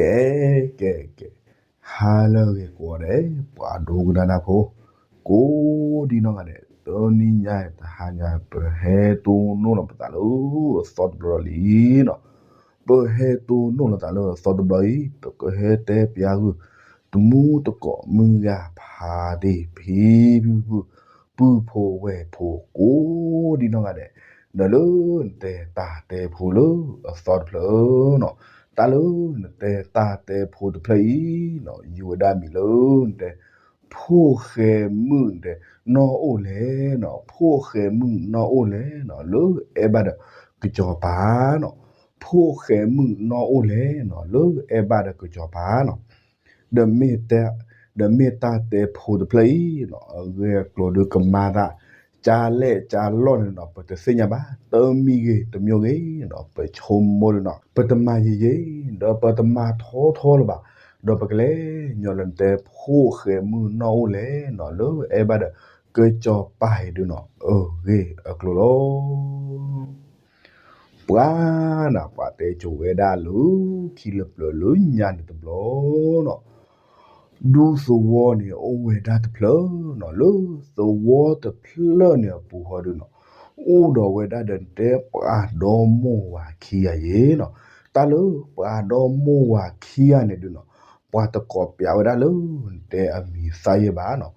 ကဲ ကဲ ကဲ ဟါလၢအဂ့ၤကိးဂၤဒဲး ပှၤဒိကနၣ်တၢ်ဖိ ကိးဒံနီၢ်ဂၤဒဲး တနံၤညါတဟါညါ ပဟဲတိၢ်နီၣ်လီၤပသးလၢအသီတဘျီလံနီၤ. ပဟဲတိၢ်နီၣ်လီၤသးလၢအသီတဘျီအံၤ ပကဟဲတဲပျးဂုာ် တမူတကိးမုၢ်ဂၤဖးဒ့ၣ် ဖံဖုဖု ပုၢ်ဖိဝဲၢ်ဖိ ကိးဒံနီၢ်ဂၤဒဲး ဒီးလၢနတဲတၢ်တဲဖိလၢအသီတဖျၢၣ်နီၤ, တၢ်လၢနတဲတၢ်တဲဖိတဖျၢၣ်အံၤနီၤ ယုၢ်ဝဲဒၣ်မံၤလၢနတဲ ဖိၣ်ဃဲမုၣ်တဲ နီၢ်အိၣ်လဲၣ်နီၤ, ဖိၣ်ဃဲမုၣ်နီၢ်အိၣ်လဲၣ်နီၤ လၢအဲၣ်ဘၣ်ဒီးကစီၤပၤနီၤ, ဖိၣ်ဃဲမုၣ်နီၢ်အိၣ်လဲၣ်နီၤ လၢအဲၣ်ဘၣ်ဒီးကစီၤပၤနီၤ ဒီးမ့ၢ်တၢ်, ဒီးမ့ၢ်တၢ်တဲဖိတဖျၢၣ်အံၤနီၤ အဂ့ၢ်အကျိၤဒုးကမၤသး ကၢ်လဲၣ်ကၢ်လီၢ်န့ၣ်နီၤ ပတသ့ၣ်ညါဘၣ် တမံၤဂ့ၤတမံၤဂ့ၤနီၤ ပဆိကမိၣ်ဒီးနီၤ ပတမၤယံာ်ယံာ် ဒီးပတမၤထီထီလၢၤဘၣ်, ဒီးပကလဲၤညီလၢနတဲဖိၣ်ဃဲမုၣ်နီၢ်အိၣ်လဲၣ်နီၤ လၢအဲၣ်ဘၣ်ဒီးကစီၤပၤအံၤဒုးနီၤ အဂ့ၢ်အကျိၤလီၤ. ပှၤနၤ ပှၤတဲကိၤဝဲဒၣ်လၢခံလၢပျၢၤလၢညါန့ၣ်တဘျီနီၤ, ဒူသဝီန့ၣ်အိၣ်ဝဲဒၣ်တဖျၢၣ်နီၤ လၢသဝီတဖျၢၣ်န့ၣ်အပူၤဃီဒုးနီၤ အိၣ်ဒီးဝဲဒၣ်ဒီးတဲပှၤဒီမိၢ်ဝၤခံဂၤယဲနီၤ, တၢ်လၢပှၤဒီမိၢ်ဝၤခံဂၤန့ၣ်ဒုးနီၤ ပှၤတကိးပျးဝဲဒၣ်လၢနတဲအမံၤသၣ်ယဲၢ်ဘၣ်နီၤ,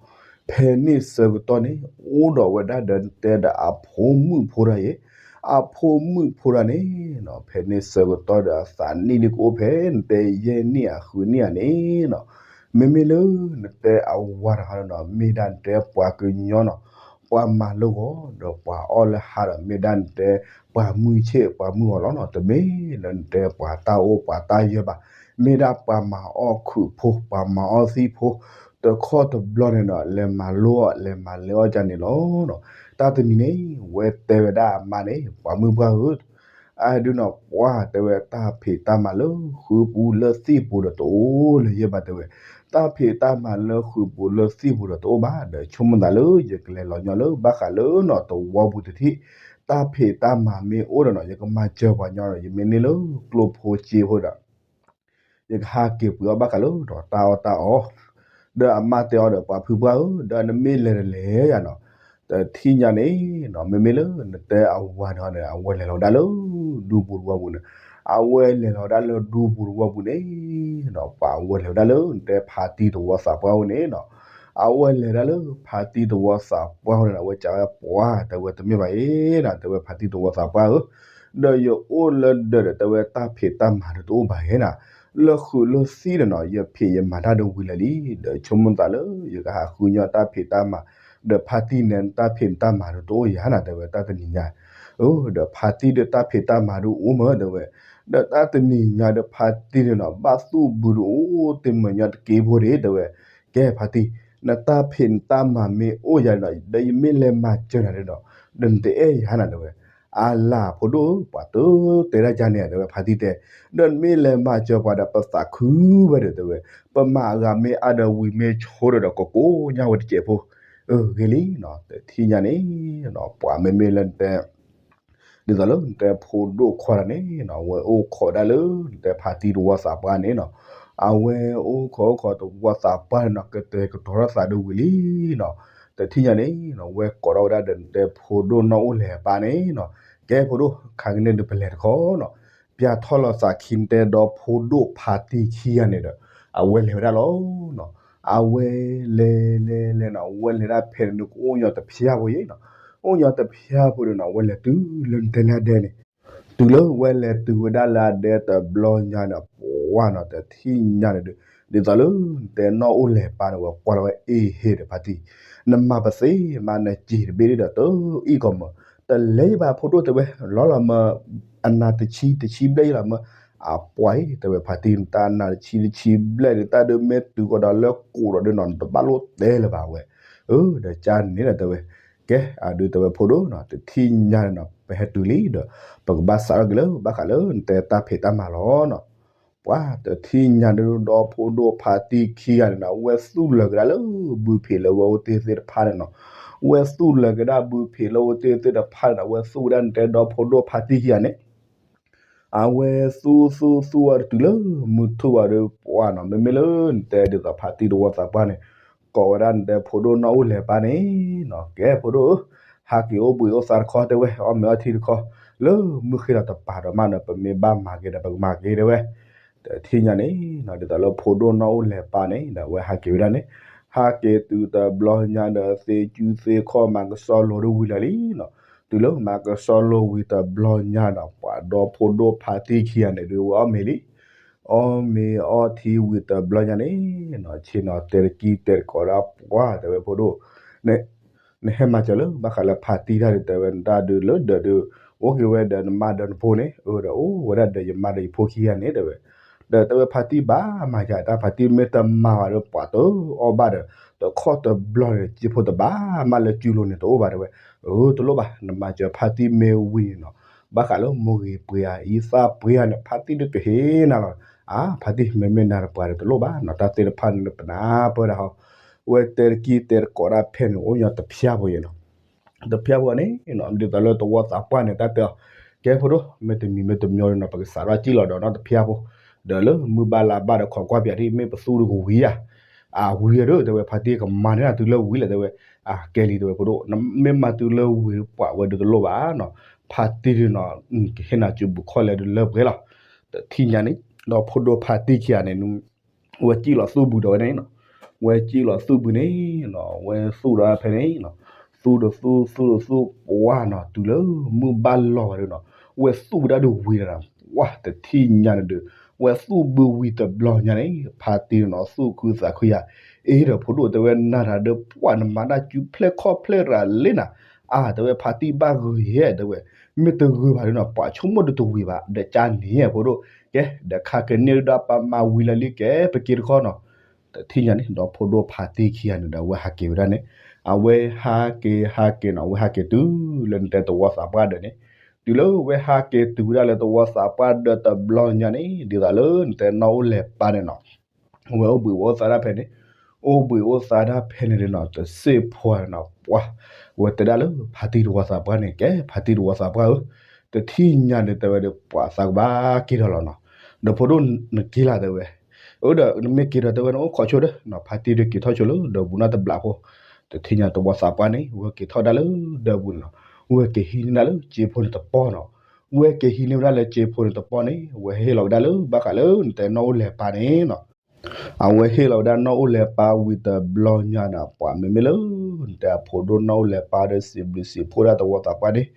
ဖဲန့ၣ်ဆၢကတီၢ်န့ၣ် အိၣ်ဒီးဝဲဒၣ်ဒီးနတဲဒီးအဖိမုၣ်ဖိတၢ်ယဲၢ် အဖိမုၣ်ဖိတၢ်န့ၣ်နီၤ ဖဲန့ၣ်ဆၢကတီၢ်ဒီးအသးနံၣ်ဒုးကအိၣ်ဖဲနတဲယဲၢ်နံၣ်အဃုနံၣ်ဧါန့ၣ်နီၤ, မ့မ့ၢ်လၢနတဲအဝၤတခီနီၤ မ့ၢ်ဒၣ်နတဲပှၤကညီနီၤ ပှၤမၤလိဂီၤ ဒီးပှၤအီၣ်လၢဟါဒီး မ့ၢ်ဒၣ်နတဲပှၤမုၢ်ဆ့ၣ်ပှၤမုၢ်ဂီၤလီၤနီၤ, တမ့ၢ်လၢနတဲပှၤတၢ်အိၣ်ပှၤတၢ်ယၢၤဘၣ်, မ့ၢ်ဒၣ်ပှၤမၤအီၣ်ခုးဖိ ပှၤမၤအီၣ်သံၣ်ဖိ တခီတဘျီန့ၣ်ဒီး လဲၤမၤလိအီၣ် လဲၤမၤလဲၤအီၣ်ကန့ၣ်လီၤနီၤ, တၢ်တနံၤန့ၣ် ဝဲတဲဝဲဒၣ်အမါန့ၣ် ပှၤမုၢ်ပှၢ်ဧၢ အဒုးနီၤ ပှၤတဲဝဲတၢ်ဖံးတၢ်မၤလၢဃုပူၤလၢသံၣ်ပူၤဒီးတအိၣ်လၢၤယဲၢ်ဘၣ်တဲဝဲ, တၢ်ဖံးတၢ်မၤလၢဃုပူၤလၢသံၣ်ပူၤဒီးတအိၣ်ဘၣ်ဒီး ဆိကမိၣ်သးလၢယကလဲၤလီၤညီလၢဘၣ်ဃးလၢနီၤသဝီပူၤတထံၣ်, တၢ်ဖံးတၢ်မၤမ့ၢ်အိၣ်ဒီးနီၤ ယကမၤစၢၤပှၤညီဒီး ယမ့ၢ်န့ၢ်လၢကျိဖိစ့ဖိဒီး ယကဟးက့ၤပှ့ၤအီၣ်ဘၣ်ဃးလၢဒီးတၢ်အီၣ်တၢ်အီ, ဒီးအမါတဲအီၤဒီး ပှၤဖုပှၢ်ဧၢ ဒီးနမ့ၢ်လဲၤတလဲၤယၤနီၤ, တထံၣ်ညါန့ၣ်နီၤ မ့မ့ၢ်လၢနတဲအဝၤန့ၣ်န့ၣ် အဝဲလဲၤလီၤဝဲဒၣ်လၢဒူပူၤတဝီပူၤန့ၣ်, အဝဲလဲၤလီၤဝဲဒၣ်လၢဒူပူၤတဝီပူၤန့ၣ်နီၤ ပှၤအဝဲလဲၤဝဲဒၣ်လၢနတဲဖါတံၢ်တဝီသးပှၢ်အအိၣ်န့ၣ်နီၤ, အဝဲလဲၤဒၣ်လၢဖါတံၢ်တဝီသးပှၢ်အအိၣ်န့ၣ် အဝဲစံးဝဲပှၤ တဲဝဲတမ့ၢ်ဘၣ်အံၤနီၤ တဲဝဲဖါတံၢ်တဝီသးပှၢ်ဧၢ ဒီးယအိၣ်လၢဒၢးဒီး တဲဝဲတၢ်ဖံးတၢ်မၤဒီးတအိၣ်ဘၣ်ဟဲနီၤ, လၢဃုာ်လၢသံၣ်ဒီးနီၤ ယဖံးယမၤတၢ်ဒီးဝံၤလၢာ်လံ, ဒီးဆိကမိၣ်သးလၢ ယကဟးဃုညီတၢ်ဖံးတၢ်မၤ, ဒီးဖါတံၢ်န့ၣ် တၢ်ဖံးတၢ်မၤဒီးတအိၣ်ယၤနီၤ တဲဝဲတၢ်တနံၤညါ, ဒီးဖါတံၢ်ဒီးတၢ်ဖံးတၢ်မၤဒီးအိၣ်မး တဲဝဲ, ဒီးတၢ်တနံၤညါဒီးဖါတံၢ်န့ၣ်နီၤ ဘၣ်သူၣ်ဘုးဒီးအိၣ်တ့ၢ်မးညီတက့ၢ်ဖိဒ့ တဲဝဲ, ကဲဖါတံၢ် နတၢ်ဖံးနတၢ်မၤမ့ၢ်အိၣ်ယၤဒီး ဒီးယမ့ၢ်လဲၤမၤစၢၤနၤဒီး ဒီးနတအဲၣ်ယၤနီၤ တဲဝဲ, အလၤဖိဒိၣ်ဧၢ ပှၤတတဲဒၣ်ယၤန့ၣ် တဲဝဲဖါတံၢ်တဲ, ဒီးနမ့ၢ်လဲၤမၤစၢၤပှၤဒီးပသးခုဝဲဒီး တဲဝဲ, ပမၤအဂၤမ့ၢ်အါဒီးဝံၤမ့ၢ်ဆိဒီးဒီး ကကိးညါဝဲတစဲးဖိ, အဂ့ၤလံနီၤ တထံၣ်ညါန့ၣ်နီၤ ပှၤမ့မ့ၢ်လၢနတဲ ဒ်သိးလၢနတဲဖိဒိၣ်ခွါတဂၤန့ၣ်နီၤ အဝဲအိၣ်ခိးဒၣ်လၢ နတဲဖါတံၢ်တဝီသးပှၢ်န့ၣ်နီၤ, အဝဲအိၣ်ခိးအိၣ်ခိးတဝီသးပှၢ်န့ၣ်နီၤ ကတဲာ်ကတီၤထီၣ်သးဒီးဝံၤလံနီၤ, တထံၣ်ညါန့ၣ်နီၤ ဝဲကိးထီၣ်ဝဲဒၣ်ဒီးနတဲဖိဒိၣ်နီၢ်အိၣ်လဲၣ်အပၢ်န့ၣ်နီၤ, ကဲဖိဒိၣ် ခါကန့ၣ်ဒုးပလဲၤတခီနီၤ, ပျၢ်ထီၣ်လီၤသးခံနတဲဒီဖိဒိၣ်ဖါတံၢ်ခံဂၤန့ၣ်ဒီး အဝဲလဲၤဝဲဒၣ်လီၤနီၤ, အဝဲလဲၤလဲၤလဲၤလဲၤနီၤ အဝဲလဲၤဒၣ်ဖဲန့ၣ်ဒုးကအိၣ်ညီတဖျၢၣ်ဖိယဲနီၤ, အိၣ်ညီတဖျၢၣ်ဖိဒီးနီၤ အဝဲလဲၤတုၤလၢနတဲလၢအဒဲန့ၣ်, တုၤလၢဝဲလဲၤတုၤဝဲဒၣ်လၢအဒဲတဘျီညါန့ၣ် ပှၤနီၤ တထံၣ်ညါန့ၣ်ဒုး ဒ်သိးလၢ နတဲနီၢ်အိၣ်လဲၣ်ပၢ်န့ၣ် ဝဲကွၢ်လီၤဝဲအ့ဟ့ၣ်ဒီးဖါတံၢ်, နမၤပသ့မး နစံးတဘ့ၣ်ဒီးတအံၣ်ကီးမး, တလဲၤဘၣ်ဖိဒိၣ်တဲဝဲ, လီၤလီၤမး အနၤတဆံတဆံဘျဲၣ်ယလီၤမး, အပှၤအံၤ တဲဝဲဖါတံၢ် နတၢ်အနၤတဆံတဆံဘျဲၣ်န့ၣ် တၢ်ဒုးမ့ၢ်တုၤကီးဒီးလၢကိးဒီးဒုးနီၤ နတဘၣ်လိၣ်တဲလၢၤဘၣ်ဝဲ, အၢ ဒီးကန့ၣ်ဒီးတဲဝဲ, ကဲ အဒုးတဲဝဲဖိဒိၣ်နီၤ တထံၣ်ညါန့ၣ်နီၤ ပဟဲတုၤလံဒီး ပကဘၣ်စးထီၣ်က့ၤလၢ ဘၣ်ဃးလၢနတဲတၢ်ဖံးတၢ်မၤလီၤနီၤ, ပှၤတထံၣ်ညါန့ၣ်ဒီဖိဒိၣ်ဖါတံၢ်ခံဂၤန့ၣ်နီၤ အဝဲသူၣ်လၢာ်ကဒါလၢ ဘုဖံးလၢဝဲအိၣ်တ့ၢ်သ့ၣ်တဖၣ်န့ၣ်နီၤ, အဝဲသူၣ်လၢာ်ကဒါဘုဖံးလၢအိၣ်တ့ၢ်သ့ၣ်တဖၣ်န့ၣ်နီၤ အဝဲသူၣ်ဝဲဒၣ်နတဲဒီဖိဒိၣ်ဖါတံၢ်ခံဂၤန့ၣ် အဝဲသူၣ်သူၣ်သူၣ်ဝဲတတုၤလၢမုၢ်ထူၣ်ဝဲဒီးပှၢ်နီၤ, မ့မ့ၢ်လၢနတဲဒ်သိးဖါတံၢ်တဝီသးပှၢ်န့ၣ်, ကိးဝဲဒၣ်နတဲဖိဒိၣ်နီၢ်အိၣ်လဲၤပၢ်န့ၣ်နီၤ, ကဲဖိဒိၣ်ဧၢ, ဟးက့ၤအိၣ်ဘှံးအိၣ်သါတခီတဲဝဲ, အီၣ်မ့ၤအီထံတခီ, လၢမုၢ်ဃ့လီၤတပၤဒီးမးဒီး ပမ့ၢ်ဘၣ်မၤက့ၤဒီးပကမၤက့ၤတဲဝဲ. တထံၣ်ညါန့ၣ်နီၤ, ဒ်သိးလၢဖိဒိၣ်နီၢ်အိၣ်လဲၤပၢ်န့ၣ်ဒီး အဝဲဟးက့ၤဝဲဒၣ်န့ၣ်, ဟးက့ၤတုၤတဘျီညါဒီး သ့ၣ်ကူသ့ၣ်ခီၣ်မၤကစီၣ်လိၤဒီးဝံၤလၢာ်လံနီၤ. တုၤလၢမၤကစီၣ်လိၤဝံၤတဘျီညါဒီး ပှၤဒီဖိဒိၣ်ဖါတံၢ်ခံဂၤန့ၣ်ဒုး ဝဲအီၣ်မ့ၤလံ. အီၣ်မ့ၤအီထံဝံၤတဘျီညါန့ၣ်နီၤ, ဆ့ၣ်နီၤတဲတကံၢ်တဲတကိးဒၣ်ပှၢ်တဲဝဲဖိဒိၣ်, နဟဲမၤစၢၤလၢဘၣ်ဃးလၢဖါတံၢ်တၢ်ဒုးတဲဝဲ နတၢ်ဒုးလၢဒၢးဒုး အိၣ်က့ၤဝဲဒီးနမါဒီးနဖိန့ၣ်, အၢဒီးအိၣ်ဝဲဒၣ်ဒီးယမါဒီးယဖိခံဂၤန့ၣ်တဲဝဲ. ဒီးတဲဝဲဖါတံၢ်ဘၣ်မၤယၤတၢ်, ဖါတံၢ်မ့ၢ်တမၤဘၣ်ဒီးပှၤတအီၣ်ဘၣ်ဒီး တခီၣ်တဘျီန့ၣ် စ့ဖိတဘၣ်မးလၢစုလိၤန့ၣ်တအိၣ်ဘၣ်တဲဝဲ. အၢ တလိၣ်ဘၣ်, နမၤစၢၤဖါတံၢ်မ့ၢ်ဝံၤန့ၣ်နီၤ, ဘၣ်ဃးလၢမိၢ်ဂ့ၤပှ့ၤဧါ အံသၣ်ပှ့ၤဧါန့ၣ် ဖါတံၢ်ဒုးကဟ့ၣ်နၤလီၤ. အါ ဖါတံၢ်မ့မ့ၢ်နၤတပှၤဒီးတလိၣ်ဘၣ်နီၤ, တၢ်သ့ၣ်တဖၣ်န့ၣ်ပနၢ်ပၢၢ်ဒၣ်ဟီ, ဝဲတဲတကံၢ်တဲတကိးဒၣ်ဖဲန့ၣ် အိၣ်ညီတဖျါဖိယဲနီၤ. တဖျါဖိန့ၣ်နီၤ ဒ်သိးလၢတဝီသးပှၢ်န့ၣ် တၢ်တဲအီၤ, ကဲဖိဒိၣ် မ့ၢ်တမံၤမ့ၢ်တမံၤဒီးနီၤ ပကစးထီၣ်စံၣ်လီၤဒီးနီတဖျါဖိ, ဒီးလၢမုၢ်ဘၣ်လါဘၣ်ဒီးခိးကွၢ်ပၠးဒ် မ့ၢ်ပသူၣ်ဒုးကဝံၤဧါ. အဝံၤဒီးတဲဝဲ ဖါတံၢ်ကမၤန့ၢ်နၤတုၤလၢဝံၤလဲၣ်တဲဝဲ. အကဲလံတဲဝဲဖိဒိၣ် မ့ၢ်မၤတုၤလၢဝံၤပှၤဝဲဒုးတလိၣ်ဘၣ်နီၤ, ဖါတံၢ်ဒုးနီၤ ကဟ့ၣ်နၤစုပူၤခီၣ်လဲဒုးလၢပှဲၤလီၤ. တထံၣ်ညါန့ၣ် ဒီးဖိဒိၣ်ဖါတံၢ်ခံဂၤန့ၣ် ဝဲစံၣ်လီၤသူၣ်ဘုးဒီးဝဲန့ၣ်နီၤ, ဝဲစံၣ်လီၤသူၣ်ဘုးန့ၣ်နီၤ ဝဲသူၣ်ဒီးဖဲန့ၣ်နီၤ, သူၣ်ဒီးသူၣ် သူၣ်ဒီးသူၣ် ပှၢ်နီၤ တုၤလၢမုၢ်ဘၣ်လီၤဝဲဒၣ်နီၤ, ဝဲသူၣ်ဝဲဒၣ်ဒုးဝံၤဒီးနီၤ, ပှၢ်တထံၣ်ညါန့ၣ်ဒုး ဝဲသူၣ်ဘုးဝံၤတဘျီညါန့ၣ် ဖါတံၢ်နီၤ သူၣ်ခုသးခုယၤ, အ့ဒီးဖိဒိၣ်တဲဝဲ နၤတၢ်ဒီးပှၢ်နမၤတၢ်စုဖျဲၣ်ခီၣ်ဖျဲၣ်ရၤလံနၤ, အါ တဲဝဲ ဖါတံၢ်ဘၣ်ဂ့ၤယဲၢ်တဲဝဲ, မ့ၢ်တဂ့ၤဘၣ်ဒုးနီၤ ပှၤဆိကမိၣ်ဒုးတဝံၤဘၣ် ဒီးကါန့ၣ်ဖိဒိၣ်, ကဲ ဒီးခါကန့ၢ်ဒုးဒီးပမၤဝံၤလၢာ်လံ ကဲပက့ၤတခီနီၤ. တထံၣ်ညါန့ၣ် ဒီးဖိဒိၣ်ဖါတံၢ်ခံဂၤန့ၣ်ဒီး အဝဲဟးက့ၤဝဲဒၣ်န့ၣ်, အဝဲဟးက့ၤဟးက့ၤနီၤ အဝဲဟးက့ၤတုၤလၢနတဲတဝီသးပှၢ်ဒၢးန့ၣ်, တုၤလၢဝဲဟးက့ၤတုၤဝဲဒၣ်လၢတဝီသးပှၢ်ဒၢးတဘျီညါန့ၣ် ဒ်သိးလၢနတဲနီၢ်အိၣ်လဲၤပၢ်န့ၣ်နီၤ ဝဲအိၣ်ဘှံးအိၣ်သါဒၣ်ဖဲန့ၣ်, အိၣ်ဘှံးအိၣ်သါဒၣ်ဖဲန့ၣ်ဒီးနီၤ တစ့ၢ်ဖိနီၤ ပှၢ်, ဝဲတဲဒၣ်လၢဖါတံၢ်တဝီသးပှၢ်န့ၣ် ကဲ ဖါတံၢ်တဝီသးပှၢ်ဧၢ, တထံၣ်ညါန့ၣ် တဲဝဲဒီးပှၢ်သးကဘၣ်က့ၤဒီးလီၤနီၤ, ဒီးဖိဒိၣ်နက့ၤလီၤတဲဝဲ, အၢဒီးနမ့ၢ်က့ၤဒီးတဲဝဲနအိၣ်ခိးဆိဒီး ဖါတံၢ်ဒုးက့ၤထီၣ်ဆိလၢဒီးပူၤနီတဘျီဖိ, တထံၣ်ညါတဝီသးပှၢ်န့ၣ် ဝဲက့ၤထီၣ်ဒၣ်လၢဒီးပူၤန့ၣ်နီၤ, ဝဲက့ၤဟံးန့ၢ်ဒၣ်လၢစ့ဖိန့ၣ်တပီၢ်နီၤ, ဝဲက့ၤဟံးန့ၢ်ဝဲဒၣ်လၢစ့ဖိန့ၣ်တပီၢ်န့ၣ် ဝဲဟ့ၣ်လီၤဝဲဒၣ်လၢဘၣ်ဃးလၢနတဲနီၢ်အိၣ်လဲၤပၢ်န့ၣ်နီၤ အဝဲဟ့ၣ်လီၤဝဲဒၣ်နီၢ်အိၣ်လဲၤပၢ်ဝံၤတဘျီညါန့ၣ် ပှၤမ့မ့ၢ်လၢ နတဲအဖိဒိၣ်နီၢ်အိၣ်လဲၤပၢ်ဒီးစံးဘျုးစံးဖှိၣ်ဒၣ်တဝီသးပှၢ်န့ၣ်,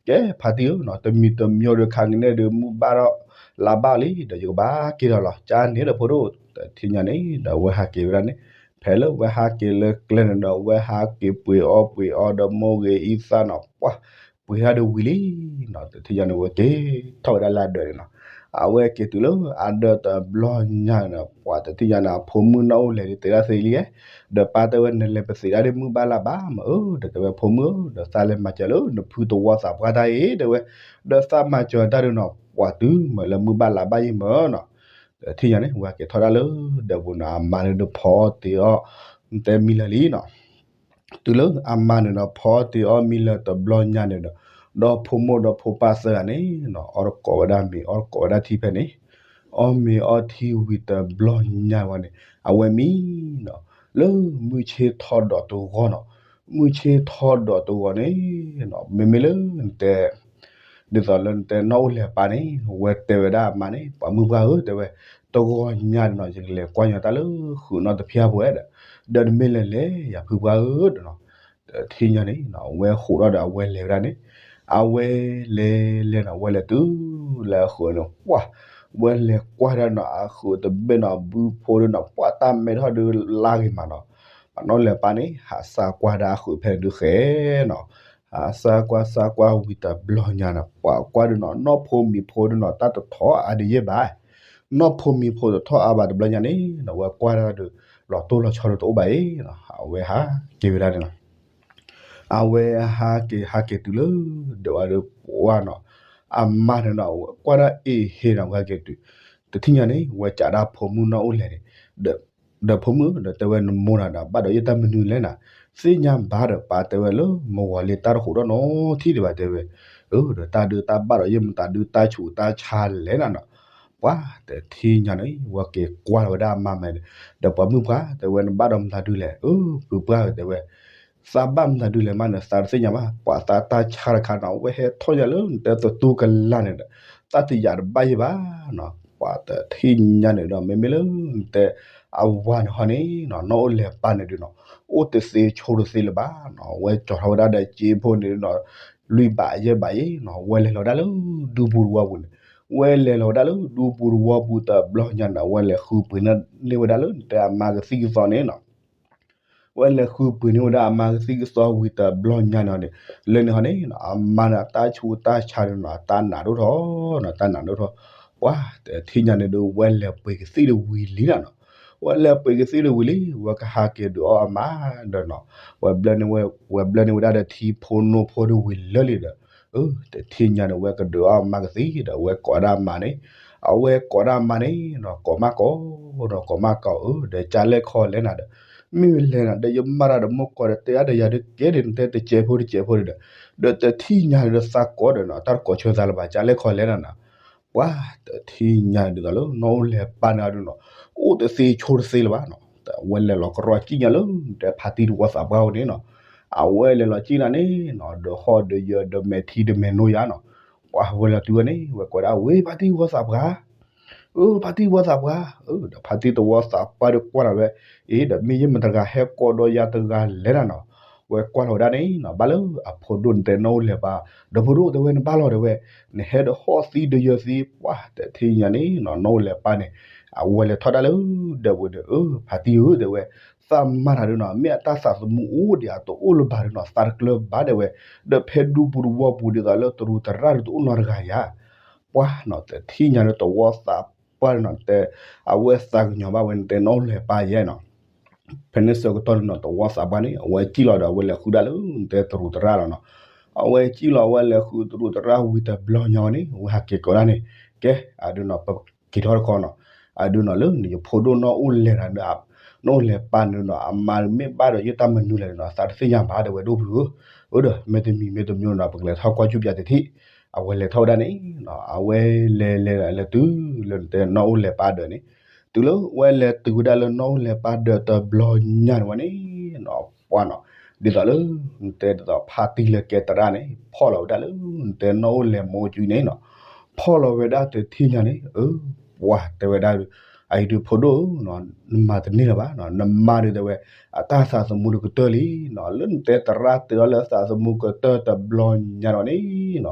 ကဲဖါတံၢ်ဧၢနီၤ တမံၤတမံၤဒီးခါကန့ၣ်ဒီး မုၢ်ဘၣ်ဒီးလါဘၣ်လံ ဒီးယကဘၣ်က့ၤဒီးလီၤ ကန့ၣ်ဒီးဖိဒိၣ်, တထံၣ်ညါန့ၣ်ဒီးဝဲဟးက့ၤဝဲဒၣ်န့ၣ်, ဖဲလၢဝဲဟးက့ၤလၢကျဲန့ၣ်ဒီး ဝဲဟးက့ၤပှ့ၤအီၣ်ပှ့ၤအီဒီးမိၢ်ဂ့ၤအံသၣ်နီၤ ပှၢ်, ပှ့ၤတၢ်ဒီးဝံၤလံနီၤ တထံၣ်ညါန့ၣ် ဝဲက့ၤထီၣ်ဝဲဒၣ်လၢအဒၢးန့ၣ်နီၤ, အဝဲက့ၤတုၤလၢအဒၢးတဘျီညါန့ၣ် ပှၢ်တထံၣ်ညါန့ၣ် အဖိမုၣ်နီၢ်အိၣ်လဲၤဒုးတဲဒၣ်သ့လံ, ဒီးပၢ်တဲဝဲ နလဲၤပသ့ၣ်ဒၣ်ဒ်မုၢ်ဘၣ်လါဘၣ်မးဧၢ, ဒီးတဲဝဲဖိမုၣ်ဧၢ ဒီးသးလဲၤမၤစၢၤလၢနဖုတဝီသးပှၢ်တၢ်အံၤတဲဝဲ, ဒီးသးမၤစၢၤတၢ်ဒုးနီၤ ပှၢ်တုၤမးလၢမုၢ်ဘၣ်လါဘၣ်ယံၤမးနီၤ, တထံၣ်ညါန့ၣ် ဝဲက့ၤထီၣ်ဒၣ်လၢဒီးပူၤန့ၣ် အမါန့ၣ်ဒီးဖီအီၣ်တ့ၤအီၣ်, တဲမံလၢာ်လံနီၤ တုၤလၢအမါန့ၣ်ဒီး ဖီအီၣ်တ့ၤအီၣ်မံလၢာ်တဘျီညါန့ၣ်ဒီး, ဒီဖိမိၢ်ဒီးဖိပၢ်သၢဂၤန့ၣ်နီၤ အီၣ်တကိးဝဲဒၣ်မ့ၤ အီၣ်တကိးဝဲဒၣ်ထံဖဲန့ၣ်, အီၣ်မ့ၤအီထံဝံၤတဘျီညါဝဲန့ၣ် အဝဲမံနီၤ လၢမုၢ်ဆ့ၣ်ထီၣ်ဒီးတဂီၤနီၤ, မုၢ်ဆ့ၣ်ထီၣ်ဒီးတဂီၤန့ၣ်နီၤ မ့မ့ၢ်လၢနတဲ ဒ်သိးလၢနတဲနီၢ်အိၣ်လဲၤပၢ်န့ၣ် ဝဲတဲဝဲဒၣ်အမါန့ၣ် ပှၤမုၣ်ပှၢ်ဧၢ တဲဝဲ, တဂီၤညါန့ၣ်နီၤ ယကလဲၤကွၢ်ညီတၢ်လၢဃုာ်နီၣ်တဖျၢၣ်ဖိဝဲဒီး, ဒီးနမ့ၢ်လဲၤလဲၤယၤဖုပှၢ်ဧၢဒီးနီၤ, တထံၣ်ညါန့ၣ် အဝဲဃိးထီၣ်ဒီးအဝဲလဲၤဝဲဒၣ်န့ၣ်, အဝဲလဲၤလဲၤနီၤ အဝဲလဲၤတုၤလၢအဃုာ်န့ၣ် ပှၢ်, ဝဲလဲၤကွၢ်ဒၣ်နီၤ အဃုာ်တဘ့ၣ်နီၤ ဘုဖိဒုးနီၤ ပှၢ်တၢ်မဲထီၣ်ဒုးလါဂ့ၤမးနီၤ, အနီၢ်လဲၤပၢ်န့ၣ် ဟးစၢ်ကွၢ်ဒၣ်အဃုာ်ဖဲန့ၣ်ဒုးဃဲနီၤ ဟးစၢ်ကွၢ်စၢ်ကွၢ်ဝံၤတဘျီညါန့ၣ် ပှၤကွၢ်ဒုးနီၤ နီၢ်ဖိမံၤဖိဒုးနီၤ တၢ်တထီၣ်အါဒံးယဲၢ်ဘၣ်, နီၢ်ဖိမံၤဖိတထီၣ်အါဘၣ်တဘျီညါန့ၣ်နီၤ ဝဲကွၢ်ဒၣ်ဒုး လီၤတိၢ်လီၤဆီဒုးတအိၣ်ဘၣ်အံၤနီၤ အဝဲဟးက့ၤဝဲဒၣ်န့ၣ်လီၤ. အဝဲဟးက့ၤဟးက့ၤတုၤလၢ ဒီးဝဲဒုးပှၢ်နီၤ အမါန့ၣ်နီၤ ဝဲကွၢ်ဒၣ်အ့ၣ်ဟ့နီၤ ဝဲဟဲက့ၤတုၤ တထံၣ်ညါန့ၣ် ဝဲကးဒၣ်ဖိမုၣ်နီၢ်အိၣ်လဲၤန့ၣ် ဒီးဖိမုၣ်ဒီးတဲဝဲ နမိၢ်နၤဒီး ဘၣ်ဒီးယတၢ်မနုၤလဲၣ်နၤ, သ့ၣ်ညါဘၣ်ဒီး ပၢ်တဲဝဲလၢမဂီၤလံ တၢ်တဟူးထီၣ်နီထံၣ်ဒံးဘၣ်တဲဝဲ, အၢ ဒီးတၢ်ဒုးတၢ်ဘၣ်ဒီး ယဲၢ်မတၤဒုးတၢ်ဆူးတၢ်ဆါလဲၣ်နၤနီၤ. ပှၤတထံၣ်ညါန့ၣ် ဝဲက့ၤကွၢ်လီၤဝဲဒၣ်အမါမဲာ်ဒီး ဒီးပှၤမုၣ်ပှၢ် တဲဝဲနဘၣ်ဒီးမတၤဒုလဲၣ်. အၢ ပုၢ်ပှၢ်ဧၢ တဲဝဲ သးဘၣ်မတၤဒုလဲၣ်မးန့ၣ် သးတသ့ၣ်ညါဘၣ်. ပှၤသးတၢ်ဆါတခါနီၤ ဝဲဟဲထီၣ်ညါလၢနတဲသတူၢ်ကလာ်န့ၣ်ဒီး သးတယာ်တဘၣ်ယဲၢ်ဘၣ်နီၤ. ပှၤတထံၣ်ညါန့ၣ်ဒီး မ့မ့ၢ်လၢနတဲ အဝၤန့ၣ်ဟီန့ၣ်နီၤ နီၢ်အိၣ်လဲၤပၢ်န့ၣ်ဒုးနီၤ အိၣ်တသ့ဆိတသ့လၢၤဘၣ်နီၤ. ဝဲကၠီၤထီၣ်ဝဲဒၣ်ဒီးစ့ဖိန့ၣ်နီၤ လွံၢ်ဘးယဲၢ်ဘးအံၤနီၤ ဝဲလဲၤလီၤဝဲဒၣ်လၢဒူပူၤတဝီပူၤန့ၣ် ဝဲလဲၤလီၤဝဲဒၣ်လၢဒူပူၤတဝီပူၤတဘျီညါန့ၣ် ဝဲလဲၤဃုပှ့ၤန့ၢ်ဝဲဒၣ်လၢနတဲအမါကသံၣ်ကသီန့ၣ်နီၤ ဝဲလဲၤဃုပှ့ၤန့ၢ်ဝဲဒၣ်အမါကသံၣ်ကသီဝံၤတဘျီညါန့ၣ်န့ၣ် လၢန့ၣ်ဟီန့ၣ်နီၤ အမါန့ၣ်အတၢ်ဆူးတၢ်ဆါန့ၣ်နီၤ အတၢ်နာ်ဒိၣ်ထီၣ်နီၤ တၢ်နာ်ဒိၣ်ထီၣ် ပှၤတထံၣ်ညါန့ၣ်ဒုး ဝဲလဲၤပှ့ၤကသံၣ်တဝံၤလံနၤနီၤ. ဝဲလဲၤပှ့ၤကသံၣ်တဝံၤလံ ဝဲကဟးက့ၤဒုးအီၣ်အမါဒီးနီၤ ဝဲဘျၢန့ၢ်ဝဲဒၣ်ဒီးထံဖိနိဖိတဝံၤလၢာ်လံဒီး အၢ တထံၣ်ညါန့ၣ် ဝဲကဒုးအီၣ်အမါကသံၣ်ဒီး အဝဲကိးဒၣ်အမါန့ၣ် အဝဲကိးဒၣ်အမါန့ၣ်နီၤ ကိးမးကိးဒီး ကိးမးကိး အၢ ဒီးကၢ်လဲၣ်ခီလဲၣ်နၤဒီး မ့ၢ်လဲၣ်နၤဒီး ယမါတၢ်ဒီးမိၢ်ကိးဒီး တဲအါဒီးယၤဒုးကဲဒ်နတဲတစဲးဖိတစဲးဖိဒီး ဒီးတထံၣ်ညါန့ၣ်ဒီးသးကိးဒီးနီၤ တၢ်တကိးဆၢသးလၢၤဘၣ် ကၢ်လဲၣ်ခီလဲၣ်နၤနီၤ ပှၤတထံၣ်ညါဒ်သိးလၢနီၢ်အိၣ်လဲၤပၢ်န့ၣ်အဒုးနီၤ အိၣ်တသ့ဆိတသ့လၢၤဘၣ်နီၤ ဝဲလဲၤလီၤကရီကံၣ်ညါလၢ တဲဖါတံၢ်တဝီသးပှၢ်ဝဲန့ၣ်နီၤ အဝဲလဲၤလီၤကံၣ်နၤန့ၣ်နီၤ ဒီးဟီၣ်ဒီးယၢၤဒီးမဲာ်ထံတမဲာ်နိယါနီၤ ပှၤဝဲလီၤတုၤဝဲန့ၣ် ဝဲကိးဒၣ်ဝဲဖါတံၢ်တဝီသးပှၢ် အၢ ဖါတံၢ်တဝီသးပှၢ် အၢ ဒီးဖါတံၢ်တဝီသးပှၢ်ဒီးကွၢ်လီၤဝဲ အ့ ဒီးမ့ၢ်ယဲၢ်မတၤတဂၤဟဲကိးဒီးယၤတဂၤလဲၣ်နၤနီၤ ဝဲကွၢ်လီၤဝဲဒၣ်န့ၣ်နီၤ ဘၣ်လၢအဖိဒိၣ်နတဲနီၢ်အိၣ်လဲၤပၢ် ဒီးဖိဒိၣ်တဲဝဲနဘၣ်လီၤတဲဝဲ နဟဲဒီးဟီၣ်သံဒီးယၢၤသံ ပှၤတထံၣ်ညါန့ၣ်နီၤ နီၢ်အိၣ်လဲၤပၢ်န့ၣ် အဝဲလဲၤထီၣ်ဒၣ်လၢဒၢးပူၤန့ၣ် အၢ ဖါတံၢ်ဧၢ တဲဝဲ သးမါတၢ်ဒုးနီၤ မ့ၢ်အတၢ်သးသမူအိၣ်ဒံးအတအိၣ်လၢၤဘၣ်ဒုးနီၤ သးတကျၢၤဘၣ်တဲဝဲ ဒီးဖဲဒူပူၤတဝီပူၤဒ်သိးလၢတရူးတရၣ်ဒုးတအိၣ်နီတဂၤယါ ပှၤနီၤ တထံၣ်ညါလၢတဝီသးပှၢ်န့ၣ်နီၤ တဲ အဝဲသးကညီၤဘၣ်ဝဲနတဲနီၢ်အိၣ်လဲၤပၢ်ယဲနီၤ ဖဲန့ၣ်ဆၢကတီၢ်န့ၣ်နီၤ တဝီသးပှၢ်န့ၣ် အဝဲကံၣ်လီၤဒီး အဝဲလဲၤဃုဒၣ်လၢနတဲတရူးတရၣ်လီၤနီၤ အဝဲကံၣ်လီၤ အဝဲလဲၤဃုတရူးတရၣ်ဝံၤတဘျီညါဝဲန့ၣ် အဝဲဟးက့ၤကိးဒၣ်န့ၣ် ကဲ အဒုးနီၤ ပက့ၤထီၣ်တခီနီၤ အဒုးနီၤ လၢနယဖိဒိၣ်နီၢ်အိၣ်လဲၤတၢ်ဒီး နီၢ်အိၣ်လဲၤပၢ်န့ၣ်နီၤ အမါမ့ၢ်ဘၣ်ဒီးယတၢ်မနုၤလဲၣ်နီၤ သးတသ့ၣ်ညါဘၣ်တဲဝဲဒိၣ်ဖုဧၢ အၢ ဒီးမ့တမံၤမ့တမံၤနီၤ ပကလဲၤထီၣ်ကွၢ်ဆူၣ်ပၠးတထံၣ် အဝဲလဲၤထီၣ်ဝဲဒၣ်န့ၣ်နီၤ အဝဲလဲၤလဲၤလဲၤတုၤလၢနတဲနီၢ်အိၣ်လဲၤပၢ်ဒၢးန့ၣ် တုၤလၢဝဲလဲၤတုၤဝဲဒၣ်လၢနီၢ်အိၣ်လဲၤပၢ်ဒၢးတဘျီညါန့ၣ်ဝဲန့ၣ်နီၤ ပှၤနီၤ ဒ်သိးလၢ နတဲဒ်သိးဖါတံၢ်လၢကဲတရၣ်န့ၣ် ဖီၣ်လီၤဝဲဒၣ်လၢ နတဲနီၢ်အိၣ်လဲၤမိၢ်ကၠူန့ၣ်နီၤ ဖီၣ်လီၤဝဲဒၣ်တထံၣ်ညါန့ၣ် အၢ ပှၤတဲဝဲဒၣ် အအံၤဒုးဖိဒိၣ်ဧၢနီၤ နမၤတန့ၢ်လၢၤဘၣ်နီၤ နမါဒုးတဲဝဲ အတၢ်သးသမူဒုးကတၢၢ်လံနီၤ လၢနတဲတရၣ်တဲအီၤလၢသးသမူကတၢၢ်တဘျီညါဒီးန့ၣ်နီၤ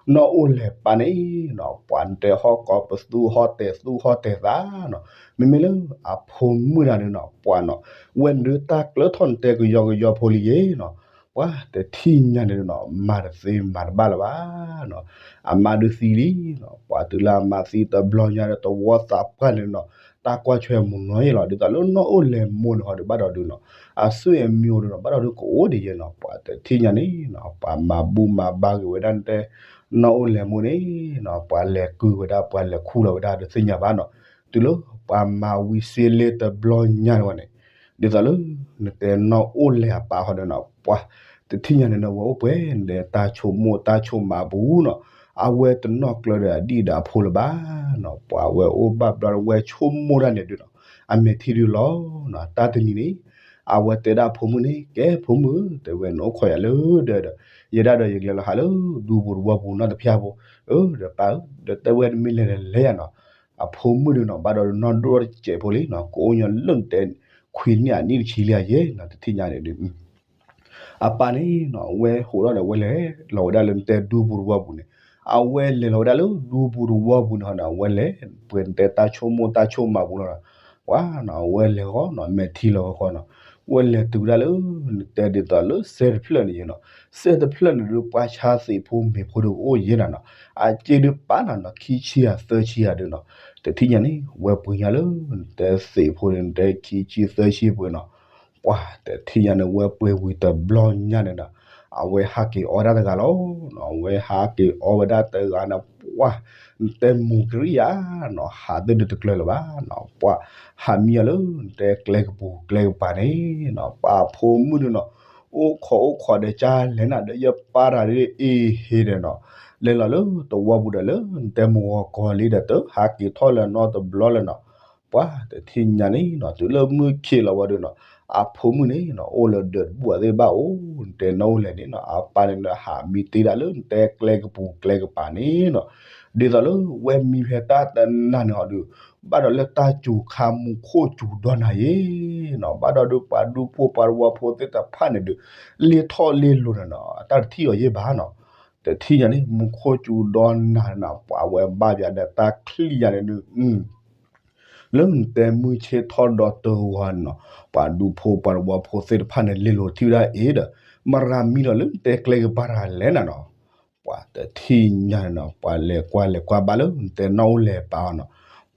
နီၢ်အိၣ်လဲၤပၢ်န့ၣ်နီၤ ပှၤနတဲဟီၣ်ကိးပသူဟီၣ်တဲာ်သူၣ်ဟီၣ်တဲာ်သးနီၤ မ့မ့ၢ်လၢအဖိမုၣ်တၢ်ဒုးနီၤ ပှၤနီၤ ဝဲဒုးတၢ်ကျၢၤထီၣ်နတဲကယီကယီဖိလံယဲနီၤ ပှၤတထံၣ်ညါန့ၣ်နီၤ မၤတသ့မၤတဘၣ်လၢၤဘၣ်နီၤ အမါဒုးသံလံနီၤ ပှၤတုၤလၢအမါသံတဘျီညါဒီးတဝီသးပှၢ်န့ၣ်နီၤ တၢ်ကွၢ်ထွဲမုာ်နီၤယဲလီၤ ဒ်သိးလၢနီၢ်အိၣ်လဲၤမိၢ်န့ၣ်ဟီဒုးဘၣ်ဒီးဒုးနီၤ အသွံၣ်အမံၤဒုးနီၤ ဘၣ်ဒီးဒုးကအိၣ်ဒံးယဲနီၤ ပှၤတထံၣ်ညါန့ၣ်နီၤ ပှၤမၤဘူၣ်မၤဘါက့ၤဝဲဒၣ်နတဲ နီၢ်အိၣ်လဲၤမိၢ်န့ၣ်နီၤ ပှၤလဲၤကုၢ်ဝဲဒၣ် ပှၤလဲၤခူၣ်လီၤဝဲဒၣ်ဒုးသ့ၣ်ညါဘၣ်နီၤ တုၤလၢပှၤမၤဝံၤစ့လ့တဘျီညါန့ၣ်ဝဲန့ၣ် ဒ်သိးလၢ နတဲနီၢ်အိၣ်လဲၤအပၢ်ဟီဒုးနီၤ ပှၤတထံၣ်ညါန့ၣ်နီၤ ဝဲအိၣ်ပှဲၤနတဲတၢ်ဆိကမိၣ်တၢ်ဆိကမးအပူၤနီၤ အဝဲတနီၣ်ကျၢၤဒီးအဒံၣ်ဒီးအဖိလၢၤဘၣ်နီၤ ပှၤဝဲအိၣ်ဘၣ်ဘျီဝဲဆိကမိၣ်တၢ်န့ၣ်ဒုးနီၤ အမဲာ်ထံဒုးလီၤနီၤ တၢ်တနံၤန့ၣ် အဝဲတဲဒၣ်ဖိမုၣ်န့ၣ် ကဲဖိမုၣ်ဧၢ တဲဝဲနအိၣ်ခိးယၤလၢဒၢးဒီး ယဲဒၣ်ဒီးယကလဲၤလီၤဟးလၢဒူပူၤတဝီပူၤနီတဖျၢၣ်ဖိ အၢ ဒီးပၢ်ဧၢ ဒီးတဲဝဲတမ့ၢ်လဲၤဒီးလဲၤယၤနီၤ အဖိမုၣ်ဒုးနီၤ ဘၣ်ဒီးနီၢ်ဒိၣ်တစဲးဖိလံနီၤ ကအိၣ်ညီလၢနတဲ ခွံနံၣ်အနံၣ်တဆံလံယဲနီၤ တထံၣ်ညါန့ၣ်ဒုး အပၢ်န့ၣ်နီၤ အဝဲဟိးထီၣ်ဒီး အဝဲလဲၤလီၤဝဲဒၣ်လၢနတဲဒူပူၤတဝီပူၤန့ၣ် အဝဲလဲၤလီၤဝဲဒၣ်လၢဒူပူၤတဝီပူၤန့ၣ်ဟီဒီး အဝဲလဲၤပှဲၤနတဲတၢ်ဆိကမိၣ်တၢ်ဆိကမးပူၤလီၤနီၤ ပှၤနီၤ အဝဲလဲၤဃီနီၤ မဲာ်ထံလီၤဃီနီၤ အဝဲလဲၤတုၤဝဲဒၣ်လၢ နတဲဒ်သိးလၢစဲတဖျၢၣ်န့ၣ်ယဲနီၤ စဲတဖျၢၣ်န့ၣ်ဒုး ပှၤဆါသ့ၣ်ဖိမဲာ်ဖိဒုးကအိၣ်ယဲနၤနီၤ အစ့ဒုးပာ်နၤနီၤ ခံဆံဧါသၢဆံဧါဒုးနီၤ တထံၣ်ညါန့ၣ် ဝဲပှ့ၤညါလၢ နတဲသ့ၣ်ဖိန့ၣ် နတဲခံဆံသၢဆံပှ့ၤနီၤ ပှၤတထံၣ်ညါန့ၣ် ဝဲပှ့ၤဝံၤတဘျီညါန့ၣ်ဒီး အဝဲဟးက့ၤအီဒၣ်တဂၤလီၤနီၤ အဝဲဟးက့ၤအီဝဲဒၣ်တဂၤန့ၣ် ပှၤ နတဲမူၤကရံၣ်ယါနီၤ ဟးသ့ၣ်ဒုးတကျၢၤလၢၤဘၣ်နီၤ ပှၤဟးမံအီၤလၢ နတဲကျဲကပူၤကျဲကပၤန့ၣ်နီၤ ပှၤဖိမုၣ်ဒုးနီၤ အိၣ်ခိးအိၣ်ခိးဒီးကၢ်လဲၣ်နၤဒီး ယပၢ်တဂၤဒ်အ့ၣ်ဟ့ဒီးနီၤ, လဲၤလီၤလၢတဝီပူၤဒီးလၢနတဲမုၢ်ဂီၤကီၤလံဒီး တဟးက့ၤထီၣ်လၢၤနီတဘျီလၢၤနီၤ, ပှၤတထံၣ်ညါန့ၣ်နီၤ တုၤလၢမုၢ်ခံးလီၤဝဲဒီးနီၤ, အဖိမုၣ်န့ၣ်နီၤ အိၣ်လၢဒၢးတဘူၣ်အသ့ၣ်ဘၣ်အိၣ် နတဲနီၢ်အိၣ်လဲၣ်န့ၣ်နီၤ အပၢ်န့ၣ်ဒီး ဟးမံတ့ၢ်ဒၣ်လၢနတဲကျဲကပူၤကျဲကပၤန့ၣ်နီၤ, ဒ်သိးလၢဝဲမံဖဲတၢ်တနၤန့ၣ်ဟီဒီး ဘၣ်ဒီးလၢတၢ်စူၤခါမူခိၣ်စူၤဒီနၤယ့ၤနီၤ, ဘၣ်ဒီးဒုးပှၤဒူဖိပှၤတဝီဖိသ့ၣ်တဖၣ်န့ၣ်ဒီး လ့ၢ်ထီၣ်လ့ၢ်လိၤန့ၣ်နီၤ အတၢ်တထံၣ်အီၤယ့ၢ်ဘၣ်နီၤ, တထံၣ်ညါန့ၣ် မူခိၣ်စူၤဒီနၤနီၤ ပှၤဝဲဘၣ်ပၠးဒီးတၢ်ချံၣ်ယါန့ၣ်ဒုး လၢနတဲမုၢ်ဆ့ၣ်ထီၣ်ဒီတဂီၤန့ၣ်နီၤ, ပှၤဒူဖိပှၤတဝီဖိသ့ၣ်တဖၣ်န့ၣ် လ့ၢ်လိၤထံၣ်ဝဲဒၣ်အ့ၣ်ဒီး မရၤမံလီၤလၢနတဲကျဲကပၤတဂၤလဲၣ်နၤနီၤ, ပှၤတထံၣ်ညါန့ၣ်နီၤ ပှၤလဲၤကွၢ်လဲၤကွၢ်ဘၣ်လၢနတဲနီၢ်အိၣ်လဲၣ်ပၢ်အီၤနီၤ,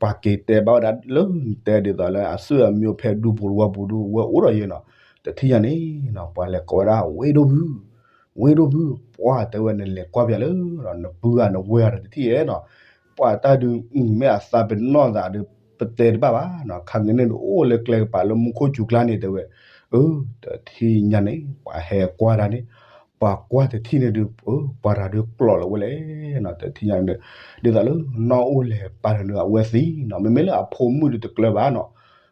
ပှၤက့ၤတဲဘၣ်ဝဲဒၣ်လၢနတဲဒ်သိးလၢအဆူၣ်အမံၤအိၣ်ဖဲဒူပူၤတဝီပူၤဒုး ဝဲအိၣ်ဒီးယ့ၢ်နီၤ, တထံၣ်ညါန့ၣ်နီၤ ပှၤလဲၤကိးဝဲဒၣ် ဝ့ၢ်ဒိၣ်ဖု ဝ့ၢ်ဒိၣ်ဖု ပှၤတဲဝဲနလဲၤကွၢ်ပၠးလၢ နပုၢ်ဂၤနဝဲၢ်ဂၤဒီးတထံၣ်ဧါနီၤ, ပှၤတၢ်ဒုး မ့ၢ်အသးပ့ၤနီၣ်သးဒီး ပတဲတဘၣ်ဘၣ်နီၤ, ခါက့ၤန့ၣ်ဒုး အိၣ်လၢကျဲကပၤလၢမူခိၣ်စူၤကျါန့ၣ်တဲဝဲ, အၢ တထံၣ်ညါန့ၣ် ပှၤဟဲကွၢ်တၢ်န့ၣ်, ပှၤကွၢ်တထံၣ်န့ၣ်ဒုး ပှၤတၢ်ဒုးကျိးလီၤဝဲလဲၣ်နီၤ, တထံၣ်ညါန့ၣ်, ဒ်သိးလၢနီၢ်အိၣ်လဲၣ်ပၢ်န့ၣ်ဒုး အဝဲသံနီၤ, မ့မ့ၢ်လၢအဖိမုၣ်ဒုးတကျၢၤဘၣ်နီၤ,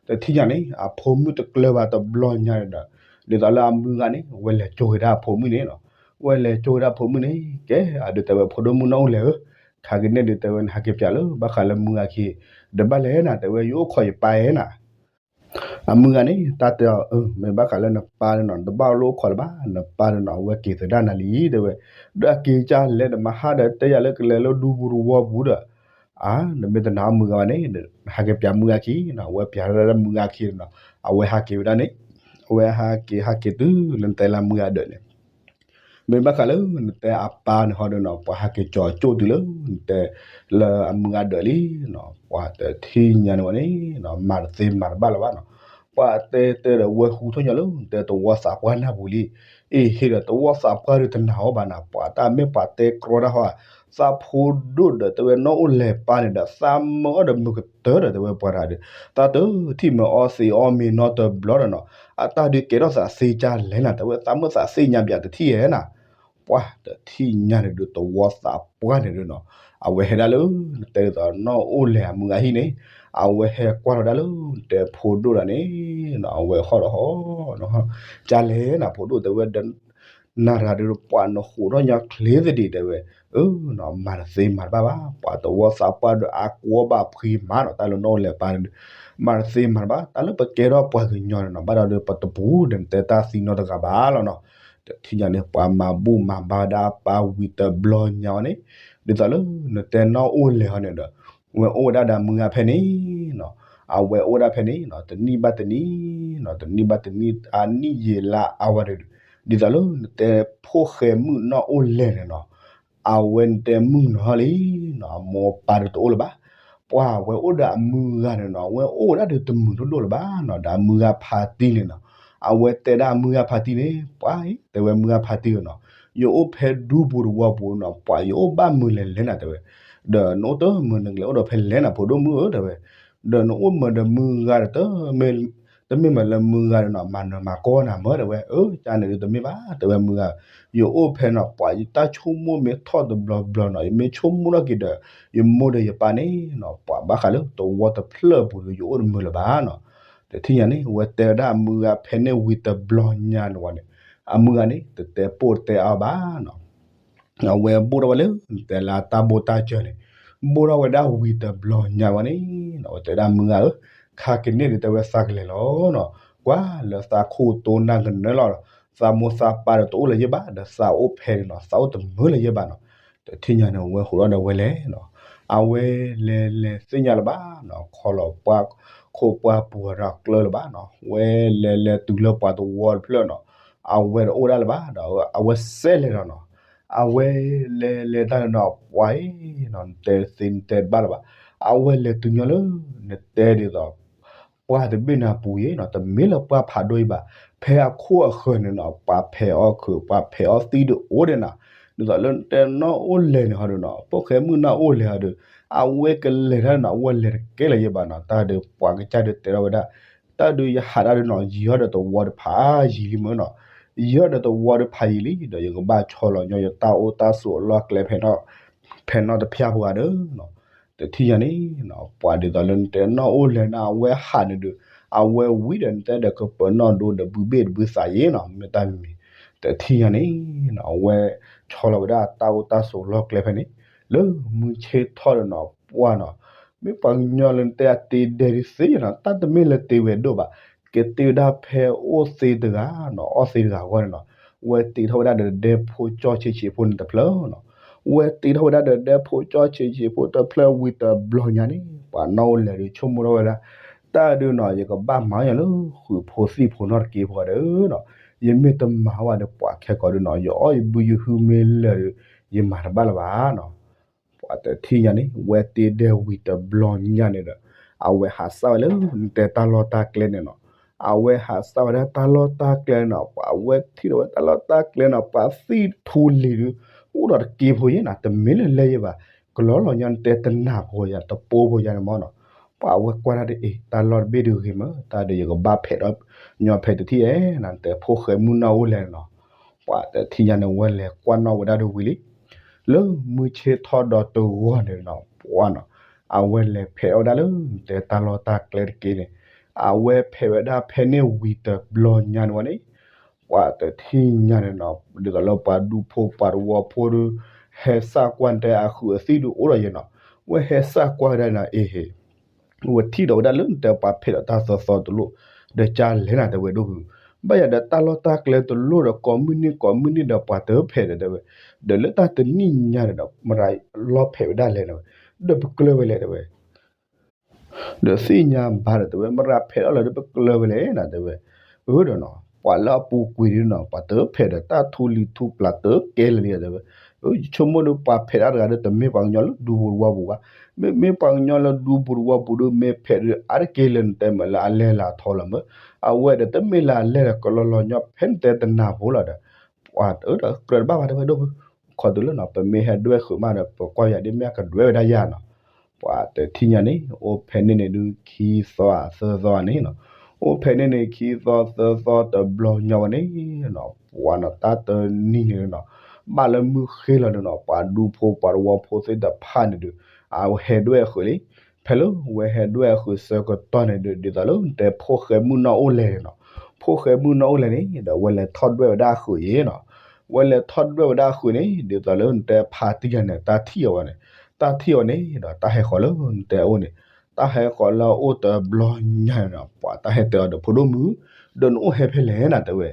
တထံၣ်ညါန့ၣ် အဖိမုၣ်တကျၢၤဘၣ်တဘျီညါန့ၣ်ဒီး, ဒ်သိးလၢအမုၢ်ဂၤန့ၣ် ဝဲလဲၤကၠိက့ၤဒၣ်အဖိမုၣ်န့ၣ်နီၤ, ဝဲလဲၤကၠိက့ၤဒၣ်အဖိမုၣ်န့ၣ် ကဲ အဒုးတဲဝဲ ဖိဒိၣ်မုၣ်နီၢ်အိၣ်လဲၣ်ဧၢ, ခါက့ၤန့ၣ်ဒုးတဲဝဲ နဟးက့ၤပၠးလၢ ဘၣ်ဃးလၢမုၢ်ဂၤခံ, ဒီးဘၣ်လဲၣ်နၤ တဲဝဲ ယအိၣ်ခိးယပၢ်ဧါနၤ အမုၢ်ဂၤန့ၣ် တၢ်တဲအီၤ မ့ၢ်ဘၣ်ဃးလၢနပၢ်န့ၣ်နီၤ တဘၣ်လိၣ်အိၣ်ခိးလၢၤဘၣ်, နပၢ်န့ၣ်နီၤ အဝဲက့ၤသဒၣ်နၤလံ တဲဝဲ, ဒီးအက့ၤကၢ်လဲၣ်ဒီး မဟါဒီးတဲယၤလၢကလဲၤလၢဒူပူၤတဝီပူၤဒီး, အါ နမ့ၢ်တနာ်အီၤမုၢ်ဂၤဘၣ်န့ၣ် ဟးက့ၤပၠးမုၢ်ဂၤခံနီၤ, အဝဲပၠးဒၣ်လၢမုၢ်ဂၤခံနီၤ, အဝဲဟးက့ၤဝဲဒၣ်န့ၣ်, အဝဲဟးက့ၤဟးက့ၤတုၤလၢနတဲလၢအမုၢ်ဂၤဒၢးန့ၣ် မ့ၢ်ဘၣ်ဃးလၢနတဲအပၢ်န့ၣ်ဟီဒီးနီၤ ပှၤဟးက့ၤကၠီၤကၠိၣ်တုၤလၢနတဲလၢအမုၢ်ဂၤဒၢးလံနီၤ, ပှၤတထံၣ်ညါန့ၣ်ဝဲန့ၣ်နီၤ မၤတသ့မၤတဘၣ်လၢၤဘၣ်နီၤ, ပှၤတဲတဲဒီးဝဲဟူထီၣ်ညီလၢနတဲသဝီသးပှၢ်နၢ်ပူၤလံ, အ့ၣ်ဟ့ၣ်ဒီးသဝီသးပှၢ်ဒုးတနာ်အီၤဘၣ်နၤ, ပှၤတၢ်မ့ၢ်ပှၤတဲကြီတၢ်ဟီဧါ, သးဖိဒိၣ်ဒီးတဲဝဲနီၢ်အိၣ်လဲၤပၢ်န့ၣ်ဒီး သးမၢအီၤဒီးမုာ်ကတၢၢ်ဒီးတဲဝဲပှၤတဂၤဒီး, သးတထံၣ်မၤအီသံးအီမ့ၤနီတဘျီဒီးနီၤ, အတၢ်ဒုးကဲထီၣ်သးသ့ကၢ်လဲၣ်နၤ တဲဝဲသးမုာ်သးသ့ၣ်ညါပၠးတထံၣ်ဧါနၤ, ပှၤတထံၣ်ညါန့ၣ်ဒုးသဝီသးပှၢ်န့ၣ်ဒုးနီၤ, အဝဲဟဲဒၣ်လၢ နတဲဒ်သိးနီၢ်အိၣ်လဲၤအမုၢ်ဂၤဟံၣ်န့ၣ်, အဝဲဟဲကွၢ်ထီၣ်ဒၣ်လၢ နတဲဖိဒိၣ်တဂၤန့ၣ်နီၤ, အဝဲဟီၣ်ဒီးဟီၣ်နီၤ, ကၢ်လဲၣ်နၤဖိဒိၣ်တဲဝဲဒီး နၤတဂၤဒုးပှၤနဃိးထီၣ်ညီချ့သဒံးတဲဝဲ, အၢ မၤတသ့မၤတဘၣ်ဘၣ်, ပှၤသဝီသးပှၢ်ဒီးအကွီဘၣ်ဖှံမးနီၤ, တၢ်လၢနီၢ်အိၣ်လဲၤပၢ်န့ၣ်ဒုး မၤတသ့မၤတဘၣ်, တၢ်လၢပကဲထီၣ်ပှၤကညီန့ၣ်နီၤ, ဘၣ်ဒီးဒုးပတပူၤဒီး နတဲတၢ်သံနီတဂၤဘၣ်လီၤနီၤ, တထံၣ်ညါန့ၣ် ပှၤမၤဘူၣ်မၤဘါဝဲဒၣ်အပၢ်ဝံၤတဘျီညါဝဲန့ၣ်, ဒ်သိးလၢ နတဲနီၢ်အိၣ်လဲၤဟီန့ၣ်ဒီး ဝဲအိၣ်ဝဲဒၣ်ဒီးအမုၢ်ဂၤဖဲန့ၣ်နီၤ, အဝဲအိၣ်ဝဲဒၣ်ဖဲန့ၣ်နီၤ, တနံၣ်ဘၣ်တနံၣ်နီၤ, တနံၣ်ဘၣ်တနံၣ် အနံၣ်ယံာ်လါအါဝဲဒီး, ဒ်သိးလၢနတဲဖိၣ်ဃဲမုၣ်နီၢ်အိၣ်လဲၤန့ၣ်နီၤ, အဝဲနတဲမုၢ်နီၤလံနီၤ, အမိၢ်ပၢ်ဒီးတအိၣ်လၢၤဘၣ်, ပှၤဝဲအိၣ်ဒီးအမုၢ်ဂၤန့ၣ်နီၤ, အဝဲအိၣ်ဝဲဒၣ်ဒီးတမုာ်ဒိၣ်ဒိၣ်လၢၤဘၣ်နီၤ, ဒီးအမုၢ်ဂၤဖါတံၢ်န့ၣ်နီၤ, အဝဲတဲဒၣ်အမုၢ်ဂၤဖါတံၢ်န့ၣ်, ပှၤအံၤ တဲဝဲမုၢ်ဂၤဖါတံၢ်ဧၢနီၤ, ယအိၣ်ဖဲဒူပူၤတဝီပူၤနီၤ, ပှၤယအိၣ်ဘၣ်မုာ်လဲၤလဲၤနၤတဲဝဲ, ဒီးနအိၣ်တမုာ်နကလဲၤအိၣ်ဒီးဖဲလဲၣ်နၤ ဖိဒိၣ်မုၣ်ဧၢတဲဝဲ, ဒီးနအိၣ်မုာ်ဒီးမုၢ်ဂၤဒီး တမ့ၢ်မးလၢမုၢ်ဂၤဒီးနီၤ မၤနၢၤမၤကီၢ်နၤမၢတဲဝဲ, အၢ ကန့ၣ်ဒုးတမ့ၢ်ဘၣ် တဲဝဲမုၢ်ဂၤ, ယအိၣ်ဖဲနီၤ ပှၤယတၢ်ဆိကမိၣ်မ့ၢ်ထီၣ်တဘျီဘျီနီၤ ယမ့ၢ်ဆိကမိၣ်ထီၣ်က့ၤဒီး ယမိၢ်ဒီးယပၢ်န့ၣ်နီၤ ပှၤဘၣ်ဃးလၢသဝီတဖျၢၣ်ပူၤဒီး ယအိၣ်တမုာ်လၢၤဘၣ်နီၤ. တထံၣ်ညါန့ၣ် အဝဲတဲဝဲဒၣ်အမုၢ်ဂၤဖဲန့ၣ်ဝံၤတဘျီညါန့ၣ်ဝဲန့ၣ်, အမုၢ်ဂၤန့ၣ် တတဲပိၢ်တဲအါဘၣ်နီၤ. အဝဲဘိၣ်ထီၣ်ဝဲလၢ တဲလၢတၢ်ဘိၣ်တၢ်စၢၤန့ၣ်, ဘိၣ်ထီၣ်ဝဲဒၣ်ဝံၤတဘျီညါဝဲန့ၣ်နီၤ အဝဲတဲဒၣ်မုၢ်ဂၤဧၢ, ခါကန့ၣ်ဒုးတဲဝဲသးကလဲၤလီၤနီၤ, ကွၢ်လၢသးခိၣ်တိနၢ်ကနၢလီၤ, သးမိၢ်သးပၢ်ဒီးတအိၣ်လၢၤယဲၢ်ဘၣ် ဒီးသးအိၣ်ဖဲန့ၣ်နီၤ သးအိၣ်တမုာ်လၢၤယဲၢ်ဘၣ်နီၤ. တထံၣ်ညါန့ၣ် အဝဲဟူးထီၣ်ဒီးဝဲလဲၤနီၤ, အဝဲလဲၤလဲၤသ့ၣ်ညါလၢၤဘၣ်နီၤ, ခီလီၤပှၢ်ခိၣ်ပှၢ်ပူၤဒီးကျၢလၢၤဘၣ်နီၤ, ဝဲလဲၤလဲၤတုၤလၢပှၤသဝီတဖျၢၣ်နီၤ, အဝဲတအိၣ်ဒၣ်လၢၤဘၣ်ဒီး အဝဲစဲးလဲၤလီၤနီၤ. အဝဲလဲၤလဲၤတၢ်န့ၣ်နီၤ ပှၤအံၤနီၤ နတဲသ့နတဲတဘၣ်လၢၤဘၣ်, အဝဲလဲၤတုၤညီလၢ နတဲဒ်သိး ပှၢ်တဘ့ၣ်န့ၣ်အပူၤအံၤနီၤ တမ့ၢ်လၢပှၢ်ဖးဒိၣ်အံၤဘၣ်, ဖဲအခိၣ်အဃၢၤန့ၣ်နီၤ ပှၤဖဲးအီၣ်ခုး ပှၤဖဲးအီၣ်သံးဒုးအိၣ်ဒံးနီၤ. ဒ်သိးလၢနတဲနီၢ်အိၣ်လဲၤန့ၣ်ဟီဒုးနီၤ ဖိၣ်ဃဲမုၣ်နီၢ်အိၣ်လဲၤဟီဒုး အဝဲကလဲၤတၢ်န့ၣ်နီၤ အဝဲလဲၤတကဲလၢၤယဲၢ်ဘၣ်နီၤ. တၢ်ဒုးပှၤကစၢ်ဒုးတဲထီၣ်ဝဲဒၣ် တၢ်ဒုးယဟးတၢ်ဒုးနီၤ ယံၤဟီဒီးသဝီတဖးယံၤလံမ့ၢ်နီၤ, ယဲၢ်ဒီးတဝီဒီးဖးယံာ်လံ ဒီးယကဘၣ်ဆီလီၤညီယတၢ်အိၣ်တၢ်ဆိးအလီၢ်ကျဲ ဖဲနီၣ်တဖၠၣ်ဖိဂၤဒီး တထံၣ်ညါန့ၣ် ပှၤဒ်သိးလၢနတဲနီၣ်အိၣ်လဲၤန့ၣ် အဝဲဟးန့ၣ်ဒီး အဝဲဝံၤဒီးနတဲဒီးကပၢၤနီၣ်ဒိဒီးဘုဘ့ၣ်တဘုသးယ့ၣ်နီၤ မ့ၢ်တၢ်မံၤ တထံၣ်ညါန့ၣ် အဝဲဆီလီၤဝဲဒၣ်တၢ်အိၣ်တၢ်ဆိးလီၢ်ကျဲဖဲန့ၣ် လၢမုၢ်ဆ့ၣ်ထီၣ်ဒီးနီၤ ပှၢ်နီၤ မ့ၢ်ပှၤကညီလၢနတဲအတ့ဒဲဒုးသ့နီၤ တၢ်တမ့ၢ်လၢတ့ဝဲဒိၣ်ဘၣ် ကတ့ဝဲဒၣ်ဖဲအိၣ်သ့တဂၤနီၤ အီၣ်သ့တဂၤအဂီၢ်န့ၣ်နီၤ ဝဲတ့ထီၣ်ဝဲဒၣ်ဒီးဒဲဖိကၠီဆံးဆံးဖိန့ၣ်တဖျၢၣ်နီၤ ဝဲတ့ထီၣ်ဝဲဒၣ်ဒီးဒဲဖိကၠီဆံးဆံးဖိတဖျၢၣ်ဝံၤတဘျီညါန့ၣ် ပှၤနီၣ်အိၣ်လဲၤဒီးဆိကမိၣ်ထီၣ်ဝဲဒၣ် တၢ်ဒုးနီၤ ယကဘၣ်မၤညါလၢဃုာ်ဖိသံၣ်ဖိနီၣ်တက့ၢ်ဖိဂၤဒီးနီၤ ယမ့ၢ်တမၤဝဲဒီးပှၤခဲကိာ်ဒုးနီၤ ယအီၣ်ယဘုယဟုမ့ၢ်လၢာ်ဒီး ယမၤတဘၣ်လၢၤဘၣ်နီၤ ပှၤတထံၣ်ညါန့ၣ် ဝဲတ့ဒဲဝံၤတဘျီညါန့ၣ်ဒီး အဝဲဟးစၢ်ဝဲလၢနတဲတၢ်လီၢ်တၢ်ကျဲန့ၣ်နီၤ အဝဲဟးစၢ်ဝဲဒၣ်တၢ်လီၢ်တၢ်ကျဲနီၤ ပှၤအဝဲထံၣ်ဒီးဝဲတၢ်လီၢ်တၢ်ကျဲနီၤ ပှၤသံၣ်ထူလံၤဒုး အိၣ်ဒီးတက့ၢ်ဖိယ့ၣ်နီၤ တမ့ၢ်လၢလဲၣ်ယ့ၣ်ဘၣ် ကလီလီၤညါနတဲတနၢ်ဖိယၤ တပိဖိယၤန့ၣ်မ့ၢ်နီၤ ပှၤအဝဲကွၢ်တၢ်ဒ်အံၤ တၢ်လီၢ်တဘ့ၣ်ဒုးဂ့ၤမး တၢ်ဒုးယကဘၣ်ဖဲးဒီး ညီဖဲတထံၣ်ဧါ နတဲဖိၣ်ဃဲမုၢ်နီၢ်အိၣ်လဲၤန့ၣ်နီၤ ပှၤတထံၣ်ညါန့ၣ် ဝဲလဲၤကွၢ်နီၣ်ဝဲဒၣ်ဒုးဝံၤလံ လၢမုၢ်ဆ့ၣ်ထီၣ်ဒီးတဂီၢ်န့ၣ်နီၤ ပှၤနီၤ အဝဲလဲၤဖဲးအီၣ်ဝဲဒၣ်လၢနတဲတၢ်လီၢ်တၢ်ကျဲတက့ၢ်န့ၣ် အဝဲဖဲးဝဲဒၣ်ဖဲန့ၣ်ဝံၤတဘျီညါန့ၣ်ဝဲန့ၣ် ပှၤတထံၣ်ညါန့ၣ်နီၤ ဒ်သိးလၢပှၤဒူဖိပှၤတဝီဖိဒီး ဟဲစၢ်ကွၢ်နတဲအဃုာ်အသံၣ်ဒုးအိၣ်ဒီးယ့ၣ်နီၤ ဝဲဟဲစၢ်ကွၢ်ဝဲဒၣ်န့ၣ် အ့ဟ့ၣ် ဝဲထံၣ်ဒီးဝဲဒၣ်လၢနတဲပှၤဖဲးဒီးတၢ်သီသီတလိၣ် ဒီးကၢ်လဲၣ်နၤတဲဝဲဒိၣ်ဖု ဘၣ်ယၤဒီးတၢ်လီၢ်တၢ်ကျဲတလိၣ်ဒီးကိးမုၢ်နံၤကိးမုၢ်နံၤဒီးပှၤတဖဲးဒီးတဲဝဲ ဒီးလၢတၢ်တနံၣ်ညါဒီး မရၤလီၤဖဲးဝဲဒၣ်လဲၣ်နဝဲ ဒီးပကျၢၢ်ဝဲလဲၣ်တဲဝဲ ဒီးသ့ၣ်ညါဘၣ်ဒီးတဲဝဲ မရၤဖဲးထီၣ်လၢၤဒီးပကျၢၢ်ဝဲလဲၣ်နၤတဲဝဲ အၢဒီးနီၤ ပှၤလၢအပူၤကွံာ်ဒုးနီၤ ပှၤတဖဲးဒီးတၢ်ထူလံၤထူပျၢ်တကဲလၢၤလံတဲဝဲ ယဆိကမိၣ်ဒီးပှၤဖဲးတၢ်တဂၤဒီးတမ့ၢ်ပှၤကညီလၢဒူပူၤတဝီပူၤဘၣ် မ့မ့ၢ်ပှၤကညီလၢဒူပူၤတဝီပူၤဒီး မ့ၢ်ဖဲးဒီးအါတက့ၢ်လၢနတဲမးလၢအလဲၤလၢအထီလီၤမး အဝဲဒီးတမ့ၢ်လၢအလဲၤဒီးကလီလီၤညီဖဲနတဲတနၢ်ဖိလီၤဒီး ပှၤတအၢဒီးကြၢးတဘၣ်ဘၣ်တဲဝဲဒိၣ်ဖု ခီတုၤလၢနီၤ ပမ့ၢ်ဟဲဒွဲၣ်ဃုာ်မးဒီး ပကွၢ်ယၤဒ်မ့ၢ်အကဒွဲၣ်ဝဲဒၣ်ယၤနီၤ ပှၤတထံၣ်ညါန့ၣ် အိၣ်ဖဲန့ၣ်န့ၣ်ဒုးခံသီသၢသီန့ၣ်နီၤ အိၣ်ဖဲန့ၣ်န့ၣ်ခံသီသၢသီတဘျီညါဝဲန့ၣ်နီၤ ပှၤနီၤ တၢ်တနံၤန့ၣ်နီၤ ဘၣ်လၢမုၢ်ဃ့လီၤန့ၣ်နီၤ ပှၤဒူဖိပှၤတဝီဖိသ့ၣ်တဖၣ်န့ၣ်ဒုး အဝဲဟဲဒွဲၣ်အဃုာ်လံ ဖဲလၢဝဲဟဲဒွဲၣ်အဃုာ်ဆၢကတီၢ်န့ၣ်ဒုး ဒ်သိးလၢနတဲဖိၣ်ဃဲမုၢ်နီၢ်အိၣ်လဲၤန့ၣ်နီၤ ဖိၣ်ဃဲမုၢ်နီၢ်အိၣ်လဲၤန့ၣ် ဒီးဝဲလဲၤထီၣ်ဒွဲၣ်ဝဲဒၣ်အဃုာ်ယ့ၣ်နီၤ ဝဲလဲၤထီၣ်ဒွဲၣ်ဝဲဒၣ်အဃုာ်န့ၣ် ဒ်သိးလၢနတဲဖါတံၢ်ယၤန့ၣ် တၢ်ထံၣ်အီၤဝဲန့ၣ် တၢ်ထံၣ်အီၤန့ၣ်ဒီးတၢ်ဟဲဃီၤလၢနတဲအအိၣ်န့ၣ် တၢ်ဟဲဃီၤလၢအအိၣ်တဘျီညါန့ၣ်နီၤ ပှၤတၢ်ဟဲတဲအီၤဒီးဖိဒိၣ်မုၣ် ဒီးနအိၣ်ဟဲဖဲလဲၣ်နၤတဲဝဲ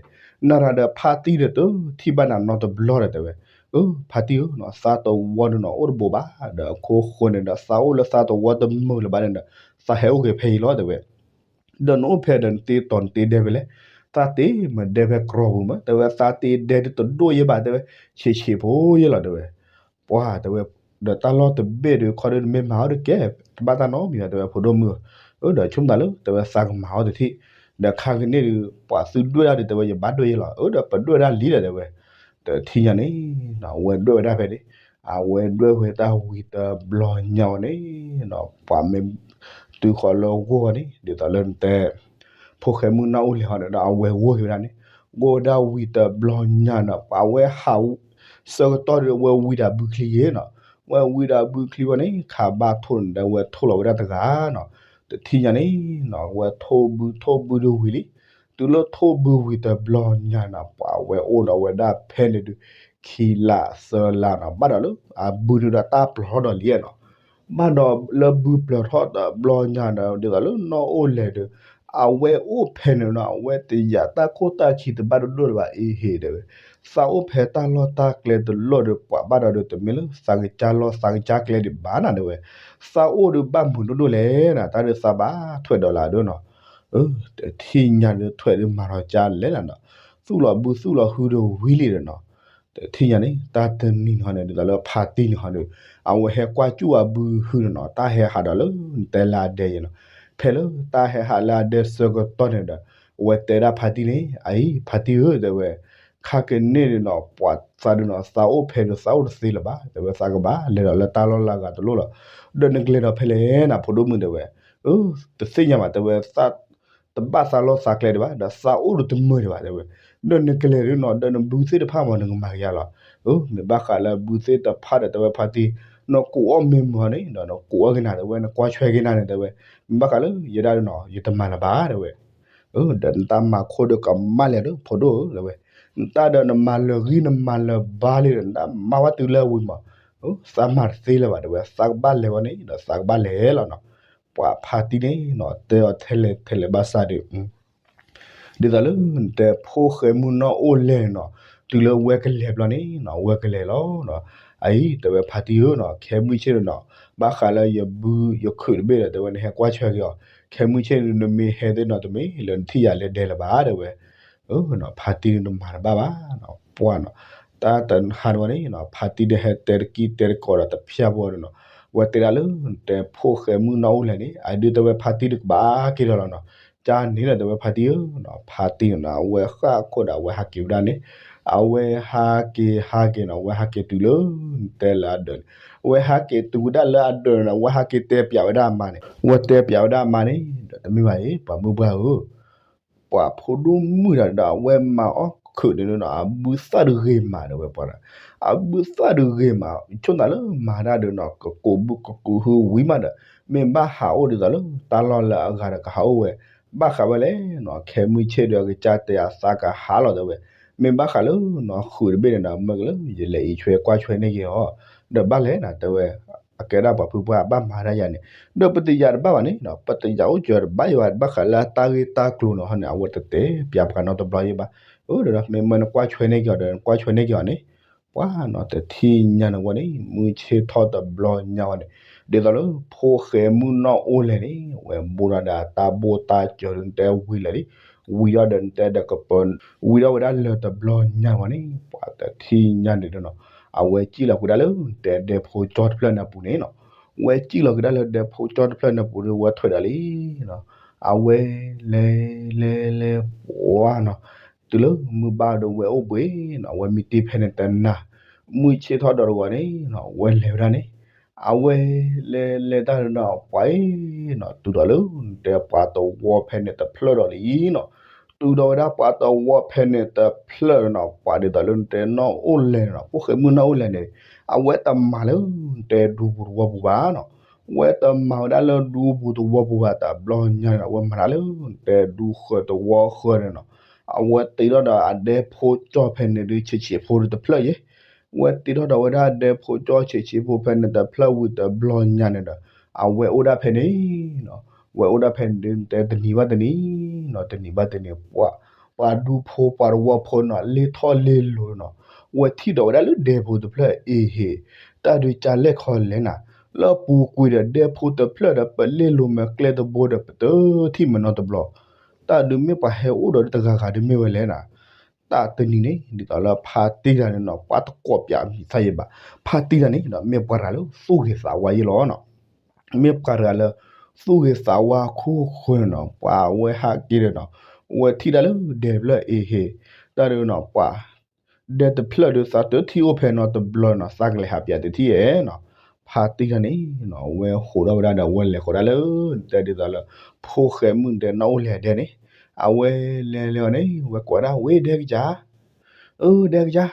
နၤရၤဒီးဖါတံၢ်ဒီးတထံၣ်ဘၣ်နၤနီတဘျီဒီးတဲဝဲ အၢ ဖါတံၢ်ဧၢနီၤ သးတဝီဒုးနီၤ အိၣ်တဘိးဘၣ် ဒီးအခိၣ်ဃိန့ၣ်ဒီး သးအိၣ်လၢသးတဝီတမုာ်လၢၤဘၣ်န့ၣ်ဒီး သးဟဲအိၣ်က့ၤဖဲအံၤလီၤတဲဝဲ ဒီးနအိၣ်ဖဲဒီးနတ့တီၤနတ့ဒဲဖဲလဲၣ် သးတ့မ့ၢ်ဒဲဖဲကြီပူၤမး တဲဝဲ သးတ့ဒဲဒုးတဒိၣ်ယဲဘၣ်တဲဝဲ ဆံးဆံးဖိယဲလီၤတဲဝဲ ပှၤတဲဝဲ ဒီးတၢ်လီၢ်တဘ့ၣ်ဒုးခီဒုးနမ့ၢ်မၤအီၤတကဲ တဘၣ်တၢ်နီတမံၤဘၣ်တဲဝဲဖိဒိၣ်မုၣ်ဧၢ အၢ ဒီးဆိကမိၣ်သးလၢတဲဝဲသးကမၤအီၤတထံၣ် ဒီးခါကန့ၣ်ဒုး ပှၤသုဒွဲၣ်ဒၣ်ဒုးတဲဝဲ ယဘၣ်ဒွဲၣ်ယဲလီၤ အၢ ဒီးပဒွဲၣ်ဝဲဒၣ်လံဒီးတဲဝဲ တထံၣ်ညါန့ၣ် အဝဲဒွဲၣ်ဝဲဒၣ်ဖဲန့ၣ် အဝဲဒွဲၣ်ဝဲတၢ်ဝံၤတဘျီညါဝဲန့ၣ် ပှၤမ့ၢ် တုၤဃီၤလၢဂိၢ်န့ၣ် ဒ်သိးလၢနတဲ ဖိၣ်ဃဲမုၢ်နီၢ်အိၣ်လဲၤဟီန့ၣ်ဒီး အဝဲဂိၢ်က့ၤဝဲဒၣ်န့ၣ် ဂိၢ်ဝဲဒၣ်ဝံၤတဘျီညါန့ၣ် ပှၤဝဲဟး ဆၢကတီၢ်ဒီး ဝဲဝံၤဒီးဘုချံယ့ၣ်နီၤ ဝဲဝံၤဒီးဘုချံဝဲန့ၣ် ခးဘၣ်ထိၣ်န့ၣ်ဒီး ဝဲထိၣ်လီၤဝဲဒၣ်တဂၤနီၤ တထံၣ်ညါန့ၣ်နီၤ ဝဲထိၣ်ဘုထိၣ်ဘုဒုးဝံၤလံ တုၤလၢထိၣ်ဘုဝံၤတဘျီညါန့ၣ် ပှၤဝဲအိၣ်ဒီးဝဲဒၣ်ဖဲန့ၣ်ဒုး ခံလါသၢလါနီၤ ဘၣ်ဒီးလၢအဘုန့ၣ်ဒီးတၢ်ပျၢၤထီၣ်ဒီးလံနီၤ ဘၣ်ဒီးလၢဘုပျၢၤထီၣ်တဘျီညါဒီး ဒ်သိးလၢနီၢ်အိၣ်လဲၤဒီး အဝဲအိၣ်ဖဲန့ၣ်နီၤ အဝဲတယာ်တၢ်ခိၣ်တၢ်ခံတဘၣ်ဒိၣ်ဒိၣ်လၢၤဘၣ်အံၤဟ့ၣ်တဲဝဲ သးအိၣ်ဖဲတၢ်လီၢ်တၢ်ကျဲတလီၢ်ဒီး ပှၤဘၣ်ဒီးဒီး တမ့ၢ်လၢသးကစၢ်လီၢ်သးကစၢ်ကျဲဒံးဘၣ်နၤတဲဝဲ သးအိၣ်ဒီးဘၣ်မုာ်ဒိၣ်ဒိၣ်လဲၣ်နၤ တၢ်ဒီးသးဘၣ်ထွဲဒီးလၢဒိၣ်နီၤ တထံၣ်ညါဒီးထွဲဒီးမၤထီၣ်ကၢ်လဲၣ်နၤနီၤ သူၣ်လီၤဘုသူၣ်လီၤဟုဒီးဝံၤလံဒီးနီၤ တထံၣ်ညါန့ၣ် တၢ်တနံၤန့ၣ်ဟီန့ၣ် ဒ်သိးလၢဖါတံၢ်န့ၣ်ဟီဒီး အဝဲဟဲကွၢ်စူၣ်အဘုဟုန့ၣ်နီၤ တၢ်ဟဲဟးဒီးလၢနတဲလၢအဒဲယဲနီၤ ဖဲလၢတၢ်ဟဲဟးလၢအဒဲဆၢကတီၢ်န့ၣ်ဒီး အဝဲတဲဒၣ်ဖါတံၢ်န့ၣ် အအံၤ ဖါတံၢ်ဧၢ တဲဝဲ ခါကန့ၣ်န့ၣ်နီၤ ပှၤသးဒုးနီၤ သးအိၣ်ဖဲဒီးသးအိၣ်တသ့လၢၤဘၣ် တဲဝဲ သးကဘၣ်လဲၤဒီးလၢတၢ်လီၢ်လၢအဂၤတလိၣ်လီၤ ဒီးနကလဲၤဒီးဖဲလဲၣ်နၤဖိဒိၣ်မုၣ်တဲဝဲ အၢ တသ့ၣ်ညါဘၣ် တဲဝဲ သး တဘၣ်သးလီၢ်သးကျဲဒံးဘၣ် ဒီးသးအိၣ်ဒီးတမုာ်ဒံးဘၣ် တဲဝဲ ဒီးနကလဲၤဒ်နီၤ ဒီးနဘုသ့ၣ်တဖၣ်မး နကမၤက့ၤယၤလီၤ. မ့ၢ်ဘၣ်ဃးလၢဘုသ့ၣ်တဖၣ်ဒီး တဲဝဲဖါတံၢ်, နကိးအီၣ်မ့ၢ်မုာ်န့ၣ်ဒီး နကိးအီၣ်က့ၤနၤ တဲဝဲ နကွၢ်ဆွဲက့ၤနၤန့ၣ် တဲဝဲ, မ့ၢ်ဘၣ်ဃးလၢယဲဒၣ်ဒ်နီၤ ယတမၤလၢၤဘၣ် တဲဝဲ. ဒီးနတၢ်မၤခိၣ်ဒီးကမၣ်လဲၣ်ဒီး ဖိဒိၣ်ဧၢ တဲဝဲ, နတၢ်ဒီးနမၤလၢၤဂံၢ်နမၤလၢၤဘါလံဒီး နတၢ်မၤဝဲတုၤလၢဝံၤမး, သးမၤတသ့လၢၤဘၣ် တဲဝဲ, သးကဘၣ်လဲၤဝဲန့ၣ်ဒီး သးကဘၣ်လဲၤလီၤနီၤ. ပှၤဖါတံၢ်န့ၣ်နီၤ တဲအီၤထဲလဲၣ်ထဲလဲၣ်ဘၣ်ဆၣ်ဒီး ဒ်သိးလၢနတဲဖိၣ်ဃဲမုၢ်နီၢ်အိၣ်လဲၣ်န့ၣ်နီၤ, တုၤလၢဝဲကလဲၤဘျီန့ၣ်နီၤ ဝဲကလဲၤလီၤနီၤ. အအံၤ တဲဝဲဖါတံၢ်ဧၢနီၤ ခဲမုၢ်ဆ့ၣ်န့ၣ်နီၤ, ဘၣ်ဃးလၢယဘုယခုးတဘ့ၣ်ဒီး တဲဝဲ နဟဲကွၢ်ဆွဲက့ၤအီၤ, ခဲမုၢ်ဆ့ၣ်န့ၣ် နမ့ၢ်ဟဲသ့ၣ်နီၤ တမ့ၢ်လၢနထံၣ်ယၤလၢဒဲလၢၤဘၣ် တဲဝဲ. ဖါတံၢ်န့ၣ်တမၤတဘၣ်ဘၣ်နီၤ, ပှၢ်နီၤ, တၢ်တဟါန့ၣ်ဝဲန့ၣ်နီၤ ဖါတံၢ်ဒီးဟဲတဲတကံၢ်တဲတကိးဒီးတဖၠၣ်ဖိဒီးနီၤ, ဝဲတဲဒၣ်လၢနတဲဖိၣ်ဃဲမုၢ်နီၢ်အိၣ်လဲၣ်န့ၣ် အဒုးတဲဝဲဖါတံၢ်ဒီးကဘၣ်က့ၤဒီးလီၤနီၤ. ကန့ၣ်ဒီး တဲဝဲဖါတံၢ်ဧၢနီၤ, ဖါတံၢ်န့ၣ်နီၤ အဝဲဃၣ်ခိၣ်ဒီး အဝဲဟးက့ၤဝဲဒၣ်န့ၣ်, အဝဲဟးက့ၤဟးက့ၤနီၤ အဝဲဟးက့ၤတုၤလၢနတဲလၢအဒၢးန့ၣ်, အဝဲဟးက့ၤတုၤဝဲဒၣ်လၢအဒၢးန့ၣ် အဝဲဟးက့ၤတဲပၠးဝဲဒၣ်အမါန့ၣ်, အဝဲတဲပၠးဝဲဒၣ်အမါန့ၣ်ဒီး တမ့ၢ်ဘၣ်အံၤ ပှၤမုၢ်ပှၢ်ဧၢ ပှၤဖိဒိၣ်မုၣ်တဂၤဒီး အဝဲမၤအီၣ်ခုးန့ၣ်ဒီး အဘုသၣ်တဂ့ၤမး တဲဝဲပှၤ, အဘုသၣ်တဂ့ၤမး ဆိၣ်သးလၢမၤဒၣ်ဒီးနီၤ ကကူးဘုကကူးဟုဝံၤမးဒီး မ့ၢ်ဘၣ်ဟးအိၣ်ဒ်သိးလၢတၢ်လီၢ်လၢအဂၤဒီးကဟးအိၣ်ဝဲ, ဘၣ်ဃးဝဲလဲၣ်နီၤ ခဲမုၢ်ဆ့ၣ်ဒီး အကစၢ်တဲအသးကဟးလီၤ တဲဝဲ, မ့ၢ်ဘၣ်ဃးလၢနီၤ ခုးတဘ့ၣ်န့ၣ်ဒီး မ့ၢ်ကလၢယလဲၤအံးဆွဲကွၢ်ဆွဲန့ၢ်က့ၤအီၤ, ဒီးဘၣ်လဲၣ်နီၤ တဲဝဲ အကဲဒၣ်ပှၤဖုပှၢ်ဘၣ်မၤဒၣ်ယၤန့ၣ်, ဒီးပတယာ်တဘၣ်ဘၣ်န့ၣ် ပတယာ်အိၣ်စၢၤတဘၣ်ယၤဘၣ် ဘၣ်ဃးလၢတၢ်ဂ့ၢ်တၢ်ကျိၤန့ၣ်ဟီန့ၣ် အဝဲတတဲပၠးပှၤနီတဘျီယဲဘၣ်, အၢ ဒီးမ့မ့ၢ်နကွၢ်ဆွဲန့ၢ်က့ၤအီၤဒီး နကွၢ်ဆွဲန့ၢ်က့ၤအီၤန့ၣ်, ပှၤနီတထံၣ်ညါန့ၣ်ဝဲန့ၣ် မုၢ်ဆ့ၣ်ထီၣ်တဘျီညါဝဲန့ၣ်, ဒ်သိးလၢဖိၣ်ဃဲမုၢ်နီၢ်အိၣ်လဲၣ်န့ၣ် ဝဲဘူးဒီးတၢ်ဘိၣ်တၢ်စၢၤဒီး နတဲဝံၤလၢာ်လံ, ဝံၤဒီးဒီးနတဲဒီးကပၢၤ, ဝံၤဒီးဝဲဒၣ်လၢာ်တဘျီညါဝဲန့ၣ် ပှၤတထံၣ်ညါန့ၣ်ဒီးနီၤ, အဝဲစံၣ်လီၤကွံာ်ဒၣ်လၢနတဲဒဲဖိကၠီတဖျၢၣ်န့ၣ်အပူၤန့ၣ်နီၤ, ဝဲစံၣ်လီၤကွံာ်ဒၣ်လၢဒဲဖိကၠီတဖျၢၣ်န့ၣ်အပူၤဒီး ဝဲထွဲးဒၣ်လံနီၤ, အဝဲလဲၤလဲၤလဲၤပှၤနီၤ, တုၤလၢမုၢ်ဘၣ်ဒီးဝဲအိၣ်ဘှံးနီၤ အဝဲမံတ့ၢ်ဖဲန့ၣ်တနၤ, မုၢ်ဆ့ၣ်ထီၣ်ဒီးတဂီၤန့ၣ်နီၤ ဝဲလဲၤဝဲဒၣ်န့ၣ်, အဝဲလဲၤလဲၤတၢ်ဒီးနီၤ ပှၤအံၤနီၤ တုၤဒီးလၢနတဲပှၤတဝီဖဲန့ၣ်တဖျၢၣ်ဒီးလံနီၤ, တုၤဒီးဝဲဒၣ်ပှၤတဝီဖဲန့ၣ်တဖျၢၣ်ဒီးနီၤ ပှၤဒ်သိးလၢနတဲနီၢ်အိၣ်လဲၣ်နီၤ ဖိၣ်ဃဲမုၢ်နီၢ်အိၣ်လဲၣ်န့ၣ်, အဝဲတမၤလၢနတဲဒူပူၤတဝီပူၤဘၣ်နီၤ, ဝဲတမၤဝဲဒၣ်လၢဒူပူၤတဝီပူၤဘၣ် တဘျီညါန့ၣ် အဝဲမၤတၢ်လၢနတဲဒူဃၢၤတဝီဃၢၤန့ၣ်နီၤ, အဝဲတ့ထီၣ်ဒီးအဒဲဖိကၠီဖဲန့ၣ်ဒုးဆံးဆံးဖိတဖျၢၣ်ယဲ ဝဲတ့ထီၣ်ဒီးဝဲဒၣ်ဒဲဖိကၠီဆံးဆံးဖိဖဲန့ၣ်တဖျၢၣ်ဝံၤတဘျီညါန့ၣ်ဒီး အဝဲအိၣ်ဒၣ်ဖဲန့ၣ်နီၤ, ဝဲအိၣ်ဒၣ်ဖဲန့ၣ်ဒုး နတဲတနံၤဘၣ်တနံၤနီၤ တနံၤဘၣ်တနံၤ ပှၤ, ပှၤဒူဖိပှၤတဝီဖိနီၤ လ့ၢ်ထီၣ်လ့ၢ်လိၤနီၤ, ဝဲထံၣ်ဒီးဝဲဒၣ်လၢဒဲဖိတဖျၢၣ်အံၤဟ့ၣ်, တၢ်ဒုးကလဲၣ်ခီလဲၣ်နၤ, လၢပူၤကွံာ်ဒီးဒဲဖိတဖျၢၣ်ဒီး ပလ့ၢ်လိၤမ့ၢ်ကျဲတဘိဒီး ပတထံၣ်မ့ၢ်နီတဘျီ, တၢ်ဒုးမ့ၢ်ပှၤဟဲအိၣ်ဒီးတဂၤဂၤဒုးမ့ၢ်ဝဲလဲၣ်နၤ တၢ်တနံၤန့ၣ် ဒ်သိးလၢဖါတံၢ်တဂၤန့ၣ်နီၤ ပှၤတကိးပၠးမံၤသၣ်ယဲဘၣ်, ဖါတံၢ်တဂၤန့ၣ်ဒီး မ့ၢ်ပှၤတဂၤလၢသူၣ်ဂ့ၤသးဝါယဲလီၤနီၤ, မ့ၢ်ပှၤတဂၤလၢ သူၣ်ဂ့ၤသးဝါခိၣ်ဃၢၤနီၤ ပှၤဝဲဟးက့ၤဒီးနီၤ, ဝဲထံၣ်ဒၣ်လၢဒဲတဖျၢၣ်အံၤဟ့ၣ်, တၢ်ဒုးနီၤ ပှၤ ဒဲတဖျၢၣ်ဒုးသးတထံၣ်အိၣ်ဖဲနီတဘျီနီၤ သးကလဲၤဟးပၠးတထံၣ်ဧဲနီၤ, ဖါတံၢ်တဂၤန့ၣ်နီၤ ဝဲဟးထီၣ်ဝဲဒၣ်ဒီး ဝဲလဲၤဃီၤဒၣ်လၢ နတဲဒ်သိးလၢ ဖိၣ်ဃဲမုၣ်နတဲနီၢ်အိၣ်လဲၣ်ဒဲန့ၣ်, အဝဲလဲၤလဲၤအီၤန့ၣ် ဝဲကိးဝဲဒၣ် ဝ့ၢ်ဒဲကစၢ်, အၢ ဒဲကစၢ်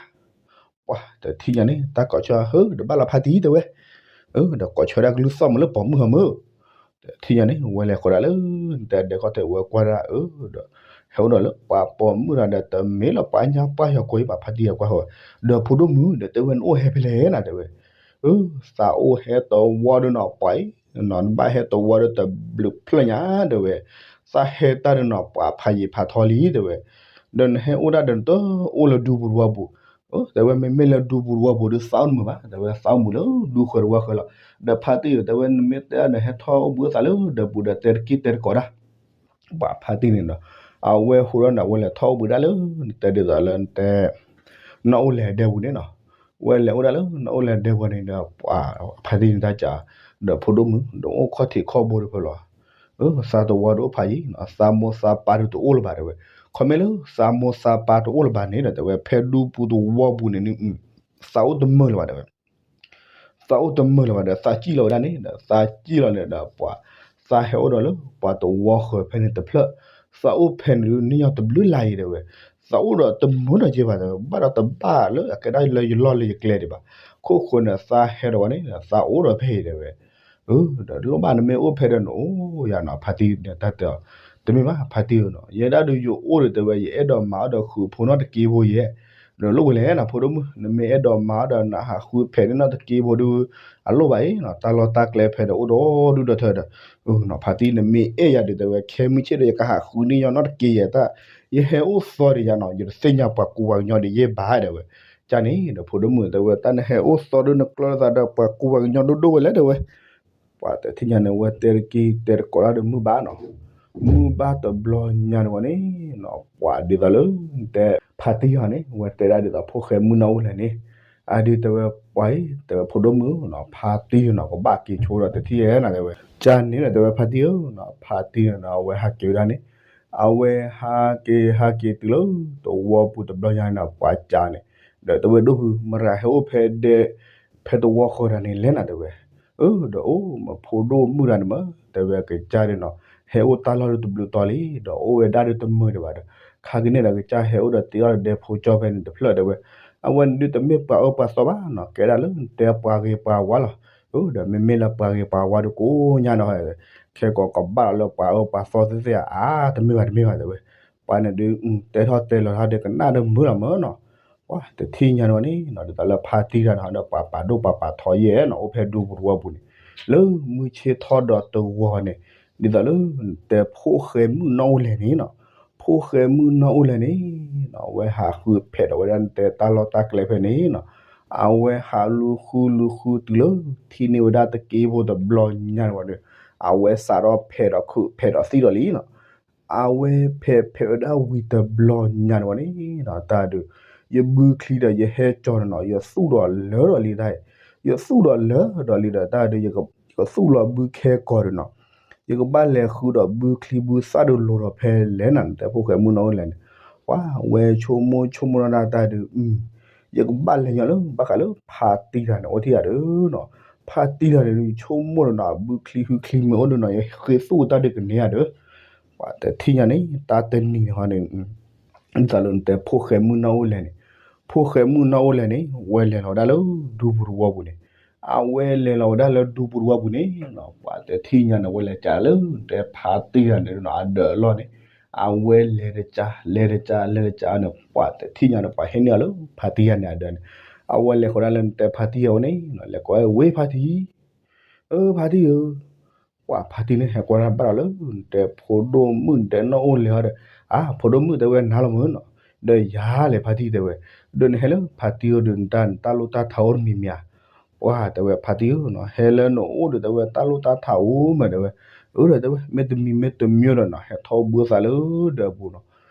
ပှၤတထံၣ်ညါန့ၣ် တၢ်ကိးဆၢ ဟၢ ဒီးဘၣ်လီၤဖါတံၢ်တဲဝဲ, အၢ ဒီးကိးဆၢဒၣ်ကလုၢ်သီၣ်မးလၢပိာ်မုၣ်ဟီမုၢ်, တထံၣ်ညါန့ၣ် ဝဲလဲၤဃီၤဒၣ်လၢ နတဲဒဲကီၢ်တဲာ်ဝဲကွၢ်ဒၣ်အၢဒီး, ဟဲအိၣ်ဒီးလၢပှၤပိာ်မုၣ်တဂၤဒီး တမ့ၢ်လၢပှၤညါပှၢ်ယီၤကိးအံၤဘၣ် ဖါတံၢ်ယၤကွၢ်ဃီၤဝဲ, ဒီးဖိဒိၣ်မုၣ်ဒီး တဲဝဲနအိၣ်ဟဲဖဲလဲၣ်နၤတဲဝဲ, အၢ သးအိၣ်ဟဲတဝီဒီးနီၤ ပှၤအံၤ နဘၣ်ဟဲတဝီဒီးတဘျုးဖျၢၣ်ညါတဲဝဲ, သးဟဲတၢ်ဒီးနီၤ ပှၤဖးယံာ်ဖးထီလံတဲဝဲ, ဒီးနဟဲအိၣ်ဒၣ်ဒီးနတအိၣ်လၢဒူပူၤတဝီပူၤ, တဲဝဲမ့မ့ၢ်လၢဒူပူၤတဝီပူၤဒီး သးအိၣ်တမုာ်ဘၣ် တဲဝဲသးအိၣ်မုာ်လၢဒူဃၢၤတဝီဃၢၤလီၤ, ဒီးဖါတံၢ်ဒီး တဲဝဲနမ့ၢ်တဲအီၤဒီး ဟဲထီၣ်အိၣ်ဘှံးအိၣ်သးလၢဒီးပူၤဒီးတဲတက့ၢ်တဲတကိးဒၣ် ပှၤဖါတံၢ်န့ၣ်ဒီး အဝဲဟးထီၣ်ဒီး အဝဲလဲၤထီၣ်အိၣ်ဘှံးဒၣ်လၢ နတဲဒ်သိးလၢနတဲ နီၢ်အိၣ်လဲၣ်ဒဲပူၤန့ၣ်နီၤ, ဝဲလဲၤအိၣ်ဒၣ်လၢနီၢ်အိၣ်လဲၣ်ဒဲပူၤန့ၣ်ဒီး ပှၤဖါတံၢ်န့ၣ်တၢ်စံး, ဒီးဖိဒိၣ်မုၣ် ဒီးအိၣ်ခီၣ်ထံးခီၣ်ဘိတဖျၢၣ်လီၤ, သးတဝီဒီးအိၣ်ဖးယံာ်နီၤ သးမိၢ်သးပၢ်ဒီးတအိၣ်လၢၤဘၣ်တဲဝဲ, ခီမ့ၢ်လၢသးမိၢ်သးပၢ်တအိၣ်လၢၤဘၣ်န့ၣ်ဒီး တဲဝဲဖဲဒူပူၤတဝီပူၤန့ၣ်န့ၣ် သးအိၣ်တမုာ်လၢၤဘၣ်တဲဝဲ သးအိၣ်တမုာ်လၢၤဘၣ်ဒီး သးစံၣ်လီၤဝဲဒၣ်န့ၣ်ဒီး သးစံၣ်လီၤန့ၣ်ဒီးပှၤ, သးဟဲအိၣ်ဒီးလၢပှၤတဝီဃၢၤဖဲန့ၣ်တဖျၢၣ်, သးအိၣ်ဖဲန့ၣ်ဒုးန့ၢ်ယီၤတဘျုးလါအံၤတဲဝဲ, သးအိၣ်ဒီးတမုာ်ဒီးက့ဘၣ်တဲဝဲ ဘၣ်ဒီးတဘၣ်လၢအကဲဒၣ်လၢယလီၢ်လၢယကျဲဒံးဘၣ်. ခိၣ်ဃၢၤန့ၣ်သးဟဲဒီးဝဲန့ၣ် သးအိၣ်ဒီးဖဲအံၤတဲဝဲ, ဒီးလိၣ်ဘၣ်နမ့ၢ်အိၣ်ဖဲဒီးနအိၣ်ယၤနီၤ ဖါတံၢ်န့ၣ်တၢ်တဲအီၤ, တမ့ၢ်ဘၣ်ဖါတံၢ်ဧၢနီၤ ယဲဒၣ်ဒုးယအိၣ်ဒီးတဲဝဲ ယအဲၣ်ဒိးမၤအီၣ်ဒီးဃုာ်ဖိနီတက့ဖိယဲ, ဒီးလိၣ်ဝဲလဲၣ်နီၤ ဖိဒိၣ်မုၣ် နမ့ၢ်အဲၣ်ဒိးမၤအီၣ်ဒီးနဟးဃုဖဲးန့ၣ်နီတက့ဖိဒုး အလိၣ်ဘၣ်အံၤနီၤ တၢ်လီၢ်တၢ်ကျဲဖဲဒီးအိၣ်ဒီဒူၣ်ဒီထၢဒီး, ဖါတံၢ်နမ့ၢ်အဲၣ်ယၤဒုးတဲဝဲ ခဲမုၢ်ဆ့ၣ်ဒီးယကဟးဃုန့ၢ်ညီနီတက့ယဲတၢ်, ယဟဲအိၣ်သီဒီးယၤနီၤ ယတသ့ၣ်ညါပှၤကူပှၤကညီဒ်ယဲဘၣ်တဲဝဲ, ကန့ၣ်ဒီးဖိဒိၣ်မုၣ်တဲဝဲ တၢ်နဟဲအိၣ်သီဒုးနကျၢၤသးဒီးပှၤကူပှၤကညီဒိၣ်ဒိၣ်ဝဲလဲၣ်တဲဝဲ ပှၤတထံၣ်ညါန့ၣ် ဝဲတဲတက့ၢ်တဲတကိးတၢ်ဒီးမုၢ်ဘၣ်နီၤ, မုၢ်ဘၣ်တဘျီညါန့ၣ်ဝဲန့ၣ်နီၤ ပှၤဒ်သိးလၢ တဲဖါတံၢ်ဟီန့ၣ် ဝဲတဲဒၣ်ဒ်သိးဖိၣ်ဃဲမုၣ်နီၢ်အိၣ်လဲၣ်န့ၣ်, အဒုးတဲဝဲ ပှၤအံၤ တဲဝဲဖိဒိၣ်မုၣ်နီၤ ဖါတံၢ်နီၤ ကဘၣ်က့ၤဆိဒီးတထံၣ်ဧဲနီၤတဲဝဲ, ကန့ၣ်ဒီးတဲဝဲဖါတံၢ်ဧၢနီၤ ဖါတံၢ်နီၤ အဝဲဟးက့ၤဝဲဒၣ်န့ၣ်, အဝဲဟးက့ၤဟးက့ၤတုၤလၢ သဝီပူၤတဘျီညါန့ၣ် ပှၤကန့ၣ်, ဒီးတဲဝဲဒိၣ်ဖု မတၤဟဲအိၣ်ဖဲဒဲ ဖဲသဝီဃီတၢ်န့ၣ်လဲၣ်နၤတဲဝဲ, အၢ ဒီးအိၣ်မ့ၢ်ဖိဒိၣ်မုၣ်တၢ်န့ၣ်မး တဲဝဲကစၢ်ဒုးနီၤ ဟဲအိၣ်တၢ်လီၢ်ဒုးတဘျုးတီၤလံ ဒီးအိၣ်ဝဲဒၣ်ဒုးတမုာ်ဒံးဘၣ်ဒီး, ခါကန့ၣ်ဒီးကစၢ်ဟဲအိၣ်ဒီးတ့ထီၣ်ဒီးဒဲဖိကၠီဖဲန့ၣ်တဖျၢၣ်တဲဝဲ, အဝဲန့ၣ်ဒုးတမ့ၢ်ပှၤအၢပှၤသီဘၣ်နီၤ ကဲဒၣ်လၢတဲပှၤဂ့ၤပှၤဝါလီၤ, အၢ ဒီးမ့မ့ၢ်လၢပှၤဂ့ၤပှၤဝါဒုးကိးညါနီၤ, ခဲကိးကဘၣ်လီၤလၢပှၤအၢပှၤသီသ့ၣ်သ့ၣ်ဧါ တမ့ၢ်ဘၣ်တမ့ၢ်ဘၣ်တဲဝဲ, ပှၤန့ၣ်ဒုး တဲထီၣ်တဲလီၤထီၣ်ဒီးကနၣ်ဒီးမုာ်လီၤမးနီၤ, ပှၤတထံၣ်ညါန့ၣ်ဝဲန့ၣ်နီၤ ဒ်သိးလၢဖါတံၢ်တၢ်န့ၣ်ဒီးပှၤပာ်ဒိၣ်ပှၤပာ်ထီယဲၢ်နီၤ အိၣ်ဖဲဒူပူၤတဝီပူၤန့ၣ်, လၢမုၢ်ဆ့ၣ်ထီၣ်ဒီးတဂီၤန့ၣ်, ဒ်သိးလၢ တဲဖိၣ်ဃဲမုၣ်နီၢ်အိၣ်လဲၣ်န့ၣ်နီၤ, ဖိၣ်ဃဲမုၣ်နီၢ်အိၣ်လဲၣ်န့ၣ်နီၤ အဝဲဟးဃုဖဲးဒီးဝဲဒၣ်တဲတၢ်လီၢ်တၢ်ကျဲဖဲန့ၣ်နီၤ, အဝဲဟးလူၤဃုလူၤဃုတုၤလၢ ထံၣ်န့ၢ်ဝဲဒၣ်တက့ဖိတဘျီညါန့ၣ်ဝဲဒီး, အဝဲစးထီၣ်ဖဲးဒီးခုးဖဲးဒီးသံၣ်ဒီးလံနီၤ, အဝဲဖဲးဖဲးဝဲဒၣ်ဝံၤတဘျီညါန့ၣ်ဝဲန့ၣ်နီၤ တၢ်ဒုး, ယဘုချံဒီးယဟဲကၠီၤန့ၣ်နီၤ ယသူၣ်ဒီးလၢဒီးလံတၢ်, ယသူၣ်ဒီးလၢဒီးလံဒီးတၢ်ဒုး ယကသူၣ်လီၤဘုခဲကီးဒီးနီၤ, ယကဘၣ်လဲၤဃုဒီးဘုချံဘုသၣ်ဒုးလိၤဒီးဖဲလဲၣ်နၤ နတဲဖိၣ်ဃဲမုၣ်နီၢ်အိၣ်လဲၣ်န့ၣ်, ပှၤဝဲဆိကမိၣ်ဆိကမိၣ်ဒီးတၢ်ဒုး, ယကဘၣ်လဲၤညီလၢဘၣ်ဃးလၢဖါတံၢ်တၢ်န့ၣ် အိၣ်ထံၣ်ယၤဒီးနီၤ, ဖါတံၢ်တၢ်န့ၣ် ယဆိကမိၣ်ဒီးနီၤ ဘုချံဟုချံမ့ၢ်အိၣ်ဒီးနီၤ ယဃ့သူၣ်တၢ်ဒုးကန့ၢ်ယၤဒီး, ပှၤတထံၣ်ညါန့ၣ် တၢ်တနံၤန့ၣ်ဟီန့ၣ် ဒ်သိးလၢနတဲဖိၣ်ဃဲမုၣ်နီၢ်အိၣ်လဲၣ်န့ၣ်, ဖိၣ်ဃဲမုၣ်နီၢ်အိၣ်လဲၣ်န့ၣ် ဝဲလဲၤလီၤဝဲဒၣ်လၢဒူပူၤတဝီပူၤန့ၣ်, အဝဲလဲၤလီၤဝဲဒၣ်လၢဒူပူၤတဝီပူၤန့ၣ်နီၤ ပှၤတထံၣ်ညါန့ၣ် ဝဲလဲၤကးလၢနတဲဖါတံၢ်တၢ်န့ၣ်နီၤ အဒၢးအလီၢ်န့ၣ်, အဝဲလဲၤတကး လဲၤတကး လဲၤတကးန့ၣ် ပှၤတထံၣ်ညါန့ၣ် ပှၤဟဲန့ၢ်အီၤလၢဖါတံၢ်တၢ်န့ၣ်အဒၢးန့ၣ်, အဝဲလဲၤဃီၤဒၣ်လၢနတဲဖါတံၢ်အအိၣ်န့ၣ်နီၤ လဲၤကိးဝဲ ဝ့ၢ်ဖါတံၢ် အၢ ဖါတံၢ်ဧၢ, ပှၤဖါတံၢ်န့ၣ် ဟဲကွၢ်တၢ်ဘၣ်ဒီးလၢ နတဲဖိဒိၣ်မုၣ် နတဲနီၢ်အိၣ်လဲၣ်ဟီဒီး, အါ ဖိဒိၣ်မုၣ်တဲဝဲနၤလီၤမ့ၢ်နီၤ, ဒီးယၤလဲၣ်ဖါတံၢ်တဲဝဲ, ဒီးနဟဲလၢဖါတံၢ်အိၣ်ဒီး နတၢ် နတၢ်လိၣ်တၢ်ထးအိၣ်တမံၤမံၤဧါ, ပှၤတဲဝဲဖါတံၢ်ဧၢနီၤ ဟဲလၢနအိၣ်ဒီးတဲဝဲတၢ်လိၣ်တၢ်ထးအိၣ်မးတဲဝဲ, အၢဒီးတဲဝဲ မ့တမံၤမ့တမံၤဒီးနီၤ ဟဲထီၣ်ဘှံးသးလၢဒၢးပူၤနီၤ,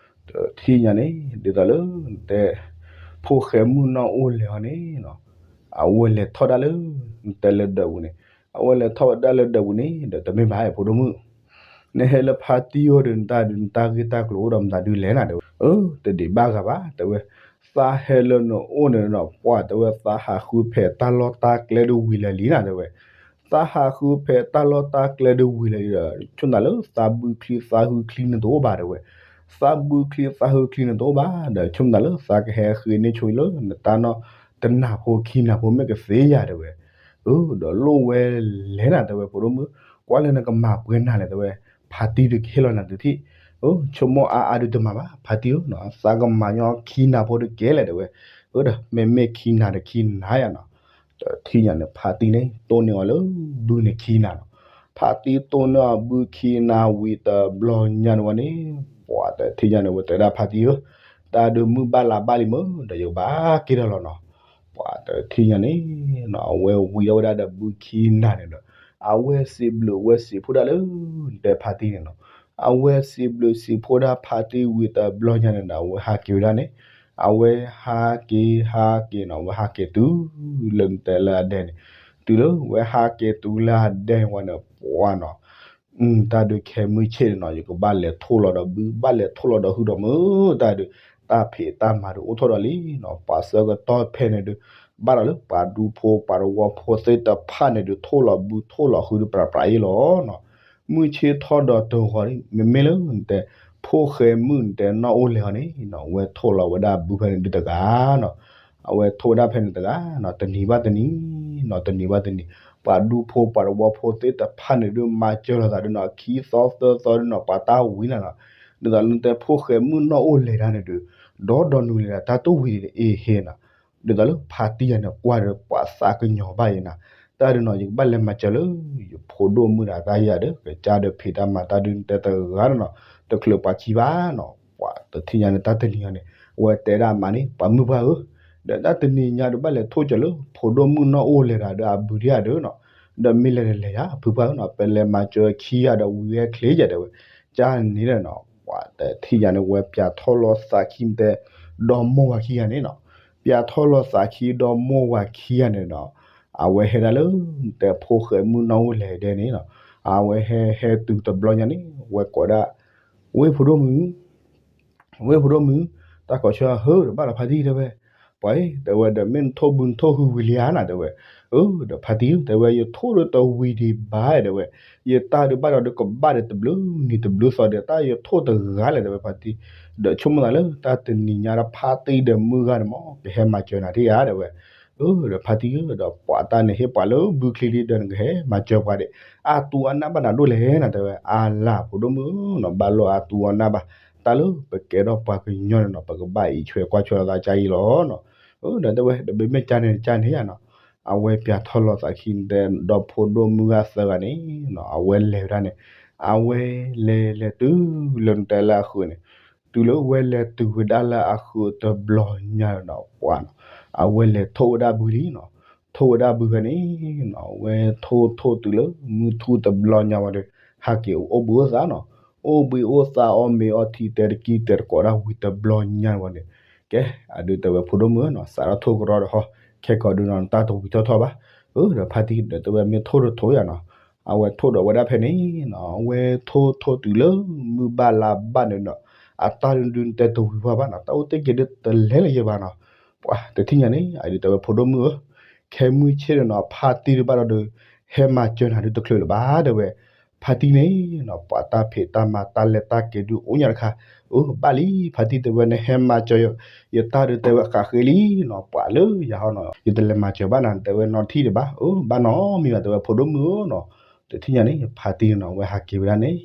တထံၣ်ညါန့ၣ် ဒ်သိးလၢ နတဲ ဖိၣ်ဃဲမုၣ်နီၢ်အိၣ်လဲၣ်ဟီန့ၣ်နီၤ အဝဲလဲၤထီၣ်ဒၣ်လၢ နတဲလၢဒၢးပူၤန့ၣ်, အဝဲလဲၤထီၣ်ဝဲဒၣ်လၢဒၢးပူၤန့ၣ် ဒီးတမ့ၢ်ဘၣ်ဖိဒိၣ်မုၣ်, နဟဲလၢဖါတံၢ်အိၣ်ဒီး နတၢ်ဒုး နတၢ်ဂ့ၢ်တၢ်ကျိၤအိၣ်ဒီးမတၤဒုလဲၣ်နၤတဲဝဲ, အၢ တဒံးဘၣ်ဂၤဘၣ်တဲဝဲ, သးဟဲလၢနအိၣ်န့ၣ်နီၤ ပှၤတဲဝဲသးဟးဃုဖဲးတၢ်လီၢ်တၢ်ကျဲဒုးဝံၤလၢာ်လံနၤတဲဝဲ, သးဟးဃုဖဲးတၢ်လီၢ်တၢ်ကျဲဒုးဝံၤလၢာ်လံဒီး ဆိကမိၣ်သးလၢသးဘုချံသးဟုချံန့ၣ်တအိၣ်ဘၣ်တဲဝဲ, သးဘုချံသးဟုချံန့ၣ်တအိၣ်ဘၣ်ဒီး ဆိကမိၣ်သးလၢသးကဟဲဃ့န့ၢ်ဆိလၢ နတၢ်နီၢ်တနၢ်ဖိခံနၢ်ဖိ မ့ၢ်ကသ့ယၤတဲဝဲ, အၢ ဒီးလိၣ်ဝဲလဲၣ်နၤတဲဝဲ ဖိဒိၣ်မုၣ်, ကွၢ်လၢနကမၤပှဲၤနၤလဲၣ်တဲဝဲ, ဖါတံၢ်ဒုးကဟ့ၣ်လီၤနၤတထံၣ်, အၢ ဆိကမိၣ်အါအါဒုးတမၤဘၣ် ဖါတံၢ်ဧၢနီၤ သးကမၤညီခံနၢ်ဖိတကဲလဲၣ်တဲဝဲ, အၢ ဒီးမ့မ့ၢ်ခံနၢ်ဒီးခံနၢ်ယၤနီၤ, တထံၣ်ညါန့ၣ် ဖါတံၢ်န့ၣ် တိၢ်န့ၢ်အီၤလၢဘုန့ၣ်ခံနၢ်နီၤ, ဖါတံၢ်တိၢ်န့ၢ်အီၤဘုခံနၢ်ဝံၤတဘျီညါန့ၣ်ဝဲန့ၣ်, ပှၤတထံၣ်ညါန့ၣ် ဝဲတဲဒၣ်ဖါတံၢ်ဧၢ, တၢ်ဒုးမုၢ်ဘၣ်လါဘၣ်လံမ့ၢ် ဒီးယကဘၣ်က့ၤထီၣ်လီၤနီၤ, ပှၤတထံၣ်ညါန့ၣ် အဝဲဝံၤဒၣ်ဝဲဒၣ်ဒီးဘုခံနၢ်န့ၣ်ဒီး အဝဲစံးဘျုးဝဲစံးဖှိၣ်ဒၣ်လၢ နတဲဖါတံၢ်န့ၣ်နီၤ, အဝဲစံးဘျုးစံးဖှိၣ်ဒၣ်ဖါတံၢ်ဝံၤတဘျီညါန့ၣ်ဒီး အဝဲဟးက့ၤဝဲဒၣ်န့ၣ်, အဝဲဟးက့ၤဟးက့ၤနီၤ အဝဲဟးက့ၤတုၤလၢနတဲလၢအဒဲန့ၣ်, တုၤလၢဝဲဟးက့ၤတုၤလၢအဒဲန့ၣ်ဝဲန့ၣ် ပှၤနီၤ တၢ်ဒုးခဲမုၢ်ဆ့ၣ်န့ၣ်နီၤ ယကဘၣ်လဲၤထိၣ်လီၤဒီးဘု ဘၣ်လဲၤထိၣ်လီၤဒီးဟုဒီးမုၢ် တၢ်ဒုး တၢ်ဖံးတၢ်မၤဒုးအိၣ်ထီၣ်ဒီးလံနီၤ, ပှၤဆၢကတီၢ်ဖဲန့ၣ်ဒုး ဘၣ်ဒီးလၢပှၤဒူဖိပှၤတဝီဖိသ့ၣ်တဖၣ်န့ၣ်ဒုး ထိၣ်လီၤဘုထိၣ်လီၤဟုဒုးပြးပြးအံၤလီၤနီၤ, မုၢ်ဆ့ၣ်ထီၣ်ဒီးတဂီၤန့ၣ် မ့မ့ၢ်လၢနတဲ ဖိၣ်ဃဲမုၣ်နတဲနီၣ်အိၣ်လဲၤအီၤန့ၣ်နီၤ အဝဲထိၣ်လီၤဝဲဒၣ်ဘုဖဲန့ၣ်ဒုတဂၤနီၤ, အဝဲထိၣ်ဝဲဒၣ်ဖဲန့ၣ်တဂၤနီၤ တနံၤဘၣ်တနံၤနီၤ တနံၤဘၣ်တနံၤ ပှၤဒူဖိပှၤတဝီဖိသ့ၣ်တဖၣ်န့ၣ်ဒုးမၤစၢၤလိာ်သးဒုနီၤ ခံသီသၢသီဒုနီၤ ပှၤတၢ်ဝံၤနၤနီၤ, ဒ်သိးလၢနတဲဖိၣ်ဃဲမုၣ်နီၣ်အိၣ်လဲၤတၢ်န့ၣ်ဒုး ဒီဒီနုၤလဲၤဒၣ် တၢ်တဝံၤန့ၣ် အ့ဟ့နီၤ ဒ်သိးလၢဖါတံၢ်ယၤန့ၣ် ကွၢ်ဒီးပှၤသးကညီၤဘၣ်ယဲနီၤ, တၢ်ဒုးနီၤ ယကဘၣ်လဲၤမၤစၢၤလၢ ယဖိဒိၣ်မုၣ်ဒီးတၢ်ယၤဒီး ကစၢ်ဒီးဖံးတၢ်မၤတၢ်ဒုးနတဲတဂၤနီၤ, တချုးပှၤခံဘၣ်နီၤ, ပှၤတထံၣ်ညါန့ၣ် တၢ်တနံၤညါန့ၣ် အဝဲတဲဒၣ်အမါန့ၣ် ပှၤမုၢ်ပှၢ်ဧၢ, ဒီးတၢ်တနံၤညါဒုးဘၣ်လဲၤထိၣ်စၢၤလၢ ဖိဒိၣ်မုၣ်နီၣ်အိၣ်လဲၤတၢ်ဒီးအဘုဒံးယၤဒီးနီၤ, ဒီးမ့ၢ်လဲၤလဲၤယၤ ဖုပှၢ်ဧၢနီၤ ပလဲၤမၤစၢၤခံယၤဒီးဝံၤဝဲချ့ယၤတဲဝဲ, ကၢ်န့ၣ်ဒီးနီၤ ပှၤတထံၣ်ညါန့ၣ် ဝဲပၠးထီၣ်လီၤသးခံမတဲ ဒီမိၢ်ဝၤခံဂၤန့ၣ်နီၤ, ပၠးထီၣ်လီၤသးခံဒီမိၢ်ဝၤခံဂၤန့ၣ်နီၤ, အဝဲဟဲဒၣ်လၢ တဲဖိၣ်ဃဲမုၣ်နီၣ်အိၣ်လဲၤဒဲန့ၣ်နီၤ, အဝဲဟဲဟဲတုၤတဘျီညါန့ၣ် ဝဲကိးဒၣ် ဝ့ၢ်ဖိဒိၣ်မုၣ် ဝ့ၢ်ဖိဒိၣ်မုၣ်, တၢ်ကိးဆၢဟၢဒီးဘၣ်လီၤဖါတံၢ်တဲဝဲ, ပှၤတဲဝဲဒီး မ့ၢ်နထိၣ်ဘုနထိၣ်ဟုဝံၤလံဧါနၤတဲဝဲ, အၢ ဒီးဖါတံၢ်ဧၢ တဲဝဲ ယထိၣ်ဒီးတဝံၤဒံးဘၣ်တဲဝဲ, ယတၢ်ဒုးဘၣ်ဒီးဒုးကဘၣ်ဒီးတဘျုးနံၤတဘျုးသီဒီး တၢ်ယထိၣ်တဂၤလဲၣ်တဲဝဲဖါတံၢ်, ဒီးဆိကမိၣ်သးလၢတၢ်တနံၤညါဒီးဖါတံၢ်ဒီးမုၢ်ဂၤန့ၣ်မ့ၢ် ကဟဲမၤစၢၤနၤဒံးဧါတဲဝဲ, အၢ ဒီးဖါတံၢ်ဧၢ ဒီးပှၤတၢ်န့ၣ်ဟ့ၣ်ပှၤလၢဘုချံလံဒီးနကဟဲမၤစၢၤပှၤဒီး အါသူအါနၢ်ဘၣ်နၤဒိၣ်လဲၣ်နၤတဲဝဲ, အါလၢဖိဒိၣ်မုၣ်ဧၢနီၤ ဘၣ်လိာ်အါသူအါနၢ်ဘၣ်, တၢ်လၢပကဲထီၣ်ပှၤကညီန့ၣ်နီၤ ပကဘၣ်အံးဆွဲကွၢ်ဆွဲလိာ်သးကါအံၤလီၤနီၤ, အၢ ဒီးတဲဝဲ ဒီးမ့မ့ၢ်ကၢ်န့ၣ်ကၢ်န့ၣ်ယါနီၤ, အဝဲပၠးထီၣ်လီၤသးခံတဲ ဒီဖိဒိၣ်မုၢ်ဂၤသၢဂၤန့ၣ်နီၤ အဝဲလဲၤဝဲဒၣ်န့ၣ်, အဝဲလဲၤလဲၤတုၤလၢနတဲလၢအဃုာ်န့ၣ်, တုၤလၢဝဲလဲၤတုၤဝဲဒၣ်လၢအဃုာ်တဘျီညါနီၤ ပှၤနီၤ, အဝဲလဲၤထိၣ်ဝဲဒၣ်ဘုလံနီၤ, ထိၣ်ဝဲဒၣ်ဘုဖဲန့ၣ်နီၤ ဝဲထိၣ်ထိၣ်တုၤလၢမုၢ်ထူၣ်တဘျီညါဝံၤဒီး ဟးက့ၤအိၣ်ဘှံးအိၣ်သါနီၤ, အိၣ်ဘှံးအိၣ်သါအီၣ်မ့ၤအီထံတဲတကံၢ်တဲတကိးဒၣ်ဝံၤတဘျီညါဝံၤန့ၣ်, ကဲ အဒုးတဲဝဲဖိဒိၣ်မုၣ်နီၤ စးထီၣ်ထိၣ်ကရီဒီးဟီ ခဲကိာ်ဒုးနီၤ နတၢ်တဝံၤထီၣ်ထီၣ်ဘၣ်, အၢ ဒီးဖါတံၢ်ဒီးတဲဝဲ မ့ၢ်ထိၣ်တထိၣ်ယါနီၤ, အဝဲထိၣ်ဒီးဝဲဒၣ်ဖဲန့ၣ်နီၤ အဝဲထိၣ်ထိၣ်တုၤလၢမုၢ်ဘၣ်လါဘၣ်န့ၣ်နီၤ, အတၢ်ဒုးဒုးနတဲတဝံၤဝဲဘၣ်နီၤ တၢ်အိၣ်တ့ၢ်က့ၤဒုးတလဲၤလၢၤယဲဘၣ်နီၤ, ပှၤတထံၣ်ညါန့ၣ် အဒုးတဲဝဲဖိဒိၣ်မုၣ်ဧၢ, ခဲမုၢ်ဆ့ၣ်န့ၣ်နီၤ ဖါတံၢ်ဒုးဘၣ်ဒီးဒုး ဟဲမၤစၢၤနၤဒုးတချုးလၢၤဘၣ်တဲဝဲ, ဖါတံၢ်န့ၣ်နီၤ ပှၤတၢ်ဖံးတၢ်မၤတၢ်လဲၤတၢ်က့ၤဒုးအိၣ်ညါတခါ, အၢ ဘၣ်လံ ဖါတံၢ်တဲဝဲ နဟဲမၤစၢၤ ယတၢ်ဒုးတဲဝဲဃးဃ့လံနီၤ ပှၤလၢယၤဟီနီၤ ယတလဲၤမၤစၢၤဘၣ်နၤ တဲဝဲနီတထံၣ်ဒံးဘၣ်, အၢ ဘၣ်နီတမံၤဘၣ်တဲဝဲ ဖိဒိၣ်မုၣ်ဧၢနီၤ, တထံၣ်ညါန့ၣ် ဖါတံၢ်န့ၣ်နီၤ အဝဲဟးက့ၤဝဲဒၣ်န့ၣ်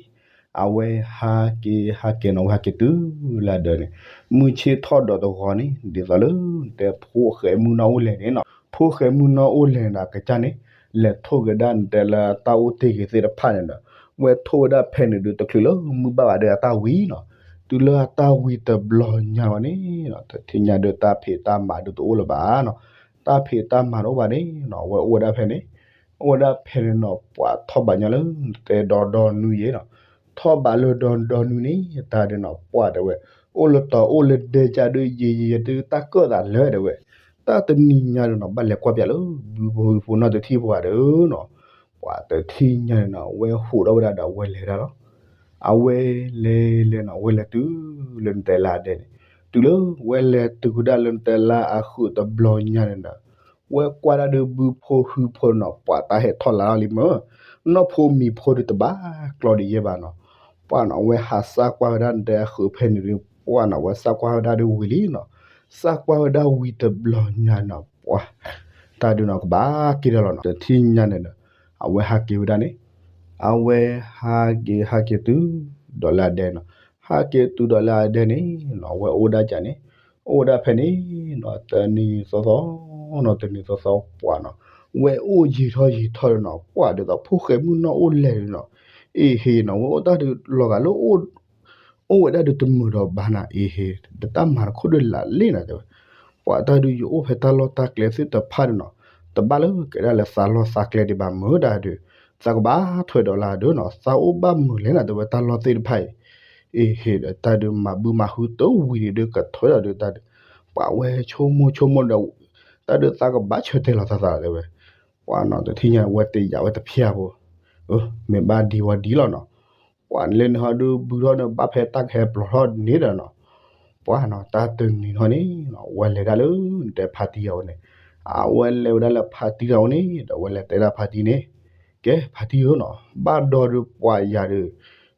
အဝဲဟးက့ၤဟးက့ၤနီၤ အဝဲဟးက့ၤတုၤလၢအဒၢးန့ၣ်, မုၢ်ဆ့ၣ်ထီၣ်ဒီးတဂီၤန့ၣ် ဒ်သိးလၢနတဲဖိၣ်ဃဲမုၣ်နီၣ်အိၣ်လဲၤန့ၣ်နီၤ, ဖိၣ်ဃဲမုၣ်နီၣ်အိၣ်လဲၤန့ၣ်ဒီး အကစၢ်န့ၣ် လဲၤထိၣ်က့ၤဒၣ်နတဲလၢတၢ်အိၣ်တ့ၢ်က့ၤသ့ၣ်တဖၣ်န့ၣ်ဒီး ဝဲထိၣ်ဝဲဒၣ်ဖဲန့ၣ်ဒုး တချုးလၢမုၢ်ဘၣ်ဘၣ်ဒီးအတၢ်ဝံၤနီၤ, တုၤလၢအတၢ်ဝံၤတဘျီညါဝဲန့ၣ်နီၤ တထံၣ်ညါဒီးတၢ်ဖံးတၢ်မၤဒုးတအိၣ်လၢၤဘၣ်နီၤ, တၢ်ဖံးတၢ်မၤတအိၣ်ဘၣ်န့ၣ်နီၤ အဝဲအိၣ်ဝဲဒၣ်ဖဲန့ၣ်, အိၣ်ဝဲဒၣ်ဖဲန့ၣ်နီၤ ပှၤထီၣ်ဘးညီလၢ တဲဒီဒီနွံယဲနီၤ, ထီၣ်ဘးလၢဒီဒီနွံန့ၣ် တၢ်ဒုးနီၤ ပှၤတဲဝဲ, အိၣ်လၢတီၤအိၣ်လၢဒဲကၢ်ဒုး ယံာ်ယံာ်ယံာ်ဒုးတၢ်ကၢၣ်သးလၢတဲဝဲ, တၢ်တနံၤညါဒုးနီၤ ဘၣ်လဲၤကွၢ်ပၠးလၢ ဘုဖိဝံဖိနီတထံၣ်ပှၤဒီးနီၤ, ပှၤတထံၣ်ညါန့ၣ်နီၤ အဝဲဟူးထီၣ်ဝဲဒၣ်ဒီးအဝဲလဲၤဝဲဒၣ်လီၤ, အဝဲလဲၤလဲၤနီၤ အဝဲလဲၤတုၤလၢနတဲလၢအဒဲန့ၣ်, တုၤလၢဝဲလဲၤတုၤဝဲဒၣ်လၢနတဲလၢအဃုာ်တဘျီညါန့ၣ်ဒီး ဝဲကွၢ်ဒၣ်ဒုးဘုဖိဟုဖိနီၤ ပှၤတၢ်ဟဲထီၣ်လါထီၣ်လံမ့ၢ်, နီၢ်ဖိမံၤဖိဒုးတဘၣ်ကျီဒံးယဲဘၣ်နီၤ, ပှၤနီၤ အဝဲဟးစၢ်ကွၢ်ဝဲဒၣ်နတဲအဃုာ်ဖဲန့ၣ်ဒုး ပှၤနီၤ အဝဲစၢ်ကွၢ်ဝဲဒၣ်ဒုးဝံၤလံနီၤ, စၢ်ကွၢ်ဝဲဒၣ်ဝံၤတဘျီညါနီၤ ပှၤ တၢ်ဒုးနီၤကဘၣ်က့ၤဒီးလီၤနီၤ, တထံၣ်ညါန့ၣ်ဒီး အဝဲဟးက့ၤဝဲဒၣ်န့ၣ်, အဝဲဟးက့ၤဟးက့ၤတုၤဒီးလၢအဒဲနီၤ, ဟးက့ၤတုၤဒီးလၢအဒဲန့ၣ်နီၤ အဝဲအိၣ်ဒၣ်ကၠးန့ၣ်, အိၣ်ဝဲဒၣ်ဖဲန့ၣ်နီၤ တနံၤသီသီနီၤ တနံၤသီသီပှၤနီၤ, ဝဲအိၣ်ယံာ်ထီၣ်ယံာ်ထီၣ်ဒီးနီၤ ပှၤဒ်သိးဖိၣ်ဃဲမုၢ်နီၢ်အိၣ်လဲၤနီၤ, အ့ဟ့နီၤ ဝဲအိၣ်တၢ်ဒုးလီၤဂာ်လၢ အိၣ်ဝဲဒၣ်ဒုးတမုာ်ဒီးဘၣ်နၤ အ့ဟ့, ဒီးတၢ်မၤတခိၣ်ဒုးလးလ့နၤတဲဝဲ, ပှၤတၢ်ဒုးယအိၣ်ဖဲတၢ်လီၢ်တၢ်ကျဲသ့ၣ်တဖၣ်န့ၣ်နီၤ, တဘၣ်လၢကဲဒၣ်လၢသးလီၢ်သးကျဲဒံးဘၣ်မုၢ်တၢ်ဒုး, သးကဘၣ်ထွဲဒီးလၢဒုးနီၤ သးအိၣ်ဘၣ်မုာ်လဲၣ်နၤတဲဝဲတၢ်လီၢ်သ့ၣ်တဖၣ်အံၤ, အ့ဟ့ဒီးတၢ်ဒုးမၤဘုမၤဟုတဝံၤဒံးဒုးကထွဲဒီးဒုးတၢ်ဒုး, ပှၤဝဲဆိကမိၣ်ဆိကမိၣ်ဒီး, တၢ်ဒုးသးကဘၣ်ဆၢတဲာ်လီၤသးသးတဲဝဲ, ပှၤနီၤတထံၣ်ညါဝဲတယာ်ဝဲ တဖျၢၣ်ဖိ, မ့ၢ်ဘၣ်ဒံးဝဲဒံးလီၤနီၤ, ပှၤလၢန့ၣ်ဟီဒုးဘုထီၣ်န့ၣ် ဘၣ်ဖဲတၢ်ကဟဲပျီထီၣ်န့ၣ်ဒီးနီၤ, ပှၤနီၤ တၢ်တနံၤထီၣ်န့ၣ်နီၤ ဝဲလဲၤဒၣ်လၢ နတဲဖါတံၢ်အဝဲန့ၣ်, အဝဲလဲၤဝဲဒၣ်လၢဖါတံၢ်အဝဲန့ၣ် ဒီးဝဲလဲၤတဲဒၣ်ဖါတံၢ်န့ၣ်, ကဲဖါတံၢ်ဧၢနီၤ ဘၣ်ဒီးဒုးပှၤယၤဒုး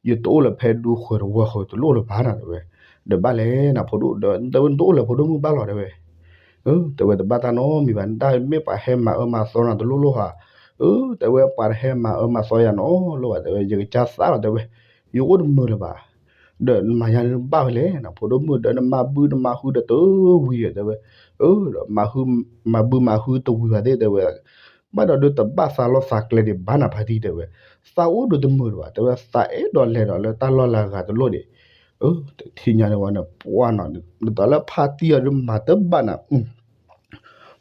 ယတအိၣ်လၢၤဖဲဒူဃၢၤတဝၢဃၢၤ တလိၣ်လၢၤဘၣ်နၤ တဲဝဲ, ဒီးဘၣ်လဲၣ်နၤဖိဒိၣ် ဒီးတဲဝဲနတအိၣ်လၢၤဖိဒိၣ်မုၣ်ဘၣ်လီၤ တဲဝဲ, တဲဝဲတဘၣ်တၢ်နီတမံၤဘၣ် နတၢ်မ့ၢ်ပှၤဟဲမၤအၢမၤသီနၤတလိၣ်လိၣ်ဧါ, တဲဝဲပှၤတဟဲမၤအၢမၤသီယၤနီတလိၣ်ဘၣ် တဲဝဲ ယကစၢ်သးလီၤ တဲဝဲ, ယအိၣ်တမုာ်လၢၤဘၣ် ဒီးနမၤယၤန့ၣ်ဘၣ်ဝဲလဲၣ်နၤ ဖိဒိၣ်မုၣ် ဒီးနမၤဘုနမၤဟုဒီးတဝံၤဒီး တဲဝဲ, ဒီးမၤဘုမၤဟုတဝံၤဘၣ်သ့ၣ် တဲဝဲ, ဘၣ်ဒီးဒုးတဘၣ်သးလီၢ်သးကျဲဒံးဘၣ်နၤဖါတံၢ် တဲဝဲ, သးအိၣ်ဒီးတမုာ်လၢၤဘၣ် တဲဝဲ သးအဲၣ်ဒိးလဲၤဒီးလၢတၢ်လီၢ်လၢအဂၤတလိၣ်ဒံး, တထံၣ်ညါန့ၣ်ဝဲန့ၣ် ပှၤနီၤ ဒ်သိးလၢဖါတံၢ်အီၤဒုးမၤတဘၣ်နၤ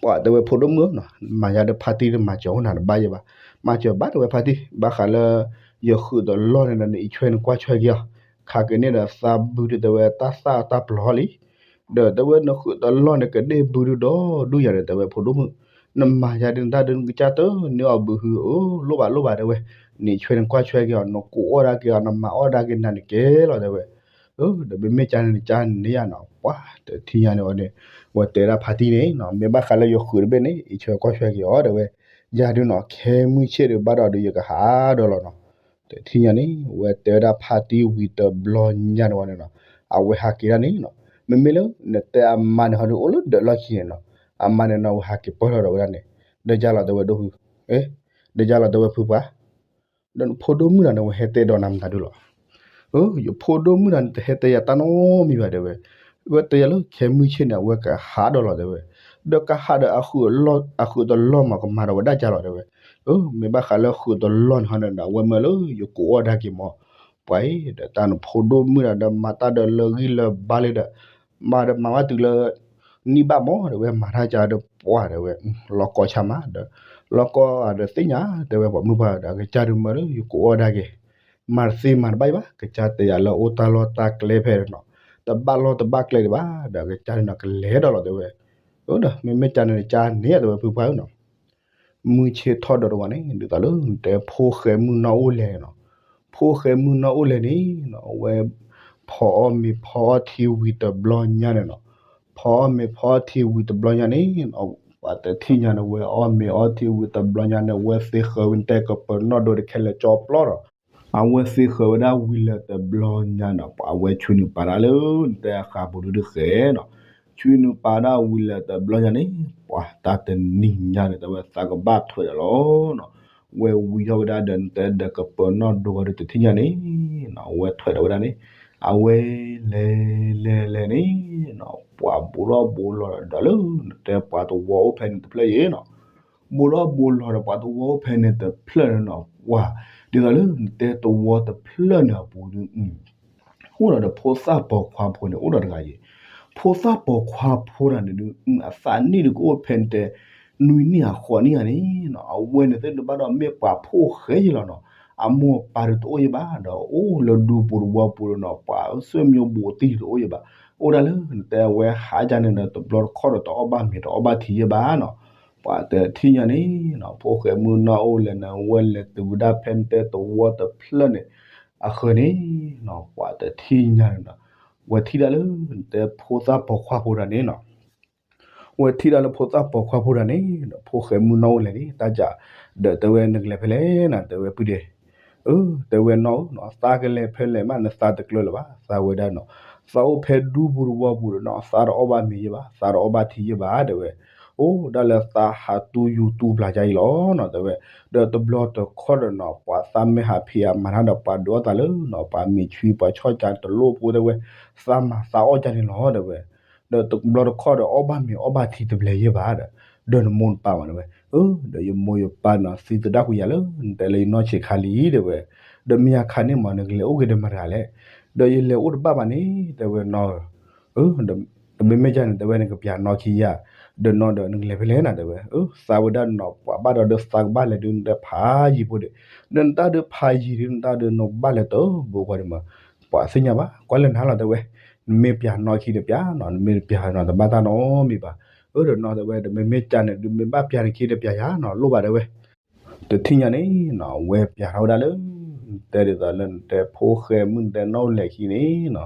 ပှၤတဲဝဲဖိဒိၣ်မုၣ်နီၤ မၤယၤဒီးဖါတံၢ်ဒီးမၤစၢၤအိၣ်နၤတဘၣ်ယဲဘၣ်, မၤစၢၤဘၣ်တဲဝဲဖါတံၢ် ဘၣ်ဃးလၢ ယဃုာ်တလီၢ်န့ၣ်ဒီး နအံးဆွဲနကွၢ်ဆွဲက့ၤအီၤ, ခးက့ၤန့ၣ်ဒီးသးဘုဒုးတဲဝဲတၢ်သၣ်တၢ်ပျီၤလံ, ဒီးတဲဝဲနဃုာ်တလီၢ်န့ၣ် ကဒ့ၣ်ဘုဒုးဒီးဒူၣ်ယၤဒီး တဲဝဲဖိဒိၣ်မုၣ်, နမၤယၤဒုးနတၢ်ဒုးနကစၢ်တန့ၢ်အီၤဘုဟုဧၢ, လိၣ်ဘၣ်လိၣ်ဘၣ်တဲဝဲ, နအံးဆွဲနကွၢ်ဆွဲက့ၤအီၤ နကိးအီၣ်ဒၣ်က့ၤအီၤ နမၤအီၣ်ဒၣ်က့ၤနၤန့ၣ်ကဲလီၤတဲဝဲ ဒီးမ့မ့ၢ်ကန့ၣ်နကန့ၣ်ယၤနီၤ ပှၤတထံၣ်ညါန့ၣ်ဝဲန့ၣ်, ဝဲတဲဒၣ်ဖါတံၢ်န့ၣ်နီၤ မ့ၢ်ဘၣ်ဃးလၢယဃုာ်တဘ့ၣ်န့ၣ် အံးဆွဲကွၢ်ဆွဲက့ၤအီၤတဲဝဲ, ယၤဒုးနီၤ ခဲမုၢ်ဆ့ၣ်ဒုးဘၣ်ဒီးဒုးယကဟးဒီးလီၤနီၤ, တထံၣ်ညါန့ၣ် ဝဲတဲဝဲဒၣ်ဖါတံၢ်ဝံၤတဘျီညါန့ၣ်ဝဲန့ၣ်နီၤ, အဝဲဟးက့ၤဒၣ်န့ၣ်နီၤ, မ့မ့ၢ်လၢနတဲအမါန့ၣ်ဟီဒုးအိၣ်လၢဒၢးလီၢ်ခံန့ၣ်နီၤ, အမါန့ၣ်နီၤ ဝဲဟးက့ၤပၢၢ်ထီၣ်ဒီးဝဲဒၣ်န့ၣ်, ဒီးယၤလီၤတဲဝ�ဒိၣ်ဖု, ဒီးယၤလီၤတဲဝဲဖုပှၤ ဒီးနဖိဒိၣ်မုၣ်တဂၤန့ၣ်ဝဲဟဲတဲဒီးနၤမတၤဒုလီၤ, ယဖိဒိၣ်မုၣ်တဂၤန့ၣ် တဟဲတဲယၤတၢ်နီတမံၤဘၣ်တဲဝဲ, ဝဲတဲယၤလၢခဲမုၢ်ဆ့ၣ်န့ၣ် အဝဲကဟးဒီးလီၤတဲဝဲ, ဒီးကဟးဒီး အဃုာ်တလီၢ်မးကမၤဒီးဝဲဒၣ်ကလီၤတဲဝဲ, မ့ၢ်ဘၣ်ဃးလၢဃုာ်တလီၢ်န့ၣ်ဟီဒီး အဝဲမၢလၢယကိးအီၣ်ဒၣ်က့ၤမး, ပှၤအံၤ ဒီးတၢ်နဖိဒိၣ်မုၣ်တဂၤဒီးမၤတၢ်ဒီးလၢဂံၢ်လၢဘါလံဒီး, မၤဒီးမၤဝဲတုၤလၢ နံၣ်ဘၣ်မး တဲဝဲ မၤတၢ်ကဒီးပှၤတဲဝဲ, လီၤကီဆါမးဒီး, လီၤကီဒီးသ့ၣ်ညါ တဲဝဲပှၤမုၣ်ပှၢ်ဒီး အကစၢ်ဒုးမၢလၢယကိးအီၣ်ဒၣ်က့ၤ, မၤတသ့မၤတဘၣ်အံၤဘၣ် ကစၢ်တဲယၤလၢအိၣ်တၢ်လီၢ်တၢ်ကျဲဖဲနီၤ, တဘၣ်လီၢ်တဘၣ်ကျဲဒံးဘၣ် ဒီးကစၢ်ဒုးနီၤကလဲၤဒီးလီၤတဲဝဲ, ဒီးမ့မ့ၢ်ကန့ၣ်ကန့ၣ်တဲဝဲဖုပှၢ်ဧၢနီၤ မုၢ်ဆ့ၣ်ထီၣ်ဒီးတဝၤန့ၣ် ဒ်သိးလၢနတဲဖိဃဲမုၣ်နီၢ်အိၣ်လဲၣ်န့ၣ်နီၤ, ဖိဃဲမုၣ်နီၢ်အိၣ်လဲၣ်န့ၣ်နီၤ အဝဲ ဖီအီၣ်မ့ၤဖီအီၣ်ထံဝံၤတဘျီညါန့ၣ်နီၤ, ဖီအီၣ်မ့ၤဖီအီၣ်ထံဝံၤတဘျီညါန့ၣ်, ပှၤတထံၣ်ညါန့ၣ် ဝဲအီၣ်မ့ၤအီထံဝံၤတဘျီညါန့ၣ် ဝဲသ့ဃၢၤဝဲနတဲကပၢၤနီၣ်ဒိတခဲလၢာ်ကၠီပျီဒီး အဝဲသ့ဃၢၤဝဲဒၣ်ဝံၤလၢာ်တဘျီညါန့ၣ် ပှၤအဝဲဆွံနုာ်ပာ်တၢ်လၢနတဲအဃးပူၤဒုတဃဲနီၤ, ဆွံနုာ်ပာ်ဒၣ်ဝံၤလၢာ်တဘျီညါန့ၣ် ပှၤတၢ်တနံၤညါန့ၣ် တဲဝဲသးကဘၣ်ထွဲဒီးလီၤနီၤ, ဝဲဝံၤထီၣ်ဝဲဒၣ်ဒီးနတဲဒီးကပၢၤနီၣ်ဒိဝဲဒၣ်တထံၣ်ညါန့ၣ်နီၤ ဝဲထွဲဒီးဝဲဒၣ်န့ၣ်, အဝဲလဲၤလဲၤလဲၤန့ၣ်နီၤ ပှၤဘူးထီၣ်ဘူးလီၤဒီးလၢနတဲပှၤသဝီအိၣ်ဖဲန့ၣ်တဖျၢၣ်အံၤနီၤ ဘူးထီၣ်ဘူးလီၤဒီးပှၤသဝီအိၣ်ဖဲန့ၣ်တဖျၢၣ်န့ၣ်နီၤ ပှၤ ဒ်သိးလၢနတဲသဝီတဖျၢၣ်န့ၣ်အပူၤဒု အိၣ်ဒီးဒီးဖိသၣ်ပိာ်ခွါဖိန့ၣ် အိၣ်ဒီးတဂၤအံၤ, ဖိသၣ်ပိာ်ခွါဖိတဂၤန့ၣ်ဒု အသးနံၣ်ဒုကအိၣ်ဖဲန့ၣ်တဲ နွံနံၣ်အဃိးနံၣ်ဧါန့ၣ်, အဝဲန့ၣ်သ့ၣ်တဖၣ်ဒီးမ့ၢ်ပှၤဖိၣ်ဃဲယံၤလီၤနီၤ, အမိၢ်အပၢ်ဒုတအိၣ်ယံၤဘၣ် ဒီးအိၣ်လၢဒူပူၤတဝီပူၤဒီးနီၤ ပှၤဆွေမျိုးဘူးသံၣ်တအိၣ်ယံၤဘၣ်, အိၣ်ဒၣ်လၢနတဲဝဲဟးကန့ၣ်ဒီးတဘျီတခီၣ်ဒီးတအီၣ်ဘၣ်မ့ၤတအီၣ်ဘၣ်ထံယံၤဘၣ်နီၤ, ပှၤတထံၣ်ညါန့ၣ်နီၤ ဖိၣ်ဃဲမုၢ်နီၢ်အိၣ်လဲၣ်န့ၣ် ဝဲလဲၤတုၤဝဲဒၣ်ဖဲန့ၣ်တဲသဝီတဖျၢၣ်န့ၣ် အဃၢၤန့ၣ်နီၤ ပှၤတထံၣ်ညါန့ၣ်နီၤ ဝဲထံၣ်ဒၣ်လၢနတဲဖိသၣ်ပိာ်ခွါဖိတဂၤန့ၣ်နီၤ ဝဲထံၣ်ဒၣ်လၢဖိသၣ်ပိာ်ခွါဖိတဂၤန့ၣ်ဒီး ဖိၣ်ဃဲမုၢ်နီၢ်အိၣ်လဲၣ်န့ၣ် တၢ်ကး ဒီးတဲဝဲနကလဲၤဖဲလဲၣ်နၤ တဲဝဲပုၢ်ဒဲး, အၢ တဲဝဲနီၢ်ဧၢနီၤ သးကလဲၤဖဲလဲၣ်မး နသးတကျၢၤလၢၤဘၣ် သးဝဲဒၣ်နီၤ, သးအိၣ်ဖဲဒူပူၤတဝီပူၤဒီးနီၤ သးတအီၣ်ဘၣ်မ့ၤယံၤဘၣ် သးတအီၣ်ဘၣ်ထံယံၤဘၣ် တဲဝဲ, အိၣ်ဒၣ်လၢသးဟးတူၢ်ယူၤတူၢ်ပျၢ်ယါအံၤလီၤနီၤ တဲဝဲ, ဒီးတဘျီတခီၣ်ဒီးနီၤ ပှၤသးမ့ၢ်ဟးဖံးအမၤတၢ်ဒီး ပှၤဒုးအီၣ်သးလၢနီၤ ပှၤမ့ၢ်ဆွံပှၤဆီၣ်ကၢတလိၣ်ဖိတဲဝဲ, သးမၤသးအီၣ်ကၢန့ၣ်လီၤ တဲဝဲ ဒီးတဘျီတခီၣ်ဒီးအီၣ်ဘၣ်မ့ၤအီၣ်ဘၣ်ထံတဘျဲၣ်ယံၤဘၣ်ဒီး, ဒီးနမိၢ်နပၢ်မးတဲဝဲ, အၢ ဒီးယမိၢ်ယပၢ်နီၤ သံသဒၣ်ကွံာ်ယၤလၢ နတဲလၢယနီၢ်ဆံးခါလံ တဲဝဲ, ဒီးမ့ၢ်ယခါန့ၣ်မး နကလဲၤအိၣ်က့ၤဒီးမတၤလဲၣ်, ဒီးယလဲၤအိၣ်တဘၣ်ဘၣ်န့ၣ် တဲဝဲနီၤဧၢ, ဒီးမ့မ့ၢ်ကန့ၣ် တဲဝဲနကပျၢ်နီၢ်ခံယၤ, ဒီးနီၤဒီးနကလဲၤဖဲလဲၣ်နၤ တဲဝဲ, အၢ သးဝဲဒၣ်နီၤ ပှၤဘၣ်ဒီးဒီးသးကဘၣ်လဲၤဒုးနတဲဖးယံၤဖိဒီး, ဒီးနတၢ်ဒုးဖးယံၤဒုး နတၢ်ဒုးနဘၣ်လဲၤတဘိကွၢ်ဒံးမး, ပှၤသ့ၣ်ညါဘၣ် ကွၢ်လၢနၤလီၤ တဲဝဲ, နမ့ၢ်ပျၢ်နီၢ်ခံတပျၢ်နီၤ နမ့ၢ်တပျၢ်နီၤ တဘၣ်တၢ်နီတမံၤဘၣ်, အၢ ဒီးနီၤ တဲဝဲ ဒီးမ့မ့ၢ်ကန့ၣ်ဒုး မ့ၢ်ဘၣ်ပျၢ်နခံတပျၢ်ယၤနီၤ လိၣ်ဘၣ်တဲဝဲ တထံၣ်ညါန့ၣ်နီၤ အဝဲပျၢ်ထီၣ်ဝဲဒၣ်လၢ နတဲဒ်သိးလၢနတဲဖိၣ်ဃဲမုၣ်နတဲနီၢ်အိၣ်လဲၣ်ခံန့ၣ်နီၤ,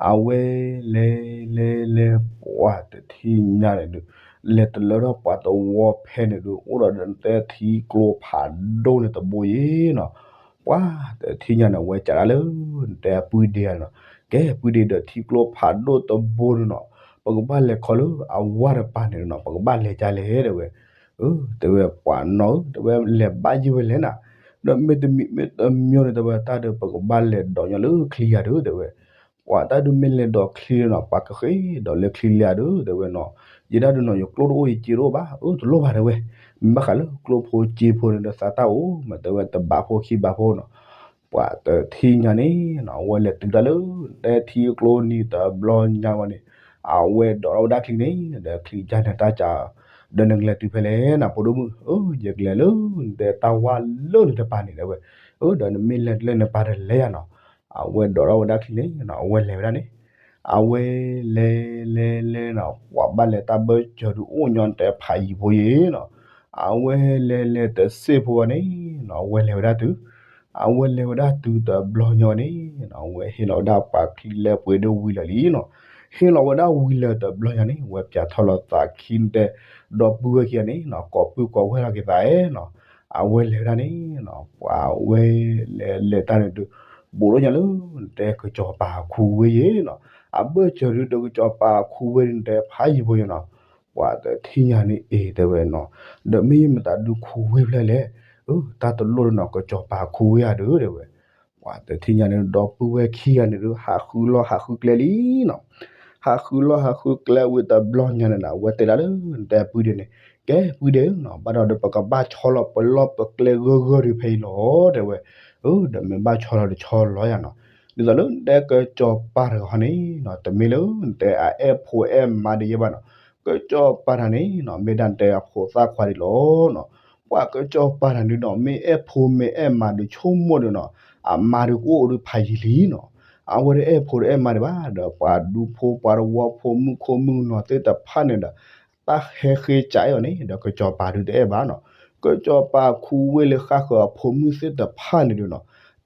အဝဲလဲၤလဲၤလဲၤ ပှၤတထံၣ်ညါန့ၣ်ဒုး လဲၤတလၢထီၣ်ပှၤသဝီဖဲန့ၣ်ဒုး အိၣ်ဒီးနတဲထံကျိဖးဒိၣ်န့ၣ်တဘိယံၤနီၤ, ပှၤတထံၣ်ညါန့ၣ် အဝဲစံးဒၣ်လၢ တဲအပုၢ်ဒ့ဧါနီၤ, ကဲ ပုၢ်ဒ့ဒီး ထံကျိဖးဒိၣ်တဘိန့ၣ်နီၤ, ပကဘၣ်လဲၤခီလၢအဝါတပၤန့ၣ်နီၤ, ပကဘၣ်လဲၤကလဲၣ် တဲဝဲ. တဲဝဲ ပှၤနီၢ်ဧၢ တဲဝဲ လဲၤဘၣ်ယံၤဝဲလဲၣ်နၤ, ဒီးမ့တမံၤမ့တမံၤန့ၣ် တဲဝဲ တၢ်ဒီးပကဘၣ်လဲၤဒိးညီလၢချံယၤဒီး တဲဝဲ. ပှၤတၢ်ဒုးမ့ၢ်လဲၤဒိးချံနီၤ ပှၤကဃ့ဒီးလၢချံလၢအဒုး တဲဝဲနီၤ, ယဲဒၣ်ဒုးနီၤ ယကျိတအိၣ်ယစ့တအိၣ်ဘၣ်, အၢ တလိၣ်ဘၣ် တဲဝဲ. မ့ၢ်ဘၣ်ဃးလၢကျိဖိစ့ဖိန့ၣ်ဒီးသးတၢ်အိၣ် မ့ၢ်တဲဝဲ တဘးဖိခံဘးဖိနီၤ. ပှၤတထံၣ်ညါန့ၣ်နီၤ အဝဲလဲၤတုၤတၢ်လၢ တဲထံကျိနံၤတဘျီညါဝဲန့ၣ်, အဝဲဒိးထီၣ်ဝဲဒၣ်ချံန့ၣ် ဒီးချံကၢ်န့ၣ်တၢ်ကး ဒီးနကလဲၤတုၤဖဲလဲၣ်နၤ ဖိဒိၣ်မုၣ်, အၢ ယကလဲၤလၢ တဲတၢ်ဝါလၢနတပၤန့ၣ် တဲဝဲ. အၢ ဒီးနမ့ၢ်လဲၤလၢနပၤတလဲၣ်ယၤနီၤ. အဝဲဒိးထီၣ်ဝဲဒၣ်ချံန့ၣ်နီၤ အဝဲလဲၤဝဲဒၣ်န့ၣ်, အဝဲလဲၤလဲၤလဲၤနီၤ ပှၤဘၣ်လဲၤတၢ်ဘၢၣ်စၢၤဒုးအိၣ်ညီတဲဖးယံၤဖိယံၤနီၤ. အဝဲလဲၤလဲၤတစ့ၢ်ဖိဝဲန့ၣ်နီၤ အဝဲလဲၤဝဲဒၣ်တုၤ အဝဲလဲၤဝဲဒၣ်တုၤတဘျီညါဝဲန့ၣ်နီၤ အဝဲဟ့ၣ်လီၤဝဲဒၣ်ပှၤချံလဲၣ်ပှ့ၤဒိၣ်ဝံၤလၢာ်လံနီၤ. ဟ့ၣ်လီၤဝဲဒၣ်ဝံၤလၢာ်တဘျီညါန့ၣ် အဝဲပၠးထီၣ်လီၤသးခံတဲ ဒီပုၢ်ဝဲၢ်ခံဂၤန့ၣ်နီၤ ကိးပုၢ်ကိးဝဲၢ်လီၤက့ၤသးနီၤ. အဝဲလဲၤဝဲဒၣ်န့ၣ်နီၤ ပှၤဝဲလဲၤလဲၤတၢ်န့ၣ်ဒုး ဘူးထီၣ်ညါလၢ တဲကစီၤပၤခူဝ့ယံၤနီၤ. အဘၢၣ်စၢၤဒုးဒီးကစီၤပၤခူဝ့ဒုးတဲဖးယံၤဖိယံၤနီၤ. ပှၤတထံၣ်ညါန့ၣ်အံၤ တဲဝဲနီၤ, ဒီးမ့ၢ်ယမတၤဒုးခူဝ့ဖျၢၣ်လဲၣ်, အၢ တၢ်တလိၣ်ဒီးနီၤ ကစီၤပၤခူဝ့ဧါဒုး တဲဝဲ. ပှၤတထံၣ်ညါန့ၣ် ဒီပုၢ်ဝဲၢ်ခံဂၤန့ၣ်ဒုး ဟးဃုလီၢ်ဟးဃုကျဲလံနီၤ. ဟးဃုလီၢ်ဟးဃုကျဲဝံၤတဘျီညါန့ၣ်ဒီး အဝဲတဲဒၣ်လၢ နတဲပုၢ်ဒ့န့ၣ်, ကဲပုၢ်ဒ့ဧၢနီၤ ဘၣ်ဒီးဒီးပကဘၣ်ဆီလီၤပလီၢ်ပကျဲဂၢၢ်ဂၢၢ်ဒုးဖဲအံၤလီၤ တဲဝဲ. အၢ ဒီးမ့ၢ်ဘၣ်ဆီလီၤဒီးဆီလီၤယၤနီၤ. ဒ်သိးလၢနတဲကစီၤပၤတဂၤဟီန့ၣ်နီၤ တမ့ၢ်လၢနတဲအအဲၣ်ဖိအဲၣ်မါဒံးယဲဘၣ်နီၤ. ကစီၤပၤတဂၤန့ၣ်နီၤ မ့ၢ်ဒၣ်နတဲအဖိသၣ်ခွါဒံးလီၤနီၤ. ပှၤကစီၤပၤတဂၤန့ၣ်နီၤ မ့ၢ်အဲၣ်ဖိမ့ၢ်အဲၣ်မါဒုးဆိကမိၣ်ဒီးနီၤ အမါဒုးကအိၣ်ဒုးဖးယံၤလံနီၤ. အဝဲတအဲၣ်ဖိတအဲၣ်မါဒံးဘၣ် ဒီးပှၤဒူဖိပှၤတဝီဖိမုၣ်ခိၣ်မုၣ်ကနီၤသ့ၣ်တဖၣ်န့ၣ်ဒီး တၢ်ဟဲဃ့ကးအဲၣ်အီၤန့ၣ် ဒီးကစီၤပၤဒုးတအဲၣ်ဘၣ်နီၤ. ကစီၤပၤခူဝ့လၢဃၣ်ဃၢၤအဖိမုၣ်သ့ၣ်တဖၣ်န့ၣ်ဒုးနီၤ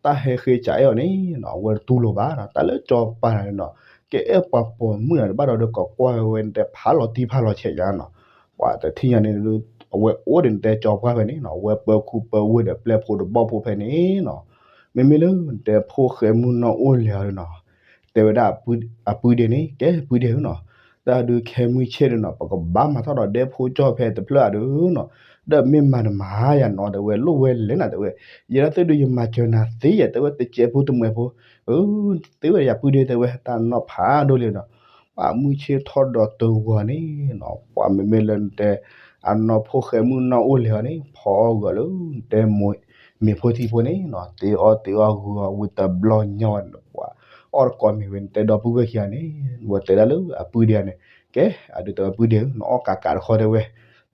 တၢ်ဟဲဃ့ကးအဲၣ်အီၤန့ၣ်နီၤ အဝဲတတူၢ်လိာ်ဘၣ်နီၤ. တၢ်လၢကစီၤပၤန့ၣ်နီၤ ကအဲၣ်ပှၤပိာ်မုၣ်န့ၣ် ဘၣ်ဒီးဒီးကကွၢ်ဝဲဝဲနတဲဖးလီၤတံၢ်ဖးလီၤဆဲးညါနီၤ. ပှၤတထံၣ်ညါန့ၣ်ဒုး အဝဲအိၣ်ဒီးနတဲကစီၤပၤဖဲန့ၣ်နီၤ အဝဲပၢၤခူပၢၤဝ့ၢ်ဒီးပျဲၢ်ဖိတဘီၣ်ဖိဖဲန့ၣ်နီၤ. မ့မ့ၢ်လၢနတဲဖိၣ်ဃဲမုၢ်နီၢ်အိၣ်လဲၤအီၤဒုးနီၤ တဲဝဲဒၣ်အပုၢ်ဒ့န့ၣ် ကဲပုၢ်ဒ့ဧၢနီၤ, တၢ်ဒုးခဲမုၢ်ဆ့ၣ်ဒုးနီၤ ပကဘၣ်မၤထီၣ်ဒီးဒဲဖိကၠီၣ်ဖဲတဖျၢၣ်အဒုးနီၤ, ဒီးမ့ၢ်မၤနမၤယၤနီၤ တဲဝဲ လိၣ်ဝဲလဲၣ်နၤ တဲဝဲ, ယဲဒၣ်သ့ၣ်ဒုးယမၤစၢၤနၤသ့ယဲ တဲဝဲ တစဲးဖိတမှဲးဖိ, သ့ဝဲယပုၢ်ဒ့ တဲဝဲ တၢ်နီၢ်ဖးဒိၣ်လံနီၤ. ပှၤမုၢ်ဆ့ၣ်ထီၣ်ဒီးတဂီၤန့ၣ်နီၤ ပှၤမ့မ့ၢ်လၢနတဲ အနီၢ်ဖိၣ်ဃဲမုၢ်နီၢ်အိၣ်လဲၤအီၤန့ၣ် ဖီအီၣ်ဂီၤလၢ နတဲ မ့ၤဖိထံဖိန့ၣ်နီၤ တ့အီၣ်တ့အီၣ်ဂုာ်အီၤဝံၤတဘျီညါဝဲန့ၣ် ပှၤအီၣ်တကိးမ့ၤဝဲန့ၣ် တဲဒီပုၢ်ဝဲၢ်ခံဂၤန့ၣ် ဝဲတဲဒၣ်လၢအပုၢ်ဒ့န့ၣ်, ကဲ အဒုးတဲပုၢ်ဒ့ဧၢ နအီၣ်ကးကးတခီတဲဝဲ,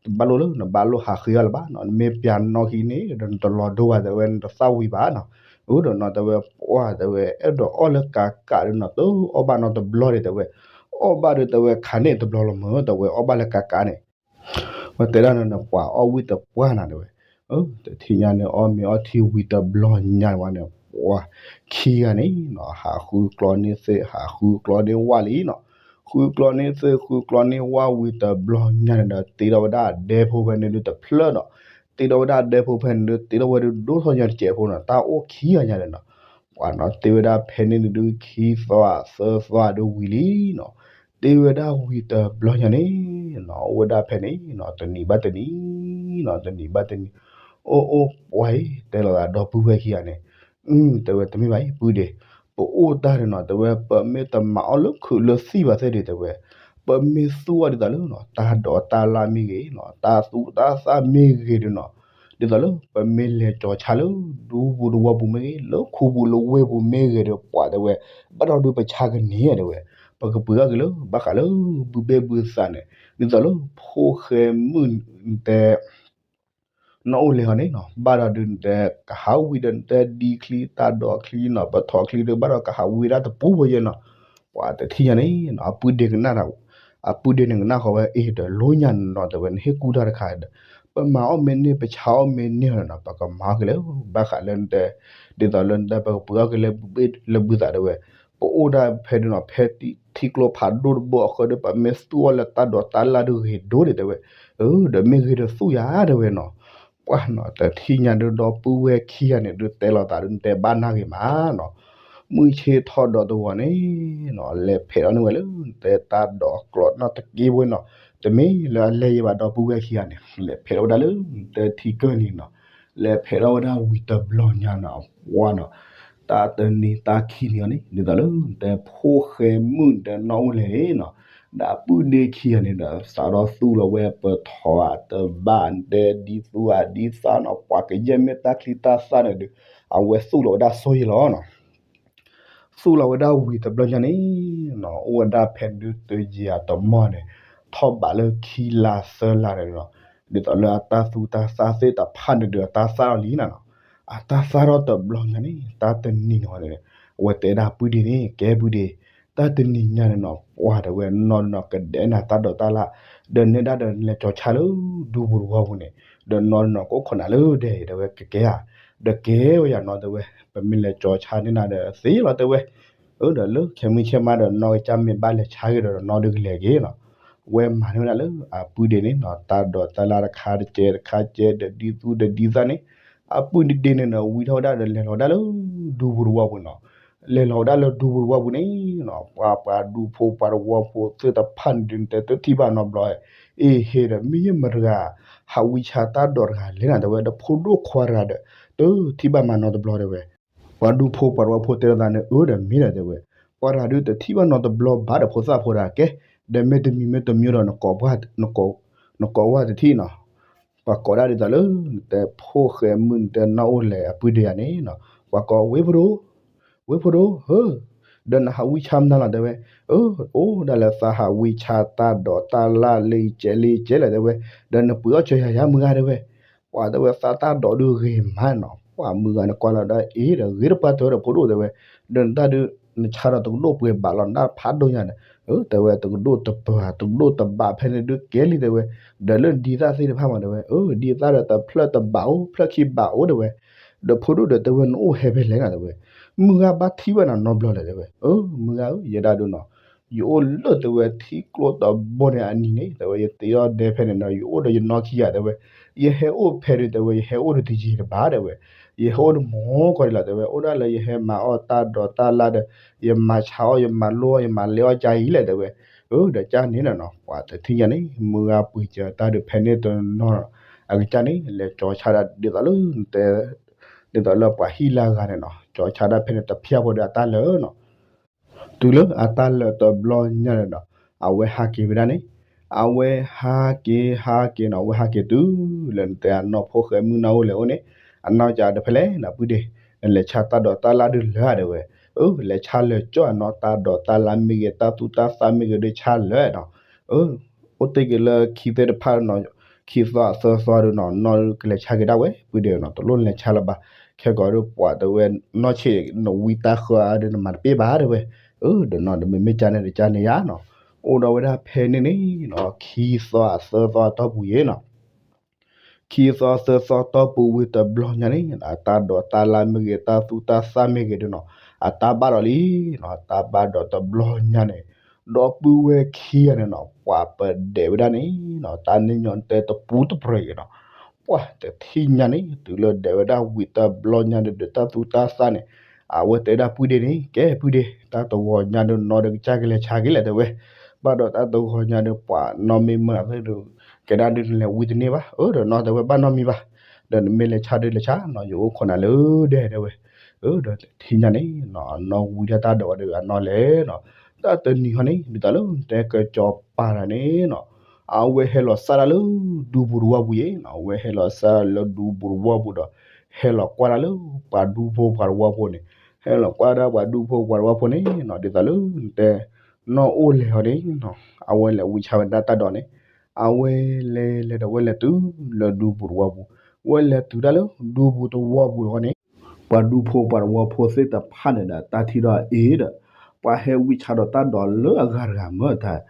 တဘၣ်လိၣ်လၢနဘၣ်လိၣ်ဟးဃ့အီၣ်လၢၤဘၣ်နီၤ, နမ့ၢ်ပျးနီၢ်ခံန့ၣ်ဒီးနတလီၤဒိဘၣ်တဲဝဲ နတသၣ်ဝံၤဘၣ်နီၤ. အၢဒီးနီၤတဲဝဲ ပှၤတဲဝဲ အဲၣ်ဒိးအီၣ်လၢကးကးဒီးနီၤ တအီၣ်ဘၣ်နီတဘျီဒံးတဲဝဲ, အီၣ်ဘၣ်ဒီးတဲဝဲခါန့ၣ်တဘျီလီၤမၢ် တဲဝဲအီၣ်ဘၣ်လၢကးကးန့ၣ် ဝဲတဲဒၣ်နီၤ ပှၤအီၣ်ဝံၣ်တပှၢ်နၤတဲဝဲ, တထံၣ်ညါန့ၣ်အီၣ်မ့ၤအီထံဝံၤတဘျီညါဝဲန့ၣ် ပှၤခံဂၤန့ၣ်နီၤ ဟးဃုကျီန့ၢ်သ့ၣ် ဟးဃုကျီန့ၢ်ဝၣ်လံနီၤ, ဃုကျီန့ၢ်သ့ၣ် ဃုကျီန့ၢ်ဝၣ်ဝံၤတဘျီညါန့ၣ်ဒီး တ့ထီၣ်ဝဲဒၣ်ဒဲဖိဖဲန့ၣ်ဒုးတဖျၢၣ်နီၤ, တ့ထီၣ်ဝဲဒၣ်ဒဲဖိဖဲန့ၣ်ဒုး တ့ထီၣ်ဝဲဒုးဒိၣ်ထီၣ်ညါတစဲးဖိနီၤ တၢ်အိၣ်ခံဂၤညါန့ၣ်နီၤ, ပှၤနီၤ တ့ဝဲဒၣ်ဖဲန့ၣ်ဒုး ခံသီသၢသီဒုးဝံၤလံနီၤ, တ့ဝဲဒၣ်ဝံၤတဘျီညါန့ၣ်နီၤ အိၣ်ဝဲဒၣ်ဖဲန့ၣ်နီၤ တနံၤဘၣ်တနံၤနီၤ တနံၤဘၣ်တနံၤ, အိၣ်အိၣ်ပှၤအံၤ တဲလီၤသးဒီပုၢ်ဝဲၢ်ခံဂၤန့ၣ်, တဲဝဲတမ့ၢ်ဘၣ်အံၤ ပုၢ်ဒ့, ပအိၣ်တၢ်န့ၣ်နီၤ တဲဝဲ ပမ့ၢ်တမၤအီၣ်လၢခုးလၢသံၣ်ဘၣ်သ့ၣ်ဒံးတဲဝဲ, ပမ့ၢ်သူၣ်အီၣ်ဒ်သိးလၢနီၤ တၢ်ဒိးတၢ်လၣ်မ့ၢ်ဂ့ၤနီၤ တၢ်သူၣ်တၢ်သၣ်မ့ၢ်ဂ့ၤဒုးနီၤ, ဒ်သိးလၢပမ့ၢ်လဲၤကၠီၤဆါလၢဒူပူၤတဝီပူၤမ့ၢ်ဂ့ၤ လၢခူပူၤလၢဝ့ၢ်ပူၤမ့ၢ်ဂ့ၤဒီး ပှၤတဲဝဲ ဘၣ်ဒီးဒုးပဆါကန့ၢ်တဲဝဲ, ပကပှ့ၤအီၣ်က့ၤလၢ ဘၣ်ဃးလၢဘုဘ့ၣ်ဘုသးန့ၣ် ဒ်သိးလၢဖိၣ်ဃဲမုၣ်တဲ နီၢ်အိၣ်လဲၤအီၤန့ၣ်နီၤ ဘၣ်ဒီးဒုးနတဲ ကဟးဝံၤဒီးနတဲဒံချံတၢ်ဒိးချံနီၤ ပထီၣ်ချံဒီး ဘၣ်ဒီးကဟးဝံၤဒၣ်တပူၤဝဲယဲနီၤ, ပှၤတထံၣ်ညါန့ၣ်နီၤ အပုၢ်ဒ့ကနၣ် အပုၢ်ဒ့န့ၣ်ကနၣ်ဃီဝဲ အ့ၣ် တလိၣ်ညါနီၤ တဲဝဲ နဟ့ၣ်ကူၣ်တၢ်တခါဒီး ပမၤအီၣ်မ့ၢ်န့ၢ် ပဆါအီၣ်မ့ၢ်န့ၢ်နီၤ ပကမၤအီၣ်က့ၤလၢ ဘၣ်ဃးလၢနတဲ ဒ်သိးလၢနတဲ ပကပှ့ၤအီၣ်က့ၤလၢဘုဘ့ၣ်လၢဘုသးတဲဝဲ, ပအိၣ်ဒၣ်ဖဲဒုးနီၤ ဖဲထံကျိဖးဒိၣ်တဘိအဃၢၤဒီး ပမ့ၢ်သူၣ်အီၣ်လၢတၢ်ဒိးတၢ်လၣ်ဒုးဂ့ၤဒိၣ်ဒံးတဲဝဲ, အၢ ဒီးမ့ၢ်ဂ့ၤဒီးသူၣ်ယၤတဲဝဲနီၤ, ပ ပှၢ်နီၤ တထံၣ်ညါဒုး ဒီပုၢ်ဝဲၢ်ခံဂၤန့ၣ်ဒုး တဲလိာ်သးဒုး နတဲဘၣ်နၢ်ဂ့ၤမးနီၤ, မုၢ်ဆ့ၣ်ထီၣ်ဒီးတဂီၤန့ၣ်နီၤ လဲၤဖဲးထီၣ်န့ၢ်ဝဲလၢ နတဲတၢ်ဒိးကျိးနီၣ်တက့ၢ်ဖိနီၤ, တမ့ၢ်လၢအလဲၤယံၤဘၣ် ဒီပုၢ်ဝဲၢ်ခံဂၤန့ၣ် လဲၤဖဲးထီၣ်ဝဲဒၣ်လၢ နတဲထံကၢၢ်န့ၣ်နီၤ, လဲၤဖဲးထီၣ်ဝဲဒၣ်ဝံၤတဘျီညါနီၤ ပှၢ်နီၤ တၢ်တနံၤတၢ်ခံနံၤအီၤန့ၣ် ဒ်သိးလၢ နတဲဖိၣ်ဃဲမုၣ် နတဲနီၢ်အိၣ်လဲၣ်န့ၣ်နီၤ, ဒီးအပုၢ်ဒ့ခံဂၤန့ၣ်ဒီး စးထီၣ်သူၣ်လီၤဝဲပထီၣ်အတဘၣ် နတဲဒ်သူၣ်အဒ်သၣ်နီၤ, ပှၤကယဲၢ်မ့ၢ်တၢ်ချံတၢ်သၣ်န့ၣ်ဒီး အဝဲသူၣ်လီၤဝဲဒၣ်ဆိယံာ်လီၤနီၤ. သူၣ်လီၤဝဲဒၣ်ဝံၤတဘျီညါန့ၣ်နီၤ အိၣ်ဝဲဒၣ်ဖဲဒုးတယံာ်အတမီၢ်န့ၣ် ထီၣ်ဘးလၢခံလါသၢလါန့ၣ်နီၤ, ဒ်သိးလၢအတၢ်သူတၢ်သၣ်သ့ၣ်တဖၣ်န့ၣ်ဒီး အတၢ်သၣ်လီၤလံနၤနီၤ, အတၢ်သၣ်ထီၣ်တဘျီညါန့ၣ် တၢ်တနံၤန့ၣ် အဝဲတဲဒၣ်ပုၢ်ဒ့န့ၣ် ကဲပုၢ်ဒ့, တၢ်တနံၤညါန့ၣ်နီၤ ပှၢ်တဲဝဲ နီၢ်ဒုးနီၤ ကဒဲးနၤတၢ်ဒိးတၢ်လၣ်, ဒီးနဲဒၣ်ဒီးနလဲၤကၠီၤဆါလၢဒူပူၤတဝီပူၤန့ၣ်, ဒီးနီၢ်ဒုးနီၤ ကအိၣ်ခိးနၤလၢဒဲး တဲဝဲ ကကဲဧါ, ဒီးကဲဝဲယၤနီၤ တဲဝဲ, ပမ့ၢ်လဲၤကၠီၤဆါန့ၢ်နၤဒီးသ့လီၤ တဲဝဲ. အၢ ဒီးလၢခဲမုၢ်ဆ့ၣ်မးဒီး နီၢ်ကစၢ်မ့ၢ်ဘၣ်လဲၤဆါဂ့ၤဒီး နီၢ်ဒုးကလဲၤက့ၤနီၤ. ဝဲမၤန့ၢ်ဝဲဒၣ်လၢအပုၢ်ဒ့န့ၣ်နီၤ တၢ်ဒိးတၢ်လၣ်တခါတကဲတခါကဲ ဒီးဒ်သူၣ်ဒီးဒ်သၣ်န့ၣ်, အပုၢ်ဒ့န့ၣ်ဒီး ဝံထီၣ်ဝဲဒၣ်ဒီး လဲၤလီၤဝဲဒၣ်လၢဒူပူၤတဝီပူၤနီၤ. လဲၤလီၤဝဲဒၣ်လၢဒူပူၤတဝီပူၤန့ၣ်နီၤ ပှၤ ပှၤဒူဖိပှၤတဝီဖိသ့ၣ်တဖၣ်န့ၣ်ဒုး နတဲတထံၣ်ဘၣ်နီတဘျီ, အ့ဟ့ဒီး မ့ၢ်ယမတဂၤ ဟးဝံဆါတၢ်ဒိးတဂၤလဲၣ်နၤ တဲဝဲ, ဒီးဖိဒိၣ်ခွါတဂၤဒီး တထံၣ်ဘၣ်မးနီတဘျီ တဲဝဲ. ပှၤဒူဖိပှၤတဝီဖိတဲလိာ်သးန့ၣ် အၢ ဒီးမ့ၢ်ဒီး တဲဝဲ, ပှၤတဂၤဒုးတထံၣ်ဘၣ်နီတဘျီဘၣ်ဒီးဖိသၣ်ဖိတဂၤကဲ, ဒီးမ့ၢ်တမံၤမ့ၢ်တမံၤဒီး နကိးဝဲတထံၣ်နီၤ. ပှၤကိးဒၣ်ဒ်သိးလၢ နတဲဖိၣ်ဃဲမုၣ် နတဲနီၢ်အိၣ်လဲၣ် အပုၢ်ဒ့ယၤန့ၣ်နီၤ, ပှၤကိး ဝ့ၢ်ဖိဒိၣ်, ဝ့ၢ်ဖိဒိၣ်ဧၢ, ဒီးနဟးဝံဆါမနုၤလီၤ တဲဝဲ. အၢ အိၣ်ဒၣ်လၢသးဟးဝံဆါတၢ်ဒိးတၢ်လၣ်လၢယကဲလၢယကဲလဲၣ် တဲဝဲ, ဒီးနပှ့ၤအီၣ်စၢၤယၤယၤမုၢ်ဂၤ တဲဝဲ. ပှၤတဲဝဲ သးတၢ်ဒိးဒုးဂ့ၤမးနီၤ, ပှၤမုၢ်ဂၤန့ၣ်ကွၢ်လီၤဒီး အ့ဒီးဂ့ၤတပှၢ်တၢၢ်ဒီးဖိဒိၣ် တဲဝဲ, ဒီးနတၢ်ဒုး နဆါဒီးတကဒိၣ်ပှဲၤဘးလီၤ နတၢ်ဖးဒိၣ်ညါဒီး, အၢ တဲဝဲ တကဒိၣ်တပှဲၤ တကဒိၣ်တဘးဖဲန့ၣ်ဒုးကဲလံ တဲဝဲ, ဒီးလၢနဒ်သၣ်သ့ၣ်တဖၣ်မး တဲဝဲ, အၢ ဒ်သၣ်ဒီးတဖျၢၣ်တဘးအိၣ် ဖျၢၣ်ခံဘးအိၣ် တဲဝဲ, ဒီးဖိဒိၣ်ဒီးတဲဝဲ နအိၣ်ဟဲဖဲလဲၣ်နီၤ တဲဝဲ, မုၢ်ဂၤဘၣ်ထံၣ်ဝဲနၤနီတဘျီလဲၣ် တဲဝဲ, အၢ မုၢ်ဂၤဧၢ ယဲဒၣ်ဒုးနီၤ ယအိၣ်လၢ တဲဝဲ ထံကျိတဘိန့ၣ်အနံၤန့ၣ် တဲဝဲ ယတ့အီၣ်ဒဲဖဲန့ၣ်ဒီး ယအိၣ်ဒီးယနီၢ်ခံဂၤ တဲဝဲ, ယဟဲအိၣ်ဖဲဒုး တဲဝဲ ယဟဲအိၣ်ဒီးတယံာ်တဘၣ် တဲဝဲ, ယဟဲအိၣ်ဒီးမုၢ်ကီၢ်ဒ်လီၤ တဲဝဲ, အိၣ်ဒၣ်လၢယဟဲမၤအီၣ်တၢ်ဒိးတၢ်လၣ်ဒီး ယမၤဆါအီၣ် ယမၤလိအီၣ် ယမၤလဲၤအီၣ်ကၢအံၤလဲၣ် တဲဝဲ, အၢ ဒီးကၢ်န့ၣ်နီၤ ပှၤတထံၣ်ညါန့ၣ် မုၢ်ဂၤပှ့ၤစၢၤတၢ်ဒုးဖဲန့ၣ်တနီၤ အကစၢ်န့ၣ် လဲၤကၠီၤဆါဒၣ်ဒ်သိးလၢ တဲ ဒ်သိးလၢပှၤဟံၣ်လၢအဂၤန့ၣ်နီၤ ကၠီၤဆါဒၣ်ဖဲန့ၣ်တဖျၢၣ်ဖိဒီးအတၢ်လၢာ်နီၤ. တုၤလၢအတၢ်လၢာ်တဘျီညါန့ၣ်ဒီး အဝဲဟးက့ၤဝဲဒၣ်န့ၣ်, အဝဲဟးက့ၤ ဟးက့ၤနီၤ အဝဲဟးက့ၤတုၤလၢနတဲအနီၢ်ဖိၣ်ဃဲမုၣ်နီၢ်အိၣ်လဲၣ်အိၣ်န့ၣ်, အနီၢ်ကစၢ်ဒီးဖဲလဲၣ်နီၤ ပုၢ်ဒ့, နလဲၤဆါတၢ်ဒိးတၢ်လၣ်ဒုးလၢာ်ဧါ တဲဝဲ, အၢ လဲၤဆါလၢာ်ကၠီနီၤ တၢ်ဒိးတၢ်လၣ်မ့ၢ်ဂ့ၤ တၢ်သူတၢ်သၣ်မ့ၢ်ဂ့ၤဒုးဆါလၢာ်နီၤ, အၢ အိၣ်တ့ၢ်က့ၤလၢခံသ့ၣ်တဖၣ်နီၤ ခံသီအသၢသီဒုးနီၤ နီၢ်ကလဲၤဆါက့ၤဒၣ်ဝဲ ပုၢ်ဒ့နီၤ တလိၣ်နလဲၤဆါလၢၤဘၣ်, ခဲကီးဒုးပှၤတဲဝဲ နီၢ်ဆံး နဝံတၢ်ဃၢအါဒုး နမၤတပ့ၢ်ဘၣ် တဲဝဲ, အၢ ဒီးနီၤ ဒီးမ့မ့ၢ်ကၢ်န့ၣ်ဒီးကၢ်န့ၣ်ယါနီၤ, အိၣ်ဒီးဝဲဒၣ်ဖဲန့ၣ်န့ၣ်နီၤ ခံသီအသၢသီအတီၢ်ပူၤယဲနီၤ ခံသီသၢသီတီၢ်ပူၤဝံၤတဘျီညါန့ၣ် အတၢ်ဒိးတၢ်လၣ်မ့ၢ်ဂ့ၤ တၢ်သူတၢ်သၣ်မ့ၢ်ဂ့ၤဒုးနီၤ အတၢ်ဘၣ်ဒီးလံနီၤ, အတၢ်ဘၣ်ဒီးတဘျီညါန့ၣ် ဒီပုၢ်ဝဲၢ်ခံဂၤန့ၣ်နီၤ ပှၤပဒဲးဝဲဒၣ်န့ၣ်နီၤ တၢ်န့ၣ်ညီနတဲတပူၤတပြၢၤဂ့ၤနီၤ, ပှၤတထံၣ်ညါန့ၣ် တုၤလၢဒဲးဝဲဒၣ်ဝံၤတဘျီညါန့ၣ်ဒီး တၢ်သူတၢ်သၣ်န့ၣ် အဝဲတဲဒၣ်ပုၢ်ဒ့န့ၣ် ကဲပုၢ်ဒ့ တၢ်တဂီၤညါဒုးနီၤဒီးကစၢ်ကလဲၤဆါက့ၤလဲၣ် တဲဝဲ, ဘၣ်ဒီးတၢ်တဂီၤညါဒုး ပှၤနီၢ်မ့ၢ်မုၢ်အသ့ၣ်ဒုး ကဲဒၣ်ဒုးနလဲၤဝံတန့ၢ်ဘၣ်, အၢ ဒီးနီၤ တဲဝဲဘၣ်နီတမံၤဘၣ်, ဒီးနမ့ၢ်လဲၤဆါဒုးလဲၤဆါနီၤ ယအိၣ်ခိးနၤလၢဒဲး တဲဝဲ, အၢ ဒီးတထံၣ်ညါန့ၣ်နီၤ အနီၢ်ဝံဒၣ်တၢ်ဒိးဝဲဒီးအနီၢ်လဲၤနီၤ, တၢ်တနံၤဟီန့ၣ် ဒ်သိးလၢတဲကစီၤပၤတဂၤန့ၣ်နီၤ အဝဲဟဲလီၤစၢ်ဒၣ်လၢဒူပူၤတဝီပူၤယဲနီၤ, အဝဲဟဲလီၤစၢ်ဒၣ်လၢဒူပူၤတဝီပူၤဒီး ဟဲလီၤကွၢ်ဒၣ်လၢပှၤဒူဖိပှၤတဝီဖိန့ၣ်, ဟဲလီၤကွၢ်ဒၣ်ပှၤဒူဖိပှၤတဝီဖိန့ၣ်နီၤ ဒ်သိးလၢတဲ နီၢ်အိၣ်လဲၣ်ဟီန့ၣ်နီၤ အဝဲလဲၤဝံဆါဝဲဒၣ်တၢ်ဒိးန့ၣ်, အဝဲလဲၤလဲၤဒီးဝဲလဲၤတုၤလၢဒူပူၤတဝီပူၤ, ဝဲလဲၤတုၤတၢ်လၢဒူပူၤတဝီပူၤဟီန့ၣ် ပှၤဒူဖိပှၤတဝီဖိသ့ၣ်တဖၣ်န့ၣ်ဒီး တၢ်ထံၣ်ဒီးအ့ဒီး ပှၤဟဲဝံဆါဒီးတၢ်ဒိးလၢအဂၤတဂၤမ့ၢ်တၢ်,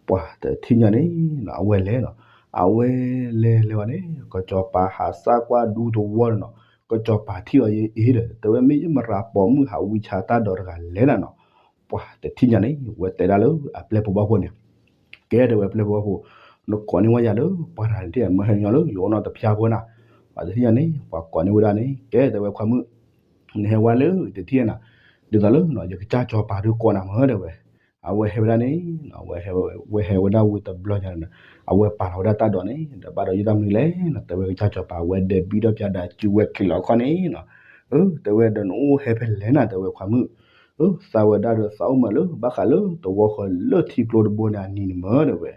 ပှၤတထံၣ်ညါန့ၣ်နီၤ အဝဲလဲၤနီၤ, အဝဲလဲၤလဲၤဝဲန့ၣ် ကစီၤပၤဟးစၢ်ကွၢ်ဒူတဝီန့ၣ်နီၤ, ကစီၤပၤထံၣ်အီၤယဲအ့ဒီး တဲဝဲမ့ၢ်ယမရၤပိာ်မုၣ်ဟးဝံဆါတၢ်ဒိးတဂၤလဲၣ်နၤနီၤ, ပှၤတထံၣ်ညါန့ၣ် ဝဲတဲဒၣ်လၢအပျဲၢ်ဖိဘၣ်ဖိန့ၣ် ကဲတဲဝဲပျဲၢ်ဖိဘၣ်ဖိ, နကိးန့ၢ်ဝဲယၤလၢပှၤတဂၤန့ၣ် မ့ၢ်ဟဲညီလၢယအိၣ်နီတဖျါဖိနၤ, ပှၤတထံၣ်ညါန့ၣ် ပှၤကိးန့ၢ်ဝဲဒၣ်န့ၣ် ကဲတဲဝဲခွါမုၣ် နဟဲဝဲလၢတထံၣ်နၤ ဒ်သိးလၢယကစၢ်စီၤပၤဒုးကိးနၤမ့ၢ်တဲဝဲ, အဝဲဟဲဝဲဒၣ်န့ၣ် ဝဲဟဲဝဲဒၣ်ဝံၤတဘျီညါန့ၣ်ဒီး အဝဲပာ်လီၤဝဲဒၣ်တၢ်ဒိးန့ၣ် ဒီးဘၣ်ဒီးယုၢ်တၢ်မနုၤလဲၣ်နီၤ တဲဝဲကစၢ်စီၤပၤ အဝဲဒဲးဘံၣ်ဒီးပၠးဒီးစုဝဲခံလီၤခီန့ၣ်နီၤ, အၢ တဲဝဲဒီးနအိၣ်ဟဲဖဲလဲၣ်နၤ တဲဝဲခွါမုၣ်, အၢ သးဝဲဒၣ်ဒီးသးအိၣ်မးလၢဘၣ်ဃးလၢတဝီဃီလၢထံကျိတဘိန့ၣ်အနံၤန့ၣ်မ့ၢ်တဲဝဲ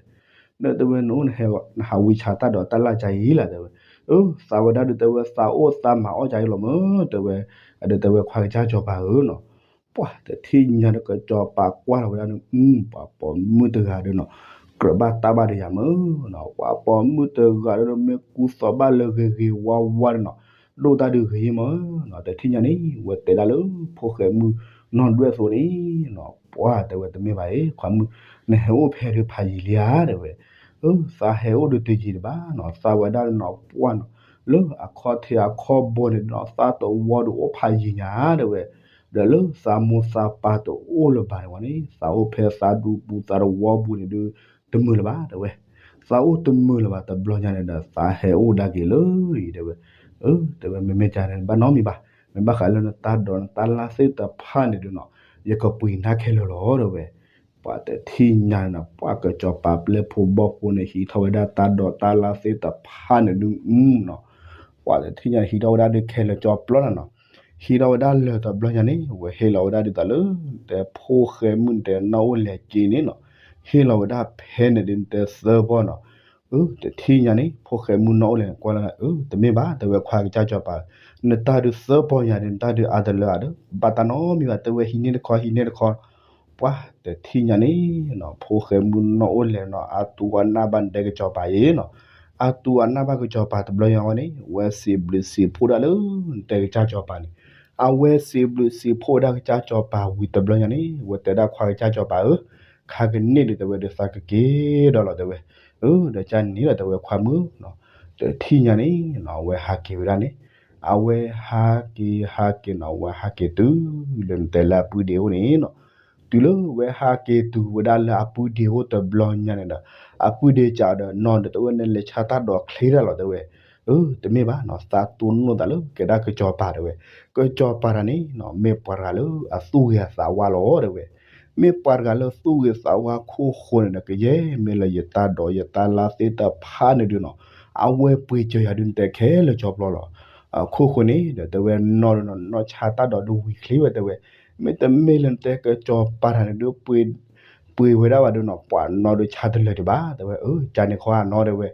ဒီးတဲဝဲနအိၣ်နဟးဝံဆါတၢ်ဒိးတၢ်လၢ်ကါအံၤလၢ်တဲဝဲ, အၢ သးဝဲဒၣ်ဒီးတဲဝဲသးအိၣ်သးမၤအီၣ်ကါအံၤလီၤမ့ၢ်တဲဝဲ, ဒီးတဲဝဲခွါကစၢ်စီၤပၤဧၢနီၤ, ပှၤတထံၣ်ညါဒီးကစီၤပၤကွၢ်လီၤဝဲဒၣ်န့ၣ် ပှၤပိာ်မုၣ်တဂၤဒီးနီၤ ကြၢးဘၣ်တၢ်ဘၣ်ဒီးယၤမ့ၢ်နီၤ, ပှၤပိာ်မုၣ်တဂၤဒီးမ့ၢ်ကူသိးဘၣ်လၢဂ့ၤဂ့ၤဝါဝါဒီးနီၤ ဒိၣ်တၢ်ဒုးဂ့ၤမ့ၢ်နီၤ, တထံၣ်ညါန့ၣ် ဝဲတဲဒၣ်လၢ ဖိၣ်ဃဲမုၣ်နီၢ်ဒွဲၣ်သိန့ၣ်နီၤ, ပှၤတဲဝဲတမ့ၢ်ဘၣ်အံၤ ခွါမုၣ် နဟဲအိၣ်ဖဲဒုးဖးယံာ်လံဧါတဲဝဲ, အၢ သးဟဲအိၣ်ဒီးတယံာ်တဘၣ်နီၤ သးဝဲဒၣ်နီၤ ပှၢ်နီၤ လၢအခီၣ်ထံးအခီၣ်ဘိန့ၣ်နီၤ သးတဝီဒီးအိၣ်ဖးယံာ်ညါတဲဝဲ, ဒီးလၢသးမိၢ်သးပၢ်တအိၣ်လၢၤဘၣ်န့ၣ်ဝဲန့ၣ် သးအိၣ်ဖဲသးဒူပူၤသးတဝီပူၤန့ၣ်ဒုး တမုာ်လၢၤဘၣ်တဲဝဲ, သးအိၣ်တမုာ်လၢၤဘၣ်တဘျီညါန့ၣ်ဒီး သးဟဲအိၣ်ဒၣ်က့ၤလၢအံၤတဲဝဲ, အၢ တဲဝဲမ့မ့ၢ်ကန့ၣ် ဘၣ်နီတမံၤဘၣ်, မ့ၢ်ဘၣ်ဃးလၢနတၢ်ဒိးနတၢ်လၢ်သ့ၣ်တဖၣ်န့ၣ်ဒုးနီၤ ယကပှ့ၤနၤခဲလၢာ်လီၤတဲဝဲ, ပှၤတထံၣ်ညါန့ၣ်နီၤ ပှၤကစီၤပၤပျဲၢ်ဖိဘီၣ်ဖိန့ၣ် ဟံးထီၣ်ဝဲဒၣ်တၢ်ဒိးတၢ်လၢ်သ့ၣ်တဖၣ်န့ၣ်ဒုးနီၤ, ပှၤတထံၣ်ညါန့ၣ် ဟံးထီၣ်ဝဲဒၣ်ဒုးခဲလၢာ်ကၠီပျီလီၤနီၤ, ဟံးထီၣ်ဝဲဒၣ်လၢာ်တဘျီညါန့ၣ် ဝဲဟ့ၣ်လီၤဝဲဒၣ်ဒ်သိးလၢ တဲဖိၣ်ဃဲမုၣ်တဲနီၢ်အိၣ်လဲၤက့ၤန့ၣ်နီၤ, ဟ့ၣ်လီၤဝဲဒၣ်ဖဲန့ၣ်ဒုးနတဲသၢပီၢ်နီၤ, အၢ တထံၣ်ညါန့ၣ် ဖိၣ်ဃဲမုၣ်နီၢ်အိၣ်လဲၤန့ၣ် ကွၢ်လၢ အၢ တမ့ၢ်ဘၣ် တဲဝဲခွါကစၢ်ကၠီၤပၤ, နတၢ်ဒုးသၢပီၢ်ညါဒုး နတၢ်ဒုးအါတလၢအါဒီး ဘၣ်တၢ်နီတမံၤဘၣ် တဲဝဲဟံးန့ၢ်တခီ ဟံးန့ၢ်တခီ, ပှၤတထံၣ်ညါန့ၣ်နီၤ ဖိၣ်ဃဲမုၣ်နီၢ်အိၣ်လဲၤနီၤ အါတူၢ်အနၢ်ဘၣ်နတဲကစၢ်ကၠီၤပၤအံၤနီၤ, အါတူၢ်အနၢ်ဘၣ်ကစၢ်ကၠီၤပၤတဘျီညါဝဲန့ၣ် ဝဲစံးဘျုးစံးဖှိၣ်ဒၣ်လၢ နတဲကစၢ်ကၠီၤပၤန့ၣ်, အဝဲစံးဘျုးစံးဖှိၣ်ဝဲဒၣ်ကစၢ်ကၠီၤပၤဝံၤတဘျီညါန့ၣ် ဝဲတဲဒၣ်ခွါကစၢ်ကၠီၤပၤဧၢ, ခါကန့ၣ်ဒုး တဲဝဲဒုးသးကက့ၤဒီးလီၤတဲဝဲ, အၢ ဒီးကန့ၣ်လီၤတဲဝဲခွါမုၣ်နီၤ, တထံၣ်ညါန့ၣ်နီၤ အဝဲဟးက့ၤဝဲဒၣ်န့ၣ်, အဝဲဟးက့ၤဟးက့ၤနီၤ အဝဲဟးက့ၤတုၤလၢနတဲလၢအပုၢ်ဒ့အိၣ်န့ၣ်နီၤ, တုၤလၢဝဲဟးက့ၤတုၤဝဲဒၣ်လၢအပုၢ်ဒ့အိၣ်တဘျီညါန့ၣ်ဒီး အပုၢ်ဒ့ကးဒီးနီၤဒီး တဲဝဲနလဲၤဆါတၢ်ဒိးချ့တၢ်လီၤတဲဝဲ, အၢ တမ့ၢ်ဘၣ်နီၤ သးတိၢ်နီၣ်သးလၢကဲဒၣ်ကစၢ်ကၠီၤပၤတဲဝဲ, ကစၢ်ကၠီၤပၤတဂၤန့ၣ်နီၤ မ့ၢ်ပှၤတဂၤလၢအသူၣ်ဂ့ၤအသးဝါလီၤတဲဝဲ, မ့ၢ်ပှၤတဂၤလၢသူၣ်ဂ့ၤသးဝါခိၣ်ဃိန့ၣ်ဒီး ကယဲၢ်မ့ၢ်လၢယတၢ်ဒိးယတၢ်လၢ်သ့ၣ်တဖၣ်န့ၣ်ဒုးနီၤ, အဝဲပှ့ၤစၢၤယၤဒုးနတဲခဲလၢာ်ကၠီပျီလီၤ, အခိၣ်ဃိန့ၣ်ဒီး တဲဝဲနီၤဒီးနီၤ နီၢ်ဆါတၢ်ဒိးဒုးဝံၤချ့ဝဲတဲဝဲ, မ့တမ့ၢ်လၢနတဲကစၢ်ကၠီၤပၤတဂၤန့ၣ်ဒုး ပှ့ၤဝဲဒၣ်ဘၣ်ဒုးနီၤ ပှၤနီၤဒုးဆါတလၢာ်ဒံးဘၣ်တဲဝဲ, အၢ ကန့ၣ်ခီအနီၤတဲဝဲ,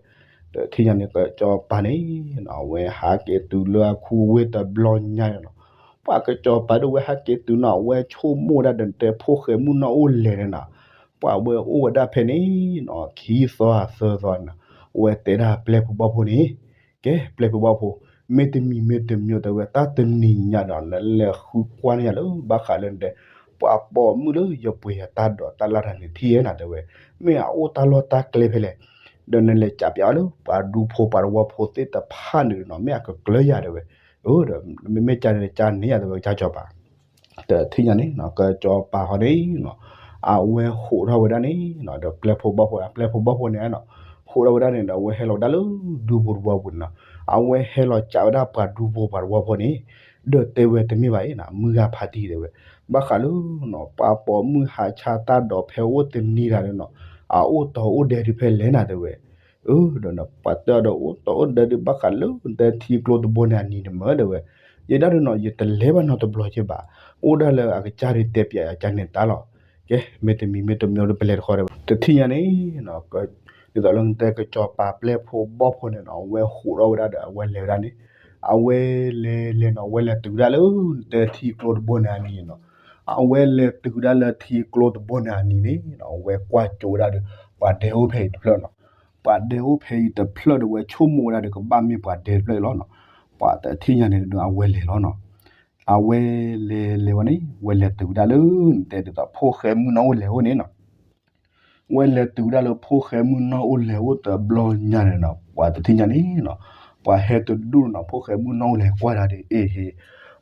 တထံၣ်ညါန့ၣ် ကစၢ်ကၠီၤပၤန့ၣ် အဝဲဟးက့ၤတုၤလၢအခူဝ့ၢ်တဘျီညါန့ၣ်နီၤ, ပှၤကစၢ်ကၠီၤပၤဒုးဝဲဟးက့ၤတုၤနီၤ အဝဲဆိကမိၣ်ဝဲဒၣ်ဒီးနတဲဖိၣ်ဃဲမုၣ်နီၢ်အိၣ်လဲၤန့ၣ်နီၤ, ပှၤဝဲအိၣ်ဝဲဒၣ်ဖဲန့ၣ်နီၤ ခံသီသၢသီန့ၣ်နီၤ, အဝဲတဲဒၣ်ပျဲၢ်ဖိဘီၣ်ဖိန့ၣ်, ကဲ ပျဲၢ်ဖိဘီၣ်ဖိ, မ့တမံၤမ့တမံၤတဲဝဲ တၢ်တနံၤညါဒီး နလဲၤဃုကွၢ်န့ၢ်ယၤလၢဘၣ်ဃးလၢနတဲ ပှၤပိာ်မုၣ်လၢယပှ့ၤယတၢ်ဒိးတၢ်လၢ်တၢ်န့ၣ်ထံၣ်ဧဲနၤတဲဝဲ, မ့ၢ်အအိၣ်တၢ်လီၢ်တၢ်ကျဲဖဲလဲၣ်, ဒီးနလဲၤကးပျးအီၤလၢပှၤဒူဖိပှၤတဝီဖိသ့ၣ်တဖၣ်န့ၣ်နီၤ မ့ၢ်အကကျၢၤယၤတဲဝဲ, အၢ ဒီးမ့မ့ၢ်ကန့ၣ်ကန့ၣ်ယၤတဲဝဲကစၢ်ကၠီၤပၤ တထံၣ်ညါန့ၣ်နီၤ ကစၢ်ကၠီၤပၤဃီန့ၣ်နီၤ, အဝဲဟိးထီၣ်ဝဲဒၣ်န့ၣ်နီၤ ဒီးပျဲၢ်ဖိဘီၣ်ဖိ အပျဲၢ်ဖိဘီၣ်ဖိန့ၣ်နီၤ, ဟိးထီၣ်ဝဲဒၣ်န့ၣ်ဒီး အဝဲဟဲလီၤဝဲဒၣ်လၢဒူဖိတဝီပူၤန့ၣ်နီၤ, အဝဲဟဲလီၤကးဝဲဒၣ်ပှၤဒူဖိပှၤတဝီဖိန့ၣ်, ဒီးတဲဝဲတမ့ၢ်ဘၣ်အံၤနီၤ မုၢ်ဂၤဖးတံၢ်တဲဝဲ, ဘၣ်ဃးလၢနီၤ ပှၤပိာ်မုၣ်ဟးဆါတၢ်ဒိးဖဲအိၣ်တနံၤတၢ်ဒီးနီၤ, အအိၣ်တီအိၣ်ဒဲးဒုးဖဲလဲၣ်နၤတဲဝဲ, အၢ ဒီးပှၤတဲအီၤဒီးအိၣ်တီအိၣ်ဒဲးဒုး ဘၣ်ဃးလၢနတဲထံကျိတဘိန့ၣ်အနံၤန့ၣ်မ့ၢ်တဲဝဲ, ယဲဒၣ်ဒုးနီၤ ယတလဲၤဘၣ်နီတဘျီက့ဘၣ်, အိၣ်ဒၣ်လၢအကစၢ်ဒုးတဲပျးယၤကန့ၣ်တၢ်လီၤ, ကဲ မ့တမံၤမ့တမံၤဒီးပလဲၤတခီတဲဝဲ, တထံၣ်ညါန့ၣ်နီၤ ဒ်သိးလၢနတဲကစၢ်ကၠီၤပၤပျဲၢ်ဖိဘီၣ်ဖိန့ၣ်နီၤ အဝဲဟိးထီၣ်ဝဲဒၣ်ဒီး အဝဲလဲၤဝဲဒၣ်န့ၣ်, အဝဲလဲၤလဲၤနီၤ အဝဲလဲၤတုၤဝဲဒၣ်လၢနတဲထံကျိတဘိန့ၣ်အနံၤန့ၣ်နီၤ, အဝဲလဲၤတုၤဝဲဒၣ်လၢထံကျိတဘိန့ၣ်အနံၤန့ၣ်နီၤ အဝဲကွၢ်ကၠိဝဲဒၣ်ဒီး ပှၤဒဲအိၣ်ဖဲအံၤတဖျၢၣ်နီၤ, ပှၤဒဲအိၣ်ဖဲအံၤတဖျၢၣ်ဒီး အဝဲဆိကမိၣ်ဝဲဒၣ်ဒီးကဘၣ်မ့ၢ်ပှၤဒဲတဖျၢၣ်အံၤလီၤနီၤ, ပှၤတထံၣ်ညါန့ၣ်ဒုး အဝဲလဲၤလီၤနီၤ, အဝဲလဲၤလဲၤဝဲန့ၣ် အဝဲလဲၤတုၤဝဲဒၣ်လၢ နတဲဒ်သိး ဖိၣ်ဃဲမုၣ်နီၢ်အိၣ်လဲၤအိၣ်န့ၣ်နီၤ ဝဲလဲၤတုၤဝဲဒၣ်လၢဖိၣ်ဃဲမုၣ်နီၢ်အိၣ်လဲၤအိၣ်တဘျီညါန့ၣ်နီၤ ပှၤတထံၣ်ညါန့ၣ်နီၤ, ပှၤဟဲတဒူၣ်နီၤ ဖိၣ်ဃဲမုၣ်နီၢ်အိၣ်လဲၤကွၢ်ဒၣ်ဒီး အ့ၣ်ဟ့ၣ်,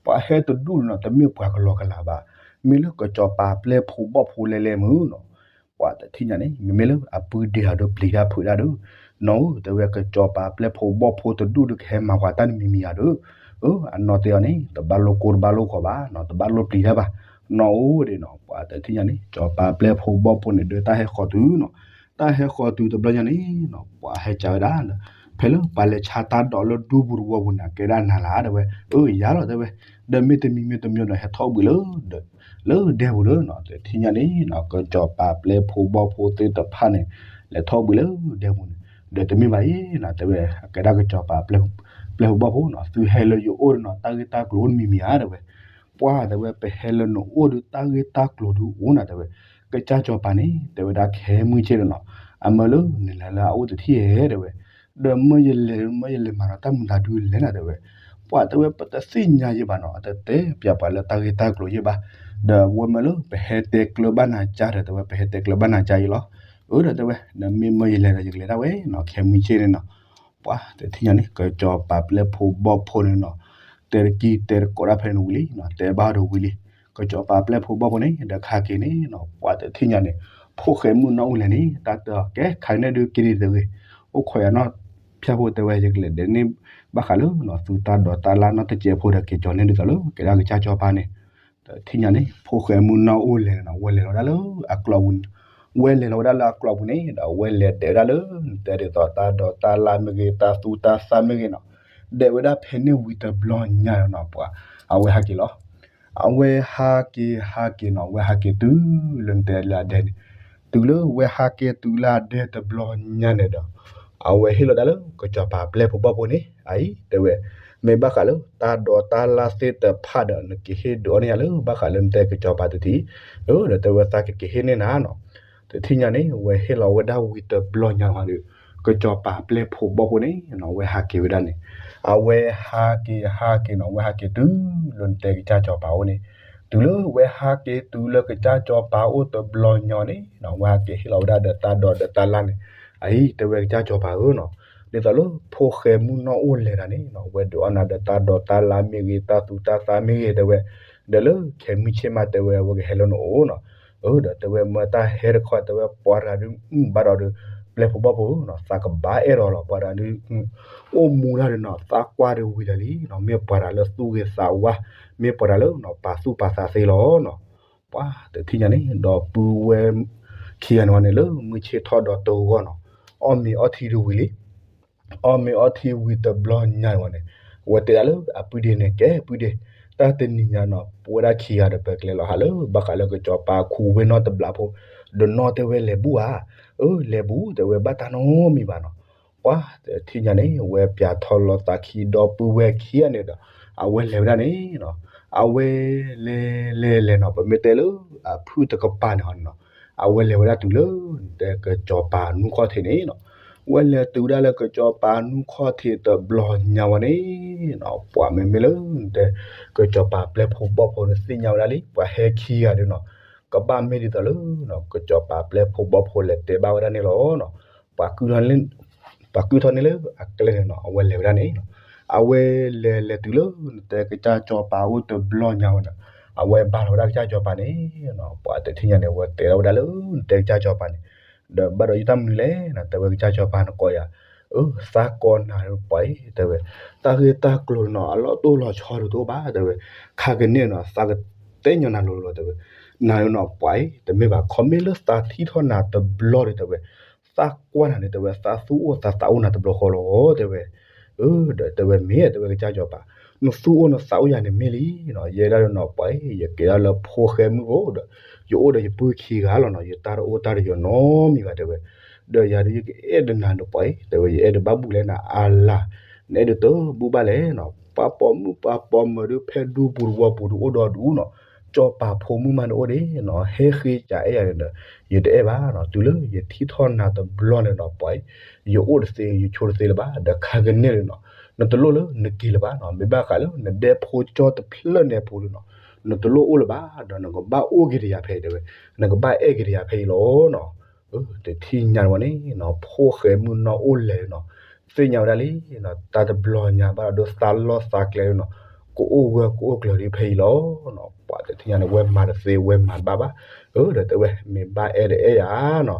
ပှၤဟဲတဒူၣ်နီၤ တမ့ၢ်ပှၤကလီကလးဘၣ်, မ့ၢ်လၢကစၢ်ကၠီၤပၤပျဲၢ်ဖိဘီၣ်ဖိလဲၤလဲၤမုၢ်နီၤ, ပှၤတထံၣ်ညါန့ၣ် မ့မ့ၢ်လၢအပုၢ်ဒ့ဟးဒီးပျံၤတၢ်ဖုးတၢ်ဒီး နီၢ်ဧၢ တဲဝဲ ကစီၤပၤပျဲၢ်ဖိဘီၣ်ဖိတဒူၣ်ဒီးကဟဲမၤပှၤတၢ်တမံၤမံၤဧါဒီး, အနီၢ်တဲအီၤန့ၣ် တဘၣ်လိၣ်ကိၢ်တဘၣ်လိၣ်ဂီၤဘၣ်နီၤ, တဘၣ်လိၣ်ပျံၤတၢ်ဘၣ်, နီၢ်အိၣ်ဒံးနီၤ, ပှၤတထံၣ်ညါန့ၣ် ကစီၤပၤပျဲၢ်ဖိဘီၣ်ဖိန့ၣ်ဒီးတၢ်ဟဲဃီၤတုၤနီၤ, တၢ်ဟဲဃီၤတုၤတဘျီညါန့ၣ်နီၤ ပှၤဟဲကးဝဲဒၣ်လၢ ဖဲလၢပှၤလဲၤဆါတၢ်ဒိးလၢဒူပူၤတဝီပူၤန့ၣ် ကဲဒၣ်နၤလၢတဲဝဲ, အၢ ယၤလီၤတဲဝဲ, ဒီးမ့ၢ်တမံၤမ့ၢ်တမံၤဒီး ဟဲထီၣ်ဘှံးလၢ လၢဒဲပူၤလၢနီၤ, တထံၣ်ညါန့ၣ်နီၤ ကစီၤပၤပျဲၢ်ဖိဘီၣ်ဖိသ့ၣ်တဖၣ်န့ၣ် လဲၤထီၣ်ဘှံးလၢဒဲပူၤန့ၣ်, ဒီးတမ့ၢ်ဘၣ်အံၤနီၤ တဲဝဲ အကဲဒၣ်ကစီၤပၤပျဲၢ်ဖိဘီၣ်ဖိနီၤ, သုဟဲလၢယအိၣ်ဒီးနီၤ တၢ်ဂ့ၢ်တၢ်ကျိၤအိၣ်တမံၤမံၤဧါတဲဝဲ, ပှၤတဲဝဲ ပဟဲလၢနအိၣ်ဒီးတၢ်ဂ့ၢ်တၢ်ကျိၤဒုးအိၣ်နၤတဲဝဲ, ကစၢ်စီၤပၤန့ၣ် တဲဝဲဒၣ်ခဲမုၢ်ဆ့ၣ်န့ၣ်နီၤ, အမၢလၢနလဲၤလၢအအိၣ်တထံၣ်ဧါတဲဝဲ, ဒီးမၢယလဲၤ မၢယလဲၤမၤဒီးတၢ်မုာ်တၢ်ဒုးလဲၣ်နၤတဲဝဲ, ပှၤတဲဝဲ ပတသ့ၣ်ညါယဲဘၣ်နီၤ, တတဲပျးပှၤလၢတၢ်ဂ့ၢ်တၢ်ကျိၤယဲဘၣ်, ဒီးဝဲမၢလၢပဟဲတဲကျၢၤဘၣ်နၤကါဒီး တဲဝဲ ပဟဲတဲကျၢၤဘၣ်နၤကါအံၤလီၤ, အၢ ဒီးတဲဝဲ နမ့ၢ်မၢယလဲၤဒီးယကလဲၤဒၣ်ဝဲနီၤ, ခဲမုၢ်ဆ့ၣ်န့ၣ်နီၤ, ပှၤတထံၣ်ညါန့ၣ် ကစီၤပၤပျဲၢ်ဖိဘီၣ်ဖိန့ၣ်နီၤ, တဲတကံၢ်တဲတကိးဒၣ်ဖဲန့ၣ်ဝံၤလံနီၤ, တဲဘၣ်ဒီးဝံၤလံ, ကစီၤပၤပျဲၢ်ဖိဘီၣ်ဖိန့ၣ် ဒီးခါက့ၤန့ၣ်နီၤ ပှၤတထံၣ်ညါန့ၣ်, ဖိၣ်ဃဲမုၢ်နီၢ်အိၣ်လဲၣ်န့ၣ် တၢ်တဲအီၤ ကဲခါန့ၣ်ဒုးက့ၤဒံးတဂ့ၤ, အိၣ်ခိးယၤနီၢ်ဖၠၣ်ဖိတဲဝဲ ယကလဲၤဒဲးန့ၣ် ဘၣ်ဃးလၢသုတၢ်ဒိးတၢ်လၢနီၢ်တစဲးဖိဒီး က့ၤကၠီၤန့ၢ်ဒ်သိးလၢ ကဲဒၣ်ကစၢ်စီၤပၤန့ၣ်, ဒီးထံၣ်ညါန့ၣ် ဖိၣ်ဃဲမုၢ်နီၢ်အိၣ်လဲၣ်နီၤ ဝဲလဲၤလီၤဝဲဒၣ်လၢအကျိးပူၤ, ဝဲလဲၤလီၤဝဲဒၣ်လၢအကျိးပူၤန့ၣ် ဒီးဝဲလဲၤဒဲးဝဲဒၣ်လၢ နတဲဒ်သိးတၢ်ဒိးတၢ်လၢမ့ၢ်ဂ့ၤ တၢ်သူတၢ်သၣ်မ့ၢ်ဂ့ၤနီၤ, ဒဲးဝဲဒၣ်ဖဲန့ၣ်ဝံၤတဘျီညါနီၤ ပှၤ အဝဲဟးက့ၤလီၤ အဝဲဟးက့ၤဟးက့ၤနီၤ အဝဲဟးက့ၤတုၤလၢနတဲလၢအဒဲန့ၣ်, တုၤလၢဝဲဟးက့ၤတုၤလၢအဒဲတဘျီညါန့ၣ်ဒီး, အဝဲဟ့ၣ်လီၤဒၣ်လၢကစီၤပၤပျဲၢ်ဖိဘီၣ်ဖိန့ၣ် အအံၤတဲဝဲ, မ့ၢ်ဘၣ်ဃးလၢတၢ်ဒိးတၢ်လၢသ့ၣ်တဖၣ်ဒီး နကဟ့ၣ်ဒုးအီၣ်န့ၢ်ယၤလၢဘၣ်ဃးလၢနတဲကစီၤပၤတထံၣ်, အၢ ဒီးတဲဝဲသးကကဟ့ၣ်န့ၢ်နၤနီၤ, တထံၣ်ညါန့ၣ် ဝဲဟ့ၣ်လီၤဝဲဒၣ်ဝံၤတဘျီညါန့ၣ်ဒီး, ကစီၤပၤပျဲၢ်ဖိဘီၣ်ဖိန့ၣ်နီၤ ဝဲဟးက့ၤဝဲဒၣ်န့ၣ်, အဝဲဟးက့ၤဟးက့ၤနီၤ ဝဲဟးက့ၤတုၤလၢနတဲကစၢ်စီၤပၤအိၣ်န့ၣ်, တုၤလၢဝဲဟးက့ၤတုၤလၢကစၢ်စီၤပၤအိၣ်တဘျီညါန့ၣ်နီၤ ဝဲဟးက့ၤဟ့ၣ်လီၤဝဲဒၣ်ဒီးတၢ်ဒိးဒီးတၢ်လၢန့ၣ်, အအံၤတဲဝဲကစၢ်စီၤပၤဧၢနီၤ, ဒ်သိးလၢဖိၣ်ဃဲမုၢ်နီၢ်အိၣ်လဲၣ်ဒၣ်န့ၣ်နီၤ ဝဲဒုးအီၣ်နၤဒီးတၢ်ဒိးတၢ်လၢမ့ၢ်ဂ့ၤ တၢ်သူတၢ်သၣ်မ့ၢ်ဂ့ၤတဲဝဲ, ဒီးလၢခဲမုၢ်ဆ့ၣ်မးတဲဝဲ အဝဲကဟဲလၢနအိၣ်နီၤ, အၢ ဒီးတဲဝဲမၢတၢ်ဟဲတခီတဲဝဲ ပှၤတဂၤဒုးမုၢ်ဘၣ်ဒီးဒုး ပျဲၢ်ဖိဘီၣ်ဖိနီၤ သးကဘၣ်အဲၣ်ဒိးလီၤ ပှၤတဂၤဒုး အိၣ်မူတၢ်ဒီးနီၤ သးကွၢ်ဒီးဝံၤလၢာ်လံနီၤ မ့ၢ်ပှၤတဂၤလၢသူၣ်ဂ့ၤသးဝါ, မ့ၢ်ပှၤတဂၤလၢနီၤ ပာ်သူၣ်ပာ်သးသ့လီၤနီၤ, ပှၤတထံၣ်ညါန့ၣ် ဒီပုၢ်ဝဲၢ်ခံဂၤန့ၣ်ဝဲန့ၣ် လၢမုၢ်ဆ့ၣ်ထီၣ်ဒီးတဂီၢ်နီၤ, အီၣ်မ့ၤအီထံဒီးဝံၤလံ အီၣ်မ့ၤအီထံဝံၤတဘျီညါန့ၣ်ဝဲန့ၣ်, ဝဲတဲဒၣ်လၢအပုၢ်ဒ့န့ၣ် ကဲပုၢ်ဒ့, တၢ်တနံၤညါနီၤ ပဝဲဒၣ်ခံဂၤဒီးပကျဲလီၤဟးလၢ ဘၣ်ဃးလၢကစီၤပၤခူဝ့ၢ်နီၢ်တဘျီဖိ, ဒီးနီၢ်တဲဝဲလဲၤဘူၣ်ဧါ, အၢ လဲၤဘူၣ် တဲဝဲဘၣ်တၢ်နီတမံၤဘၣ်နီၤ, ပှၤတထံၣ်ညါန့ၣ် ဝဲပၠးထီၣ်လီၤသးခံဒီပုၢ်ဝဲၢ်ခံဂၤန့ၣ်ဒီး, အဝဲလဲၤဝဲဒၣ်န့ၣ်နီၤ, အဝဲလဲၤလဲၤလဲၤနီၤ ပမ့ၢ်တဲလၢအဖုၣ်တကပၤန့ၣ်ဟီန့ၣ်နီၤ, အဝဲလဲၤဝဲဒၣ်တုၤလၢ နတဲကစီၤပၤနူၢ်ခီၣ်ထံးန့ၣ်နီၤ, ဝဲလဲၤတုၤဝဲဒၣ်လၢကစီၤပၤနူၢ်ခီၣ်ထံးတဘျီညါဝဲန့ၣ်နီၤ, ပှၤမ့မ့ၢ်လၢ နတဲ ကစီၤပၤပျဲၢ်ဖိဘီၣ်ဖိန့ၣ်သ့ၣ်ညါဝဲဒၣ်လံ ပှၤဟဲခံဂၤဒီးနီၤ, ကဘၣ်မ့ၢ်ဒ်သိးလၢ ကစီၤပၤပျဲၢ်ဖိဘီၣ်ဖိလဲၤတဲဘၣ်ဝဲဒၣ်န့ၣ်လီၤနီၤ, ပှၤ ပှၤကုၢ်ထီၣ်န့ၢ်လၢအကျဲန့ၣ်နီၤ အဝဲလဲၤဝဲဒၣ်န့ၣ်နီၤ, အဝဲလဲၤလဲၤတုၤလၢ နတဲကစၢ်စီၤပၤအိၣ်တဘျီညါဝဲဒီး, အဝဲဘါလီၤဝဲဒၣ်ကစၢ်စီၤပၤန့ၣ်နီၤ, ပှၤတထံၣ်ညါန့ၣ် အဝဲတဲထီၣ်ဝဲဒၣ်လၢ နတဲကစၢ်စီၤပၤန့ၣ်, ဒီးဘၣ်ဒီးယတၢ်မနုၤလဲၣ်နီၤ တဲဝဲကစၢ်စီၤပၤနကိးယၤ, အၢ သးကိးနၤပှၤအံၤ တဲဝဲ, တၢ်ဂ့ၢ်တၢ်ကျိၤနီၤ အလီၢ်တိၢ်လီၤဆီဒုးတအိၣ်ဘၣ် တဲဝဲ, ခါကန့ၢ်နီၤ သးကတဲညီနၤလိၤလိၤ တဲဝဲ, နၤနီၤပှၤအံၤ တမ့ၢ်ဘၣ် ခီမ့ၢ်လၢသးထံၣ်ထီၣ်နၤတဘျီဒီး တဲဝဲ သးကွၢ်နၤန့ၣ် တဲဝဲ သးသူၣ်အိၣ်သးသးအိၣ်နၤတဘျီဃီလီၤ တဲဝဲ, အၢ ဒီးတဲဝဲမ့ၢ် တဲဝဲကစၢ်စီၤပၤ, နသူၣ်အိၣ်နသးအိၣ်ယၤန့ၣ်မ့ၢ်လံနီၤ, ယဲဒၣ်ဒီးနီၤပှၤအံၤ ယကဲဒၣ်လၢဖိၣ်ဃဲမုၢ်ဖိဒီး, ယအိၣ်ဒီးယပုၢ်ခံဂၤလီၤနီၤ ယတၢ်တအိၣ်တၢ်တယီၤနီတမံၤဘၣ် တဲဝဲ, ဒီးယၤဒီးယကအဲၣ်ဒိးနၤဒီးပှၤအံၤ တဲဝဲ ယအဲၣ်ဒိးဘၣ်ဘူၣ်လဲၣ်နၤအါလါ, နအဲၣ်ဒိးတဘူၣ်ဘၣ်လဲၣ်နီၤ ပှၤပိာ်မုၣ်ပှၤပိာ်မၢၤဒီး ဖဲဒူပူၤတဝီပူၤဒီးအိၣ်ဒီးဒူနီၤ, ကစီၤပၤဖိမုၣ်မးန့ၣ်အိၣ်ဒံးနီၤ ဟဲဃ့ကအဲၣ်ယၤန့ၣ်ဒီး, ယတအဲၣ်ဘၣ်နီၤ တုၤလၢယထံၣ်ထီၣ်နၤတဘျီန့ၣ်ဒီးပှၤအံၤ, ယအိၣ်တသ့ယဆိးတသ့လၢၤဘၣ် ဒီးခါကန့ၢ်ဒီးနီၤ, နတလိၣ်လၢနက့ၤလၢၤဘၣ်နီၤ မ့ၢ်ဘၣ်ဃးလၢနဒဲဖိကၠီတဖျၢၣ်န့ၣ်အပူၤဒီးနီၤ, နတလိၣ်အိၣ်လၢၤဘၣ် ဒီးနကဘၣ်အိၣ်က့ၤတယၤဖဲအံၤ တဲဝဲ, နကဘၣ်အဲၣ်က့ၤတယၤဖဲအံၤလီၤနီၤ, တထံၣ်ညါန့ၣ်ဝဲန့ၣ်နီၤ ဖိၣ်ဃဲမုၢ်နီၢ်အိၣ်လဲၣ်နီၤ, သ့ၣ်ညါဝဲဒၣ်လံနီၤ တၢ်တဘျီညါဘၣ်ဒီးသးလီၢ်သးကျဲနီၤ, ကအိၣ်ဂၢၢ်ကအိၣ်ကျၢၤဒ်ဖဲအံၤလီၤနီၤ, ပှၤတထံၣ်ညါန့ၣ် ဝဲမၤတသ့ဝဲမၤတဘၣ်ဘၣ်, အၢ ဒီးတဲဝဲ မ့ၢ်ဘၣ်အဲၣ်ဒီးအဲၣ်ယၤနီၤ,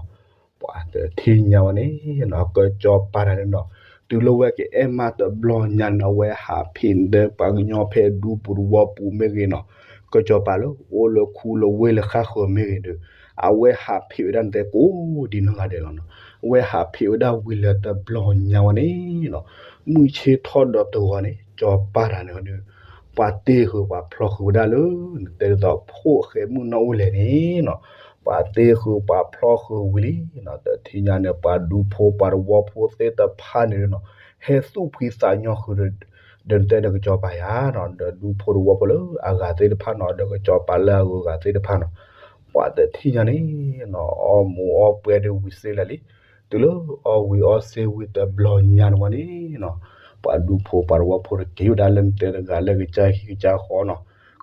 ပှၤ ပှၤတထံၣ်ညါဝဲန့ၣ်နီၤ ကစီၤပၤတဂၤန့ၣ်နီၤ တုၤလၢဝဲကအဲၣ်မးတဘျီညါန့ၣ်နီၤ အဝဲဟးဖံးနတဲပှၤကညီဖဲဒူပူၤတဝီပူၤမ့ၢ်ဂ့ၤနီၤ ကစီၤပၤလၢအိၣ်လၢခူလၢဝ့ၢ်လၢဃၣ်ဃၢၤမ့ၢ်ဂ့ၤဒီး အဝဲဟးဖံးဝဲဒၣ်နတဲကိးဒံနီၢ်ဂၤဒဲးလီၤနီၤ. အဝဲဟးဖံးဝဲဒၣ်ဝံၤလၢတဘျီညါဝဲန့ၣ်နီၤ မုၢ်ဆ့ၣ်ထီၣ်ဒီးတဂီၤန့ၣ် ကစီၤပၤတဂၤန့ၣ်ဒီး ပှၤတ့ဃုာ်ပှၤဖျီဃုာ်ဝဲဒၣ်လၢ နတဲဒ်သိးဖိၣ်ဃဲမုၣ်နီၢ်အိၣ်လဲၣ်န့ၣ်နီၤ ပှၤတ့ဃုာ်ပှၤဖျီဃုာ်ဝံၤလံနီၤ တထံၣ်ညါန့ၣ် ပှၤဒူဖိပှၤတဝီဖိသ့ၣ်တဖၣ်န့ၣ်နီၤ ဟဲသူၣ်ဖှံသးညီဃုာ်ဒီး ဒီးနတဲဒီးကစီၤပၤယၤနီၤ ဒီးဒူဖိတဝီဖိလၢအဂၤသ့ၣ်တဖၣ်နီၤ ဒီးကစီၤပၤလၢအဂုၤအဂၤသ့ၣ်တဖၣ်နီၤ ပှၤတထံၣ်ညါန့ၣ်နီၤ အီၣ်မူးအီၣ်ပွဲဒီးဝံၤစ့လၢာ်လံ တုၤလၢအီၣ်ဝံၤအီၣ်စ့ဝံၤတဘျီညါန့ၣ်ဝဲန့ၣ်နီၤ ပှၤဒူဖိပှၤတဝီဖိတက့ၤဝဲဒၣ်လၢနတဲတဂၤလၢကစၢ်ဟံၣ်ကစၢ်ဃီနီၤ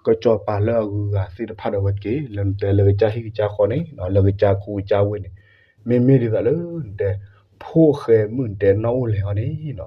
ကစီၤပၤလၢအဂုၤအဂၤသ့ၣ်တဖၣ်ဒီးဝဲက့ၤ လၢနတဲလၢကစၢ်ဟံၣ်ကစၢ်ဃီန့ၣ်နီၤ လၢကစၢ်ခူကစၢ်ဝ့ၢ်န့ၣ် မ့မ့ၢ်ဒ်သိးလၢနတဲ ဖိၣ်ဃဲမုၣ်နတဲနီၢ်အိၣ်လဲၣ်အီၤန့ၣ်နီၤ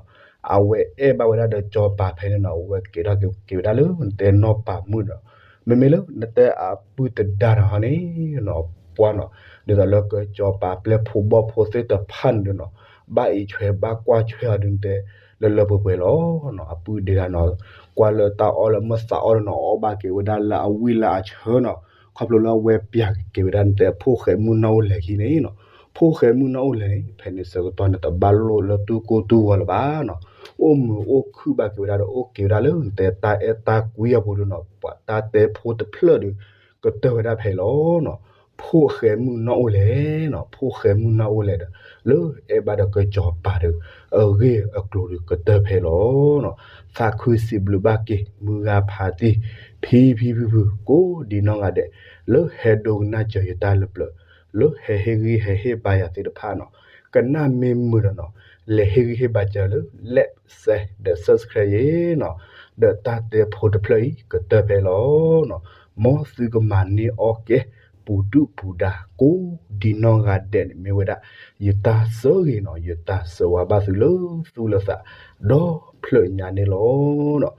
အဝဲအဲၣ်ဘၣ်ဝဲဒၣ်ဒီးကစီၤပၤဖဲန့ၣ်နီၤ အဝဲက့ၤထီၣ်က့ၤဝဲဒၣ်လၢနတဲနီၢ်ပၤမုၣ်ဒီး မ့မ့ၢ်လၢနတဲအပုၢ်တဒါတဂၤန့ၣ်နီၤ ပှၤနီၤ ဒ်သိးလၢကစီၤပၤပျဲၢ်ဖိဘီၣ်ဖိသ့ၣ်တဖၣ်န့ၣ်ဒီးနီၤ ဘၣ်အံးဆွဲဘၣ်ကွၢ်ဆွဲအီၤဒ်နတဲ လၢလၢပှဲၤပှဲၤလီၤနီၤ အပုၢ်ဒ့တဂၤနီၤ ကွၢ်လၢတၢ်အီၣ်လၢမုၢ်သးအီၣ်ဒီးနီၤ အီၣ်ဘၣ်က့ၤဝဲဒၣ်လၢအဝံၣ်လၢအဆၢနီၤ ခီဖျိလၢအဝဲပျၢ်က့ၤဝဲဒၣ်နတဲဖိၣ်ဃဲမုၣ်နီၢ်အိၣ်လဲၣ်ခံန့ၣ်နီၤ ဖိၣ်ဃဲမုၣ်နီၢ်အိၣ်လဲၣ်န့ၣ် ဖဲန့ၣ်ဆၢကတီၢ်န့ၣ် တဘၣ်လိၣ်လၢတူၢ်ကိၢ်တူၢ်ဂီၤလၢၤဘၣ်နီၤ အိၣ်မုာ်အိၣ်ခုၣ်ဘၣ်က့ၤဝဲဒၣ်ဒီး အိၣ်က့ၤဝဲဒၣ်လၢနတဲတၢ်အဲၣ်တၢ်ကွံအပူၤဒီးနီၤ ပှၤတၢ်တဲဖိတဖျၢၣ်ဒီး ကတၢၢ်ဝဲဒၣ်ဖဲအံၤလီၤနီၤ ဖိၣ်ဃဲမုၣ်နီၢ်အိၣ်လဲၣ်နီၤ ဖိၣ်ဃဲမုၣ်နီၢ်အိၣ်လဲၣ်ဒီး လၢအဲၣ်ဘၣ်ဒီးကစီၤပၤဒီး အဂ့ၢ်အကျိၤဒီးကတၢၢ်ဖဲအံၤလီၤနီၤ သးခုစံးဘျုးဘၣ်က့ၤ မုၢ်ဂၤဖးတံၢ် ဖံဖံဖုဖု ကိးဒံနီၢ်ဂၤဒဲး လၢဟဲဒိကနၣ်စၢၤယတၢ်လၢပျၢၤ လၢဟဲဟ့ၣ်ဂံၢ်ဟဲဟ့ၣ်ဘါယၤသ့ၣ်တဖၣ်နီၤ ကနၣ်မ့ၢ်မုာ်ဒီးနီၤ လဲၤဟ့ၣ်ဂံၢ်ဟ့ၣ်ဘါစၢၤလၢ like share ဒီး subscribe ယၤနီၤ ဒီးတၢ်တဲဖိတဖျၢၣ်အံၤ ကတၢၢ်ဖဲအံၤလီၤနီၤ မ်သုကမၤန့ၢ်အီၣ်ကဲ ပူၤဒုၣ်ပူၤဒါ ကိးဒံနီၢ်ဂၤဒဲးန့ၣ် မ့ၢ်ဝဲဒၣ် ယတၢ်ဆိၣ်ဂ့ၤနီၤ ယတၢ်ဆိၣ်ဝါဘၣ်သုလၢသူၣ်လၢသး ဒီဖျၢၣ်ညါန့ၣ်လီၤနီၤ